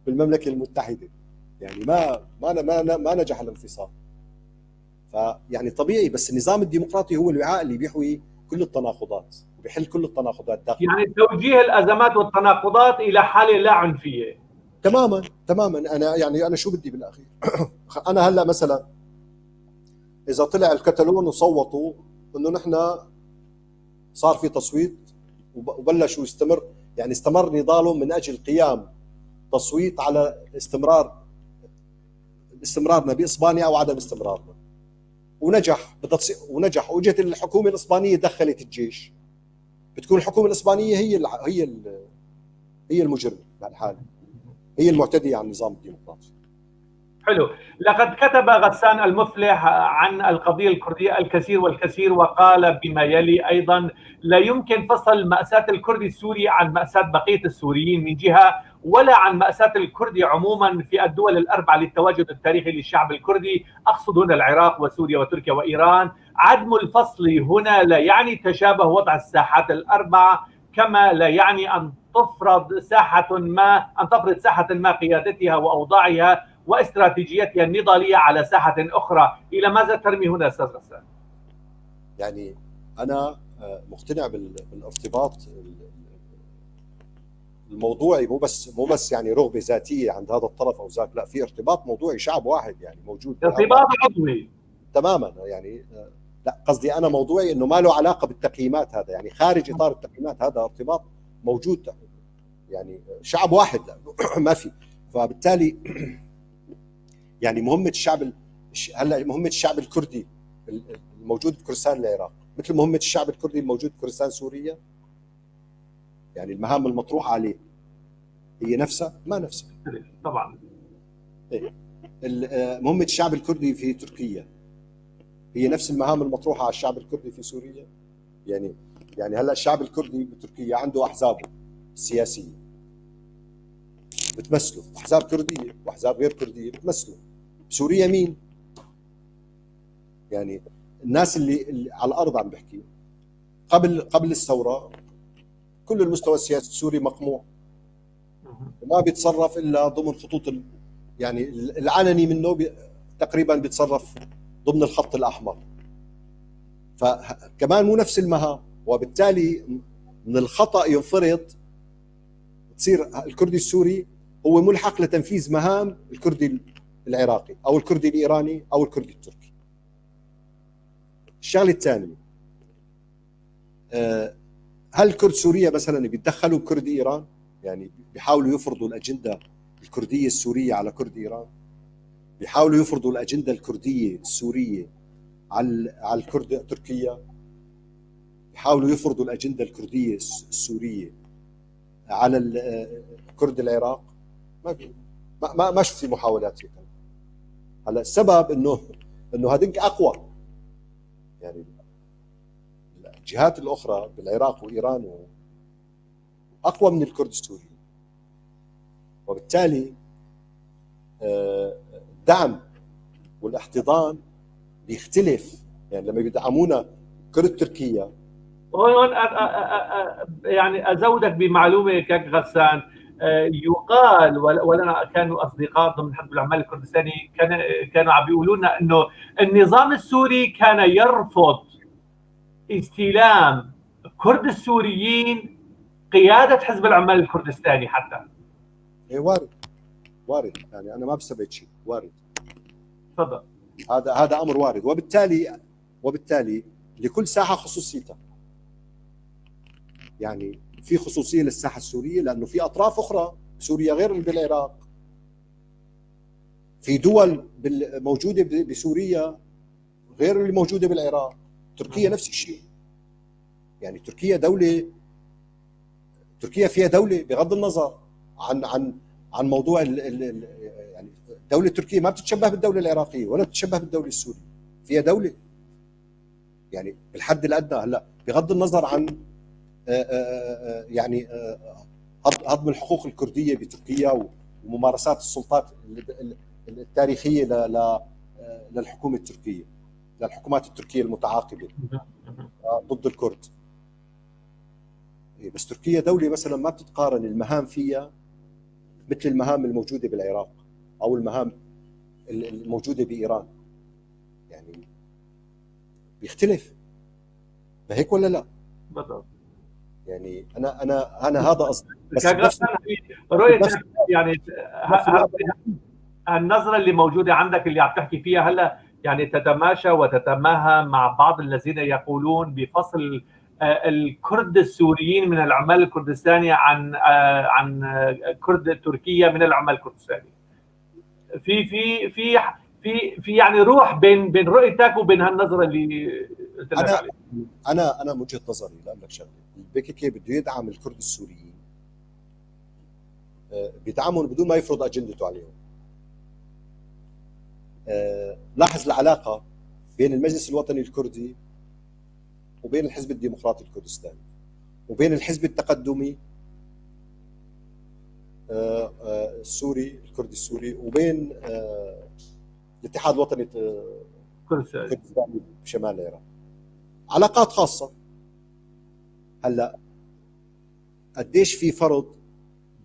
بالمملكة المتحدة، يعني ما ما ما ما نجح الانفصال. فيعني طبيعي، بس النظام الديمقراطي هو الوعاء اللي بيحوي كل التناقضات وبيحل كل التناقضات داخل، يعني توجيه الازمات والتناقضات الى حاله لا عنفيه. تماما تماما. انا يعني انا شو بدي بالاخير؟ انا هلا مثلا اذا طلع الكتالون وصوتوا انه نحن صار في تصويت وبلشوا يستمر، يعني استمر نضالهم من اجل قيام تصويت على استمرارنا باسبانيا او عدم استمرارنا، ونجح ونجح، واجت الحكومة الاسبانية دخلت الجيش، بتكون الحكومة الاسبانية هي المجرمة بهالحالة، هي المعتديه على النظام الديمقراطي. حلو. لقد كتب غسان المفلح عن القضية الكردية الكثير والكثير، وقال بما يلي أيضا: لا يمكن فصل مأساة الكردي السوري عن مأساة بقية السوريين من جهة، ولا عن مأساة الكردي عموما في الدول الأربعة للتواجد التاريخي للشعب الكردي، أقصد هنا العراق وسوريا وتركيا وإيران. عدم الفصل هنا لا يعني تشابه وضع الساحات الأربعة، كما لا يعني أن تفرض ساحة ما قيادتها وأوضاعها واستراتيجيتها النضالية على ساحة أخرى. إلى ماذا ترمي هنا أستاذ غسان؟ يعني أنا مقتنع بالارتباط الموضوعي، مو بس يعني رغبة ذاتية عند هذا الطرف أو ذاك، لا، في ارتباط موضوعي، شعب واحد يعني موجود، ارتباط عضوي تماما. يعني لا قصدي أنا موضوعي إنه ما له علاقة بالتقييمات، هذا يعني خارج إطار التقييمات، هذا ارتباط موجود، يعني شعب واحد ما في. فبالتالي يعني مهمة الشعب هلا مهمة الشعب الكردي الموجود بكردستان العراق مثل مهمة الشعب الكردي الموجود بكردستان سوريا، يعني المهام المطروحة عليه هي نفسها ما نفسها طبعا. إيه. مهمة الشعب الكردي في تركيا هي نفس المهام المطروحة على الشعب الكردي في سوريا. يعني هلا الشعب الكردي بتركيا عنده أحزابه السياسية بتمثله، أحزاب كردية وأحزاب غير كردية بتمثله. بسوريا مين؟ يعني الناس اللي على الأرض عم بحكي قبل الثورة كل المستوى السياسي السوري مقموع وما بيتصرف إلا ضمن خطوط يعني العلني منه تقريبا بيتصرف ضمن الخط الأحمر، فكمان مو نفس المهام. وبالتالي من الخطأ ينفرض تصير الكردي السوري هو ملحق لتنفيذ مهام الكردي العراقي أو الكردي الإيراني أو الكردي التركي. الشغلة الثانية، هل كرد سوريا مثلا بيتدخلوا بكرد إيران؟ يعني بيحاولوا يفرضوا الأجندة الكردية السورية على كرد إيران، بيحاولوا يفرضوا الأجندة الكردية السورية على الكرد تركيا، بيحاولوا يفرضوا الأجندة الكردية السورية على كرد العراق. ما ما شفت محاولات هيك. هلا السبب انه هذيك اقوى، يعني الجهات الاخرى بالعراق وايران اقوى من الكرد السوريين، وبالتالي الدعم والاحتضان بيختلف. يعني لما بيدعمونا كرد تركيا هون يعني ازودك بمعلومة كاك غسان، يقال ولنا كانوا اصدقاء ضمن حزب العمال الكردستاني كانوا عم بيقولوا لنا انه النظام السوري كان يرفض استلام كرد السوريين قيادة حزب العمال الكردستاني حتى. ايه وارد، يعني انا ما بستبعد شيء، وارد. تفضل. هذا امر وارد، وبالتالي لكل ساحة خصوصيتها. يعني في خصوصية للساحه السورية لانه في اطراف اخرى بسوريا غير اللي بالعراق، في دول موجودة بسوريا غير اللي موجودة بالعراق. تركيا نفس الشيء، يعني تركيا دولة، تركيا فيها دولة بغض النظر عن عن عن موضوع ال يعني الدولة التركية ما بتتشبه بالدولة العراقية ولا بتتشبه بالدولة السورية، فيها دولة يعني بالحد الادنى. هلا بغض النظر عن يعني هضم الحقوق الكردية بتركيا وممارسات السلطات التاريخية للحكومة التركية، للحكومات التركية المتعاقبة ضد الكرد، بس تركيا دولة مثلا ما بتتقارن المهام فيها مثل المهام الموجودة بالعراق او المهام الموجودة بايران، يعني بيختلف. ما هيك ولا لا؟ بالضبط. يعني انا هذا قصدي. بس رؤية يعني النظرة اللي موجودة عندك اللي عم تحكي فيها هلا يعني تتماشى وتتماهى مع بعض الذين يقولون بفصل الكرد السوريين من العمال الكردستاني عن كرد تركيا من العمال الكردستاني. في في في في في يعني روح بين رؤيتك وبين هالنظره اللي قلت لك عليها. انا من وجهه نظري لاقول لك شغله، البي كي كي بده يدعم الكرد السوريين، بيدعمهم بدون ما يفرض اجندته عليهم. لاحظ العلاقة بين المجلس الوطني الكردي وبين الحزب الديمقراطي الكردستاني وبين الحزب التقدمي السوري الكردي السوري وبين الاتحاد الوطني الكردستاني بشمال العراق، علاقات خاصة. هلا قديش في فرض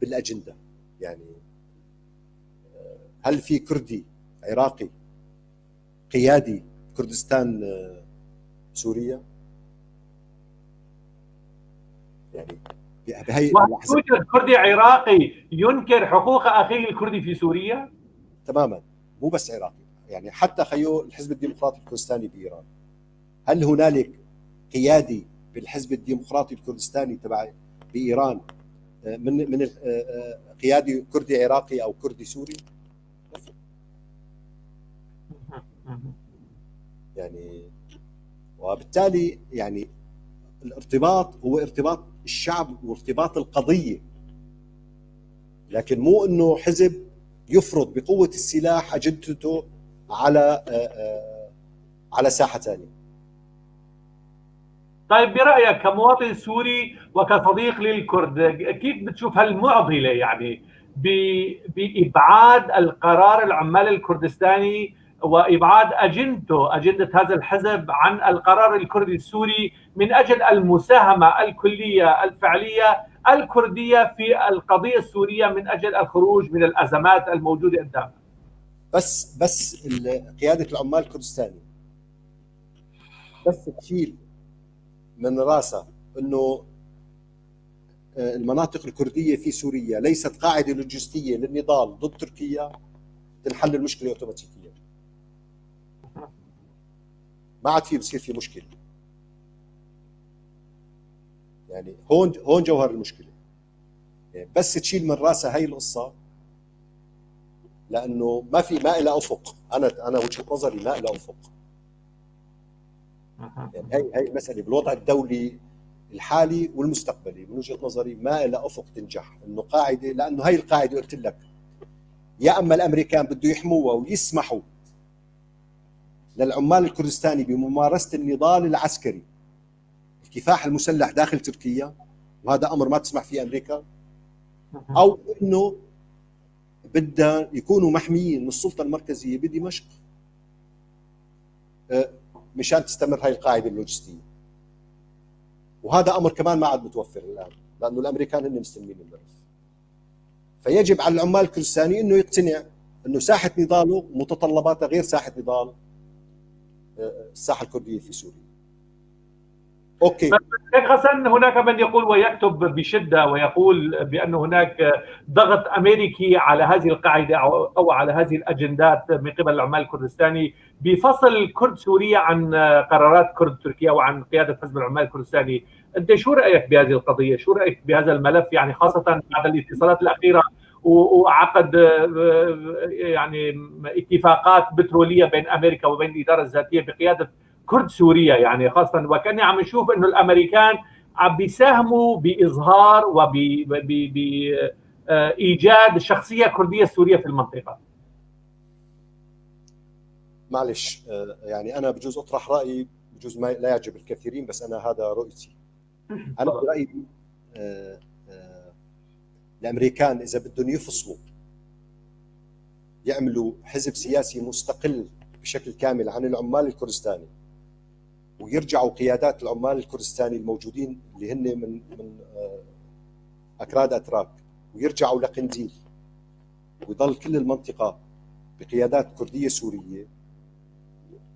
بالاجنده؟ يعني هل في كردي عراقي قيادي كردستان سوريا؟ يعني بهي يوجد كردي عراقي ينكر حقوق اخيه الكردي في سوريا؟ تماما، مو بس عراقي، يعني حتى خيو الحزب الديمقراطي الكردستاني بايران، هل هنالك قيادي بالحزب الديمقراطي الكردستاني تبع بايران من قيادي كردي عراقي او كردي سوري؟ يعني وبالتالي يعني الارتباط هو ارتباط الشعب وارتباط القضية، لكن مو انه حزب يفرض بقوة السلاح اجندته على ساحة ثانية. طيب برأيك كمواطن سوري وكصديق للكرد، كيف بتشوف هالمعضلة يعني بإبعاد القرار العمال الكردستاني وإبعاد أجندته، أجندة هذا الحزب عن القرار الكردي السوري من أجل المساهمة الكلية الفعلية الكردية في القضية السورية من أجل الخروج من الأزمات الموجودة قدامنا؟ بس قيادة العمال الكردستاني بس تشيل من راسها انه المناطق الكردية في سوريا ليست قاعدة لوجستية للنضال ضد تركيا، تنحل المشكلة اوتوماتيكيا. ما عاد في بصير في مشكلة. يعني هون جوهر المشكلة. يعني بس تشيل من راسها هي القصة، لانه ما في، ما لها افق. انا وجهه نظري ما لها افق. يعني هي المسالة بالوضع الدولي الحالي والمستقبلي من وجهه نظري ما لها افق تنجح، انه قاعدة، لانه هي القاعدة قلت لك يا اما الامريكان بده يحموها ويسمحوا للعمال الكردستاني بممارسة النضال العسكري الكفاح المسلح داخل تركيا، وهذا امر ما تسمح فيه امريكا، او انه بدها يكونوا محميين من السلطة المركزية بدمشق مشان تستمر هاي القاعدة اللوجستية. وهذا امر كمان ما عاد متوفر الان، لانه الامريكان هن مستلمين الملف. فيجب على العمال الكردستاني انه يقتنع انه ساحة نضاله متطلباتها غير ساحة نضال الساحة الكردية في سوريا. okay غسان، هناك من يقول ويكتب بشده ويقول بان هناك ضغط امريكي على هذه القاعدة او على هذه الاجندات من قبل العمال الكردستاني بفصل كرد سوريا عن قرارات كرد تركيا وعن قيادة حزب العمال الكردستاني. انت شو رايك بهذه القضية؟ شو رايك بهذا الملف، يعني خاصة بعد الاتصالات الاخيرة وعقد يعني اتفاقات بتروليه بين امريكا وبين الادارة الذاتية بقيادة كرد سوريا، يعني خاصة وكاني عم نشوف انه الامريكان عم بيساهموا باظهار وب ايجاد شخصية كرديه سورية في المنطقة. معلش، يعني انا بجوز اطرح رايي بجوز ما لا يعجب الكثيرين، بس انا هذا رؤيتي. انا برايي الامريكان اذا بدهم يفصلوا يعملوا حزب سياسي مستقل بشكل كامل عن العمال الكردستاني، ويرجعوا قيادات العمال الكردستاني الموجودين اللي هن من اكراد اتراك ويرجعوا لقنديل، ويضل كل المنطقة بقيادات كرديه سوريه،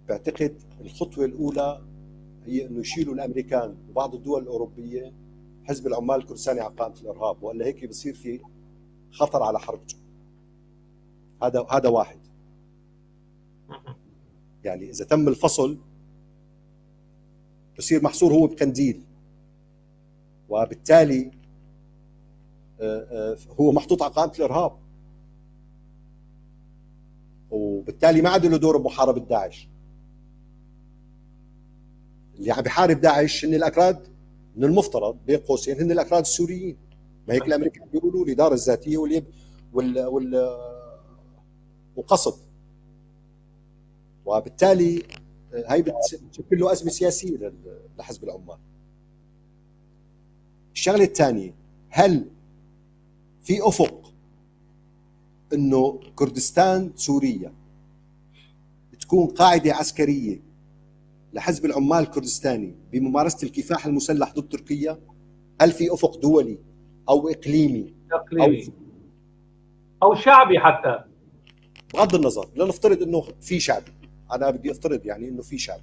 بعتقد الخطوة الاولى هي انه يشيلوا الامريكان وبعض الدول الاوروبية حزب العمال الكردستاني على قائمة الارهاب، والا هيك بصير في خطر على حركته. هذا واحد. يعني اذا تم الفصل بصير محصور هو بقنديل، وبالتالي هو محطوط على قائمة الارهاب، وبالتالي ما عاد له دور بمحاربه داعش. اللي عم بيحارب داعش هن الاكراد، من المفترض بين قوسين هن الاكراد السوريين، ما هيك الامريكان بيقولوا الادارة الذاتية واللي وال وال وقصد، وبالتالي هي بتشكل له ازمة سياسية لحزب العمال. الشغلة الثانية، هل في افق انه كردستان سوريا تكون قاعدة عسكرية لحزب العمال الكردستاني بممارسة الكفاح المسلح ضد تركيا؟ هل في افق دولي او اقليمي؟ اقليمي او شعبي حتى؟ بغض النظر، لنفترض انه في شعبي، انا بدي افترض يعني انه في شعبي،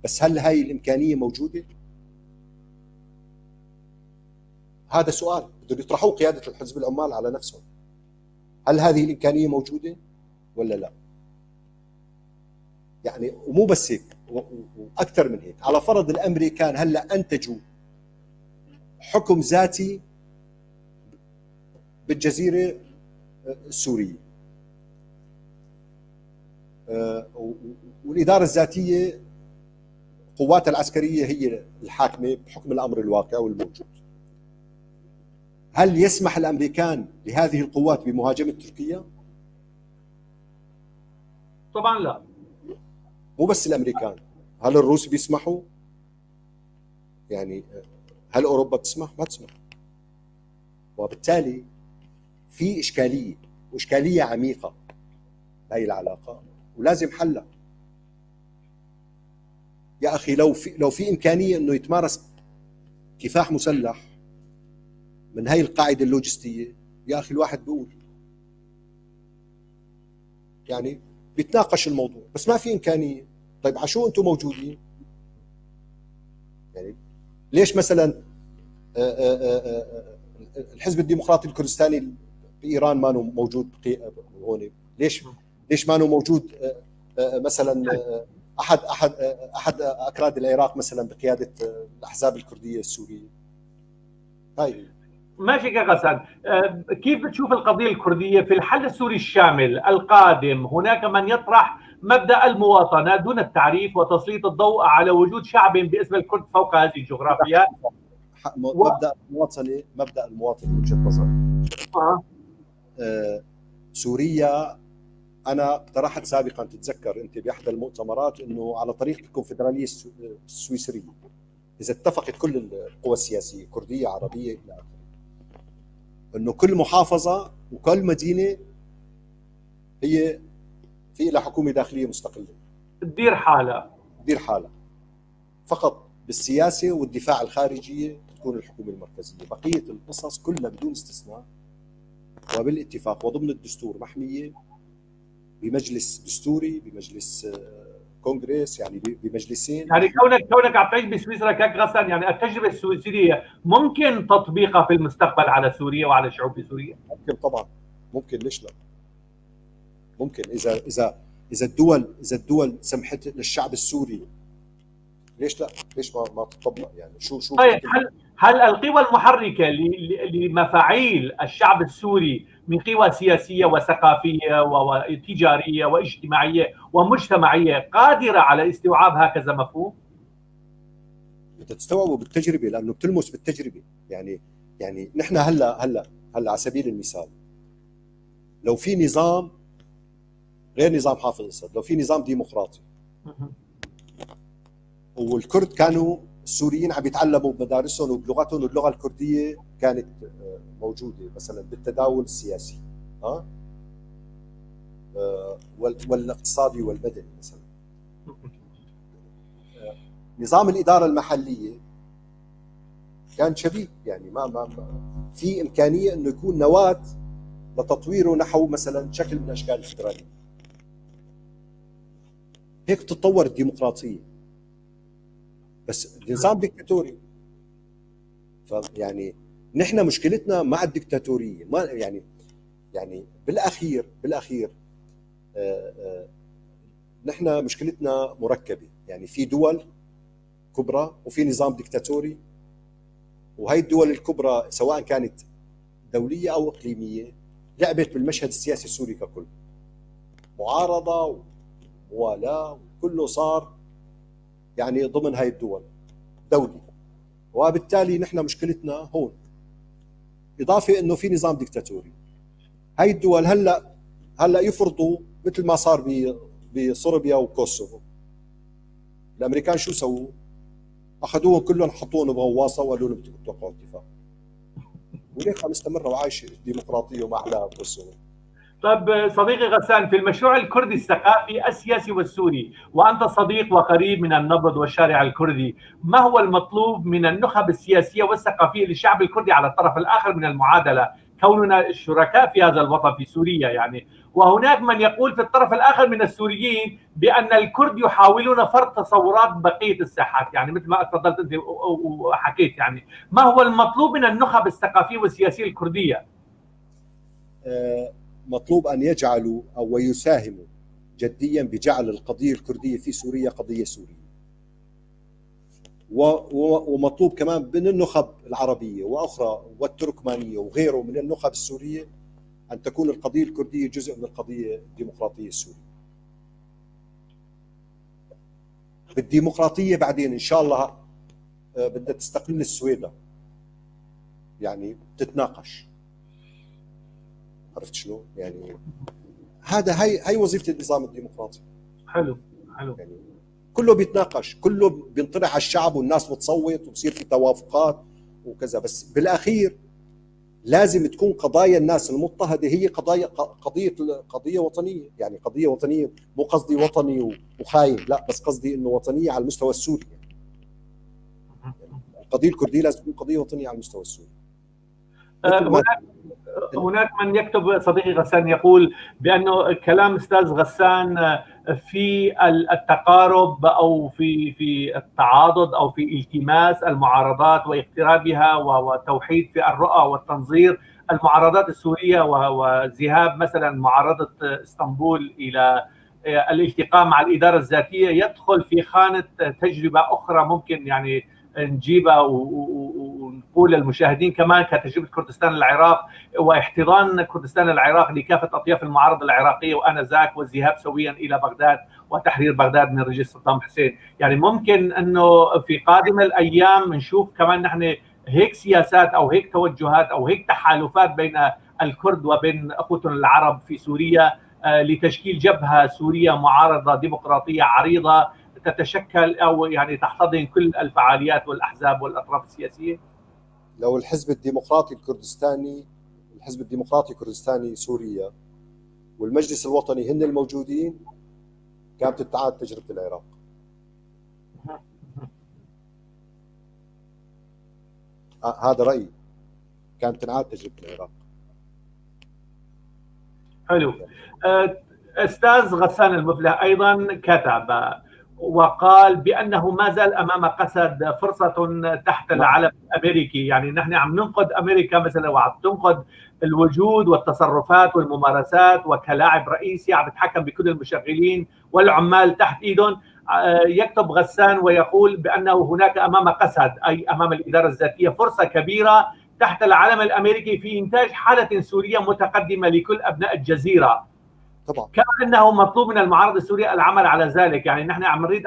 بس هل هاي الامكانية موجودة؟ هذا سؤال بدهم يطرحوه قيادة الحزب العمال على نفسهم. هل هذه الامكانية موجودة ولا لا؟ يعني ومو بس هيك، واكثر من هيك، على فرض الامريكان هلا انتجوا حكم ذاتي بالجزيره السورية، والادارة الذاتية قواتها العسكرية هي الحاكمة بحكم الامر الواقع والموجود، هل يسمح الامريكان لهذه القوات بمهاجمه تركيا؟ طبعا لا. مو بس الامريكان، هل الروس بيسمحوا؟ يعني هل اوروبا بتسمح؟ ما تسمح. وبالتالي في اشكالية، واشكاليه عميقة بهي العلاقة، ولازم حلها. يا اخي لو في امكانية انه يتمارس كفاح مسلح من هاي القاعدة اللوجستية، يا اخي الواحد بيقول يعني بيتناقش الموضوع، بس ما في امكانية. طيب عشو انتم موجودين؟ يعني ليش مثلا الحزب الديمقراطي الكردستاني بايران ما موجود هون؟ ليش ما موجود مثلا احد احد احد اكراد العراق مثلا بقيادة الاحزاب الكردية السورية؟ هاي ماشي يا غسان، كيف بتشوف القضية الكردية في الحل السوري الشامل القادم؟ هناك من يطرح مبدأ المواطنة دون التعريف وتسليط الضوء على وجود شعب باسم الكرد فوق هذه الجغرافيا. مبدأ المواطنة، مبدأ المواطنة وجهة نظري. سوريا أنا اقترحت سابقا، تتذكر أنت بأحد المؤتمرات، أنه على طريقة الكونفدرالية السويسرية، إذا اتفقت كل القوى السياسية كردية عربية إلى آخره، انه كل محافظة وكل مدينة هي في لها حكومة داخلية مستقلة تدير حالها، تدير حالها فقط بالسياسة والدفاع الخارجية تكون الحكومة المركزية، بقية القصص كلها بدون استثناء وبالاتفاق وضمن الدستور محمية بمجلس دستوري، بمجلس كونغرس، يعني بمجلسين. يعني كونك عم تعيش بسويسرا كاك غسان، يعني التجربة السويسريه ممكن تطبيقها في المستقبل على سوريا وعلى شعوب سوريا؟ ممكن طبعا، ممكن، ليش لا؟ ممكن اذا اذا اذا الدول اذا الدول سمحت للشعب السوري ليش لا؟ ليش ما تطبق يعني؟ شو طيب، هل القوى المحركه لمفاعيل الشعب السوري من قوى سياسية وثقافية وتجاريه واجتماعية ومجتمعيه قادرة على استيعاب هكذا مفهوم؟ بدها تستوعبه بالتجربة، لانه بتلمس بالتجربة. يعني نحن هلا هلا هلا على سبيل المثال، لو في نظام غير نظام حافظ الاسد، لو في نظام ديمقراطي والكرد كانوا السوريين عم يتعلموا بمدارسهم وبلغتهم، واللغة الكردية كانت موجودة مثلا بالتداول السياسي والاقتصادي والمدني مثلا، نظام الادارة المحلية كان شبيه، يعني ما في امكانية انه يكون نواه لتطويره نحو مثلا شكل من اشكال الفدرالية. هيك بتتطور الديمقراطية. بس نظام ديكتاتوري، فيعني نحن مشكلتنا مع الدكتاتورية، ما يعني بالاخير نحن مشكلتنا مركبة، يعني في دول كبرى وفي نظام ديكتاتوري، وهي الدول الكبرى سواء كانت دولية او اقليمية لعبت بالمشهد السياسي السوري ككل، معارضة وموالاه كله صار يعني ضمن هاي الدول دولي، وبالتالي نحن مشكلتنا هون، اضافه انه في نظام ديكتاتوري. هاي الدول هلا يفرضوا مثل ما صار بصربيا وكوسوفو. الامريكان شو سووا؟ اخذوهم كلهم حطوهم بغواصه وقالوا لهم بدكم توقعوا اتفاق. وليك مستمرة وعايشة الديمقراطية وما احلاها بكوسوفو. طيب صديقي غسان، في المشروع الكردي الثقافي السياسي والسوري، وأنت صديق وقريب من النبض والشارع الكردي، ما هو المطلوب من النخب السياسية والثقافية للشعب الكردي على الطرف الآخر من المعادلة، كوننا شركاء في هذا الوطن في سوريا يعني؟ وهناك من يقول في الطرف الآخر من السوريين بأن الكرد يحاولون فرض تصورات بقية الساحات، يعني مثل ما تفضلت أنت وحكيت، يعني ما هو المطلوب من النخب الثقافية والسياسية الكردية؟ مطلوب أن يجعلوا أو يساهموا جديا بجعل القضية الكردية في سوريا قضية سورية، ومطلوب كمان من النخب العربية وأخرى والتركمانية وغيره من النخب السورية أن تكون القضية الكردية جزء من القضية الديمقراطية السورية. بالديمقراطية بعدين إن شاء الله بدها تستقل السويدة، يعني تتناقش، عرفت شلون؟ يعني هذا هي وظيفة النظام الديمقراطي. حلو حلو، يعني كله بيتناقش، كله بينطرح على الشعب والناس بتصوت وبصير في توافقات وكذا، بس بالاخير لازم تكون قضايا الناس المضطهده هي قضية وطنية، يعني قضية وطنية، مو قصدي وطني وخاين، لا، بس قصدي انه وطنية على المستوى السوري. يعني القضية الكردية لازم تكون قضية وطنية على المستوى السوري. هناك من يكتب صديقي غسان يقول بأنه كلام أستاذ غسان في التقارب أو في التعاضد أو في التماس المعارضات واقترابها وتوحيد في الرؤى والتنظير المعارضات السورية، وذهاب مثلا معارضة اسطنبول إلى الالتقاء مع الإدارة الذاتية يدخل في خانة تجربة أخرى ممكن يعني نجيبها ونقول للمشاهدين كمان كتجربة كردستان العراق واحتضان كردستان العراق لكافة أطياف المعارضة العراقية وآنذاك والذهاب سويا إلى بغداد وتحرير بغداد من رجل صدام حسين. يعني ممكن أنه في قادم الأيام نشوف كمان نحن هيك سياسات أو هيك توجهات أو هيك تحالفات بين الكرد وبين أخوتنا العرب في سوريا لتشكيل جبهة سورية معارضة ديمقراطية عريضة تتشكل أو يعني تحتضن كل الفعاليات والأحزاب والأطراف السياسية؟ لو الحزب الديمقراطي الكردستاني، الحزب الديمقراطي الكردستاني سوريا والمجلس الوطني هن الموجودين، كانت تتعاد تجربة العراق. هذا رأيي، كانت تنعاد تجربة العراق. حلو. أستاذ غسان المفلح أيضا كتب وقال بأنه ما زال أمام قسد فرصة تحت العلم الأمريكي، يعني نحن عم ننقد أمريكا مثلا وعم تنقد الوجود والتصرفات والممارسات، وكلاعب رئيسي عم يتحكم بكل المشغلين والعمال تحت إيدهم. يكتب غسان ويقول بأنه هناك أمام قسد، أي أمام الإدارة الذاتية، فرصة كبيرة تحت العلم الأمريكي في إنتاج حالة سورية متقدمة لكل أبناء الجزيرة. طبعا كما انه مطلوب من المعارضة السورية العمل على ذلك. يعني نحن عم نريد،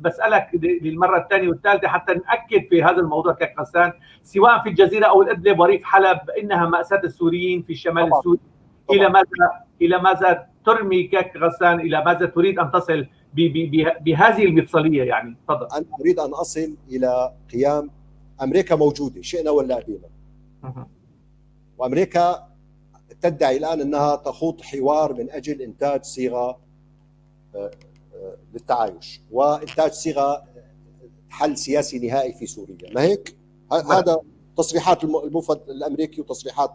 بسالك للمرة الثانية والثالثة حتى ناكد في هذا الموضوع كاك غسان، سواء في الجزيرة او الادلب وريف حلب، انها ماساة السوريين في الشمال السوري. الى ماذا ترمي كاك غسان؟ الى ماذا تريد ان تصل بهذه المفصليه يعني؟ تفضل. انا اريد ان اصل الى قيام امريكا موجودة شئنا ولا ابينا، وامريكا تدعي الان انها تخوض حوار من اجل انتاج صيغة للتعايش وانتاج صيغة حل سياسي نهائي في سوريا، ما هيك؟ هذا تصريحات الموفد الامريكي وتصريحات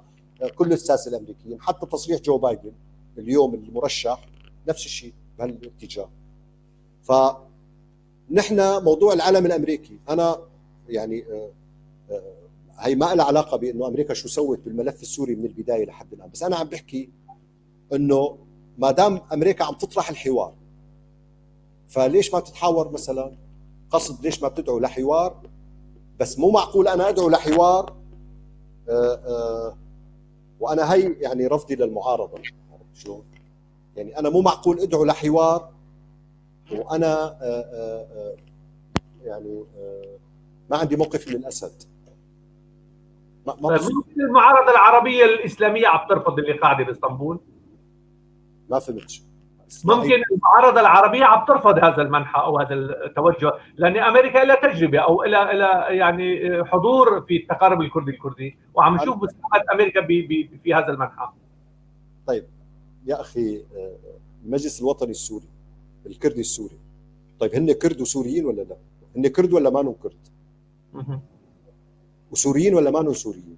كل الساسه الامريكيين، حتى تصريح جو بايدن اليوم المرشح نفس الشيء بهالاتجاه. فنحن موضوع العلم الامريكي، انا يعني هي ما لها علاقة بانه امريكا شو سوت بالملف السوري من البداية لحد الان، بس انا عم بحكي انه ما دام امريكا عم تطرح الحوار فليش ما تتحاور مثلا؟ قصد ليش ما بتدعو لحوار؟ بس مو معقول انا ادعو لحوار وانا هي يعني رفضي للمعارضه، عرفت شلون؟ يعني انا مو معقول ادعو لحوار وانا يعني ما عندي موقف من الاسد. ما ممكن المعارضة العربية الاسلامية عم ترفض اللي قاعدة باسطنبول؟ ما فهمت. ممكن المعارضة العربية عم ترفض هذا المنحى او هذا التوجه، لان امريكا لها تجربه او لها يعني حضور في التقارب الكردي الكردي، وعم نشوف مساهمة امريكا في هذا المنحى. طيب يا اخي، المجلس الوطني السوري الكردي السوري، طيب هن كرد وسوريين ولا لا؟ هن كرد ولا ما كرد؟ وسوريين ولا ما سوريين؟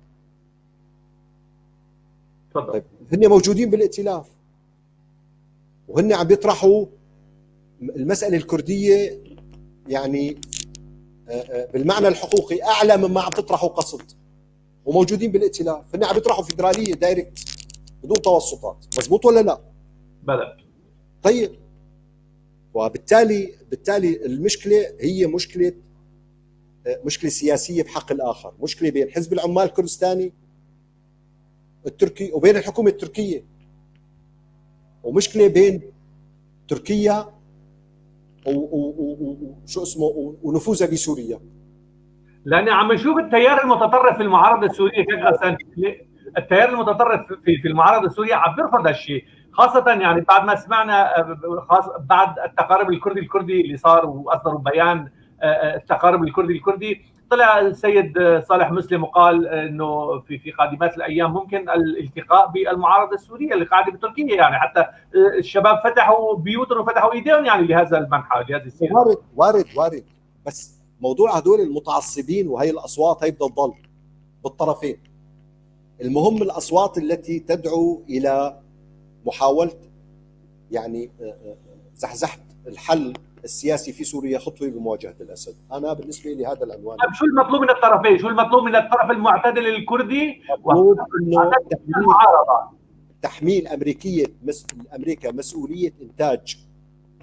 تفضل. طيب هن موجودين بالائتلاف وهن عم بيطرحوا المسألة الكردية يعني بالمعنى الحقوقي أعلى مما عم تطرحوا قصد، وموجودين بالائتلاف، هن عم بيطرحوا فيدرالية direct بدون توسطات، مزبوط ولا لا؟ بلى. طيب وبالتالي المشكلة هي مشكلة سياسية بحق الآخر، مشكلة بين حزب العمال الكردستاني التركي وبين الحكومة التركية، ومشكلة بين تركيا وشو اسمه ونفوذها بسوريا. لأن عم نشوف التيار المتطرف في المعارضة السورية كيف غسان، التيار المتطرف في المعارضة السورية عم بيرفض هالشيء، خاصة يعني بعد ما سمعنا خاص بعد التقارب الكردي الكردي اللي صار وأصدروا بيان التقارب الكردي الكردي، طلع السيد صالح مسلم وقال انه في قادمات الايام ممكن الالتقاء بالمعارضه السورية اللي قاعدة بتركيا، يعني حتى الشباب فتحوا بيوتهم وفتحوا ايديهم يعني لهذا المنحى لهذه السياسة. وارد وارد وارد، بس موضوع هدول المتعصبين وهي الاصوات هي بدها تضل بالطرفين. المهم الاصوات التي تدعو الى محاولة يعني زحزحه الحل السياسي في سوريا خطوة بمواجهة الاسد. انا بالنسبة لي هذا العنوان. طيب شو المطلوب من الطرفين؟ شو المطلوب من الطرف المعتدل الكردي؟ مطلوب انه تحميل امريكا مسؤولية انتاج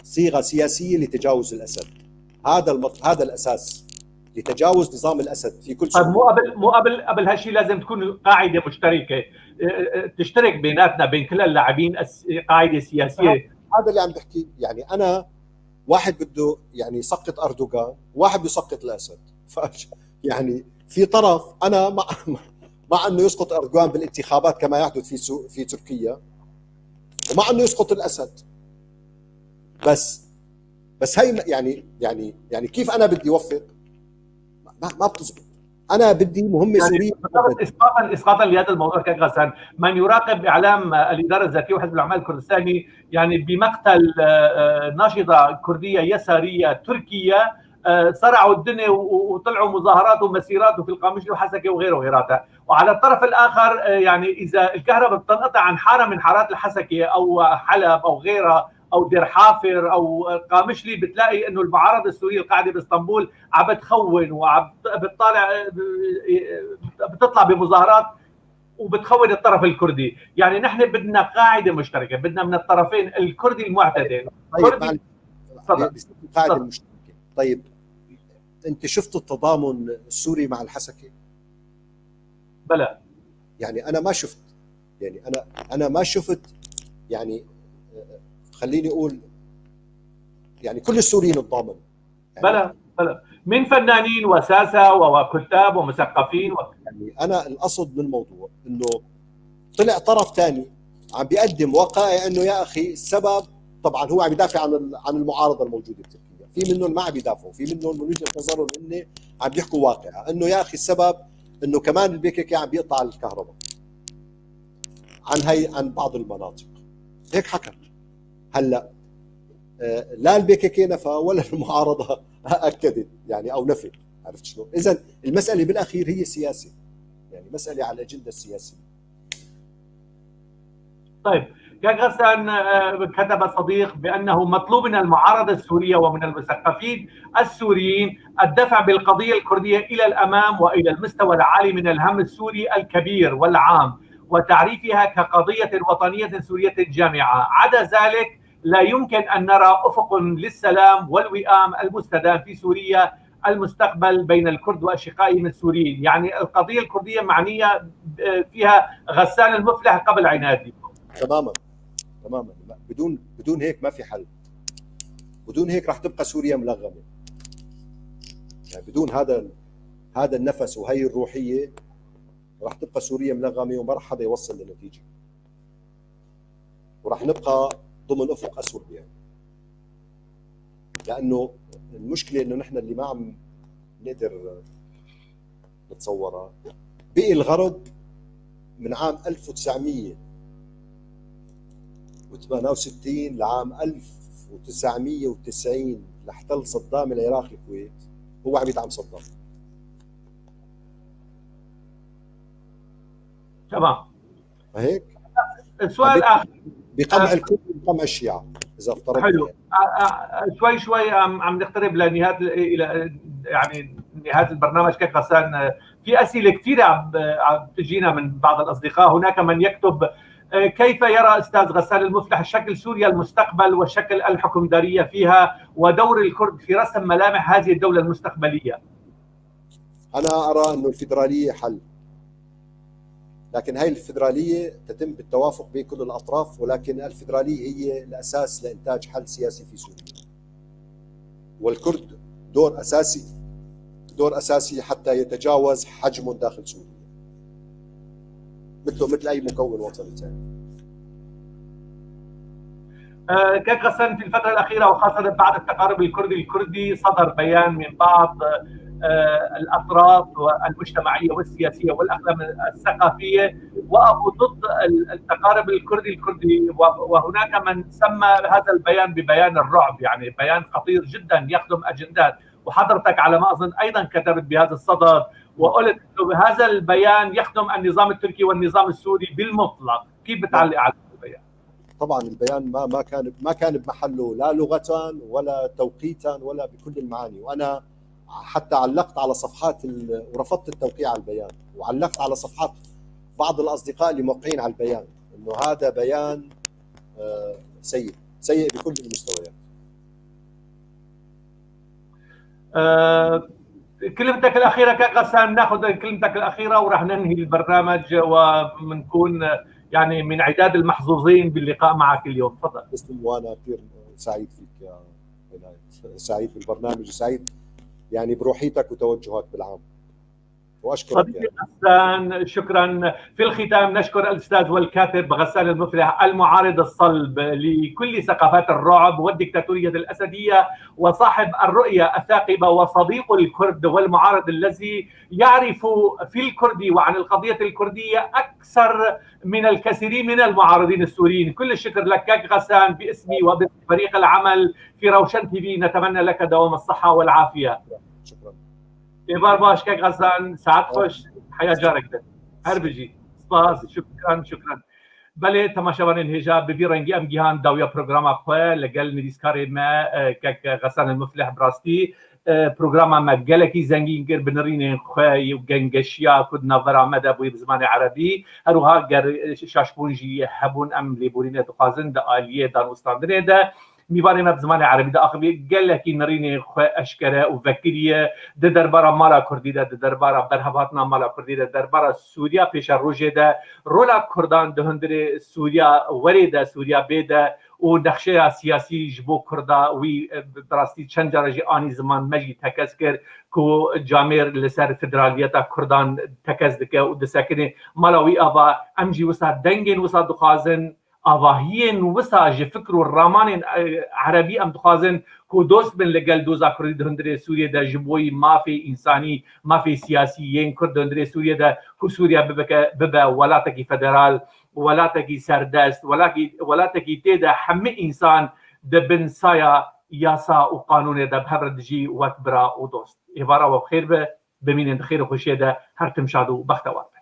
صيغة سياسية لتجاوز الاسد. هذا الاساس لتجاوز نظام الاسد في كل سوريا. طيب مو قبل هالشيء لازم تكون قاعدة مشتركة تشترك بيناتنا بين كل اللاعبين، قاعدة سياسية. هذا اللي عم بحكي، يعني انا واحد بده يعني يسقط اردوغان، واحد بيسقط الاسد، يعني في طرف انا مع انه يسقط اردوغان بالانتخابات كما يحدث في تركيا، ومع انه يسقط الاسد، بس هي يعني يعني يعني كيف انا بدي اوفق؟ ما بتزبط. انا بدي مهمة يعني سورية. اسقاطا لهذا الموضوع كاك غسان، من يراقب اعلام الادارة الذاتية وحزب العمال الكردستاني يعني بمقتل ناشطة كرديه يسارية تركيه، صرعوا الدنيا وطلعوا مظاهرات ومسيرات وفي القامشلي وحسكه وغيره وغيراتها. وعلى الطرف الاخر يعني اذا الكهرباء بتنقطع عن حارة من حارات الحسكه او حلب او غيرها او دير حافر او قامشلي، بتلاقي انه المعارضة السورية القاعدة باسطنبول عم بتخون وعم بتطالع بتطلع بمظاهرات وبتخون الطرف الكردي. يعني نحن بدنا قاعدة مشتركة، بدنا من الطرفين الكردي المعتدل. طيب القاعدة المشتركة. طيب انت شفت التضامن السوري مع الحسكه؟ بلى. يعني انا ما شفت، يعني انا ما شفت، يعني خليني اقول يعني كل السوريين تضامنوا يعني. بلى بلى، من فنانين وساسه وكتاب ومثقفين يعني انا القصد من الموضوع انه طلع طرف ثاني عم بيقدم وقائع انه يا اخي السبب، طبعا هو عم يدافع عن المعارضة الموجودة بتركيا، في منهم ما عم يدافعوا، في منهم من وجهه نظرهم انه عم بيحكوا واقعه انه يا اخي السبب انه كمان ال PKK عم بيقطع الكهرباء عن هي عن بعض المناطق، هيك حكى. هلا لا ال PKK نفى ولا المعارضة اكدت يعني او نفت، عرفت شلون؟ اذا المسالة بالاخير هي سياسة، يعني مسالة على الاجندة السياسية. طيب كاك غسان، كتب صديق بأنه مطلوب من المعارضة السورية ومن المثقفين السوريين الدفع بالقضية الكردية إلى الأمام وإلى المستوى العالي من الهم السوري الكبير والعام وتعريفها كقضية وطنية سورية جامعة، عدا ذلك لا يمكن أن نرى أفق للسلام والوئام المستدام في سوريا المستقبل بين الكرد وأشقائهم السوريين. يعني القضية الكردية معنية فيها غسان المفلح قبل عنادي. تماما تماما، بدون هيك ما في حل، بدون هيك راح تبقى سوريا ملغمه، يعني بدون هذا النفس وهي الروحية راح تبقى سوريا ملغمه وما راح حدا يوصل لنتيجة، وراح نبقى ضمن افق اسود يعني. لانه المشكلة انه نحن اللي ما عم نقدر نتصورها، بقي الغرب من عام 1968 لعام 1990 لاحتل صدام العراق الكويت، هو عم يدعم صدام. تمام. هيك؟ السؤال الاخر بقمع الكل وبقمع الشيعة اذا افترضنا. حلو. شوي شوي عم نقترب لنهاية الى يعني نهاية البرنامج. كيف غسان، في اسئلة كثيرة عم تجينا من بعض الاصدقاء. هناك من يكتب: كيف يرى استاذ غسان المفلح شكل سوريا المستقبل وشكل الحكمداريه فيها ودور الكرد في رسم ملامح هذه الدولة المستقبلية؟ انا ارى انه الفيدرالية حل، لكن هاي الفيدرالية تتم بالتوافق بين كل الاطراف، ولكن الفيدرالية هي الاساس لانتاج حل سياسي في سوريا. والكرد دور اساسي حتى يتجاوز حجمه داخل سوريا، مثله مثل اي مكون وطني ثاني. كاك غسان، في الفترة الاخيرة وخاصة بعد التقارب الكردي الكردي صدر بيان من بعض الاطراف المجتمعية والسياسية والاقلام الثقافية وقفوا ضد التقارب الكردي الكردي، وهناك من سمى هذا البيان ببيان الرعب، يعني بيان خطير جدا يخدم اجندات. وحضرتك على ما اظن ايضا كتبت بهذا الصدد وقلت انه هذا البيان يخدم النظام التركي والنظام السوري بالمطلق. كيف بتعلق على البيان؟ طبعا البيان ما كان بمحله، لا لغة ولا توقيتا ولا بكل المعاني. وانا حتى علقت على صفحات ورفضت التوقيع على البيان، وعلقت على صفحات بعض الاصدقاء اللي موقعين على البيان انه هذا بيان سيء سيء بكل المستويات. كلمتك الأخيرة كاك غسان، ناخذ كلمتك الأخيرة وراح ننهي البرنامج وبنكون يعني من عداد المحظوظين باللقاء معك اليوم. تفضل. تسلم، وأنا كثير سعيد فيك يا عناية، سعيد بالبرنامج وسعيد يعني بروحيتك وتوجهك بالعام. واشكرك صديقي غسان، شكرا. في الختام نشكر الاستاذ والكاتب غسان المفلح المعارض الصلب لكل ثقافات الرعب والديكتاتوريه الاسدية، وصاحب الرؤية الثاقبه وصديق الكرد والمعارض الذي يعرف في الكرد وعن القضية الكردية اكثر من الكثيرين من المعارضين السوريين. كل الشكر لك كاك غسان باسمي وباسم فريق العمل في روشن تي في. نتمنى لك دوام الصحة والعافية. شكرا. إيفار باش كاك غسان، ساعات خوش، حياة جارك هربجي سپاس. شكرا شكرا. بله تماشاوانên hêja bi vî rengî em gihan dawiya programa xwe li gel nivîskarê me kek Xesan el-Muflih. Bi rastî programa me gelekî zengîn kir bi nirînên xwe û gengeşiya ku di navbera me de bûye bi zimanê erebî. Her wiha ger şaşbûn jî hebûn em lêborînê dixwazin di aliyê danûstandinê de. Mîvanê me bi zimanê erebî diaxivî, gelekî nirînê xwe eşkere û vekiriye di derbara mala kurdî de, di derbara berhevhatina mala kurdî de, derbara Sûriya pêşerojê de, rola kurdan di hundirê Sûriya werê de, Sûriya bê de û nexşeya siyasî ji bo kurda wî bi rastî çend cara jî anî ziman me jî tekez kir ku camêr li ser federaliyeta kurdan tekez dike û disekinê mala wî ava em jî wisa dengên wisa dixwazin avahiyên wisa ji fikr û ramanên erebî em dixwazin ku dost bin li gel doza kurdî di hundirê Sûriyê de ji boî mafê însanî mafê siyasî yên kurd di hundirê Sûriyê de ku Sûriye bibeke bibe welatekî federal welatekî serdest welatekî tê de hemî însan di bin saya yasa û qanûnê de bi hev re dijî wek bira û dost. Êvara we bi xêr be, bimînin di xêr û xweşiyê de her tim şad û bextewar bin.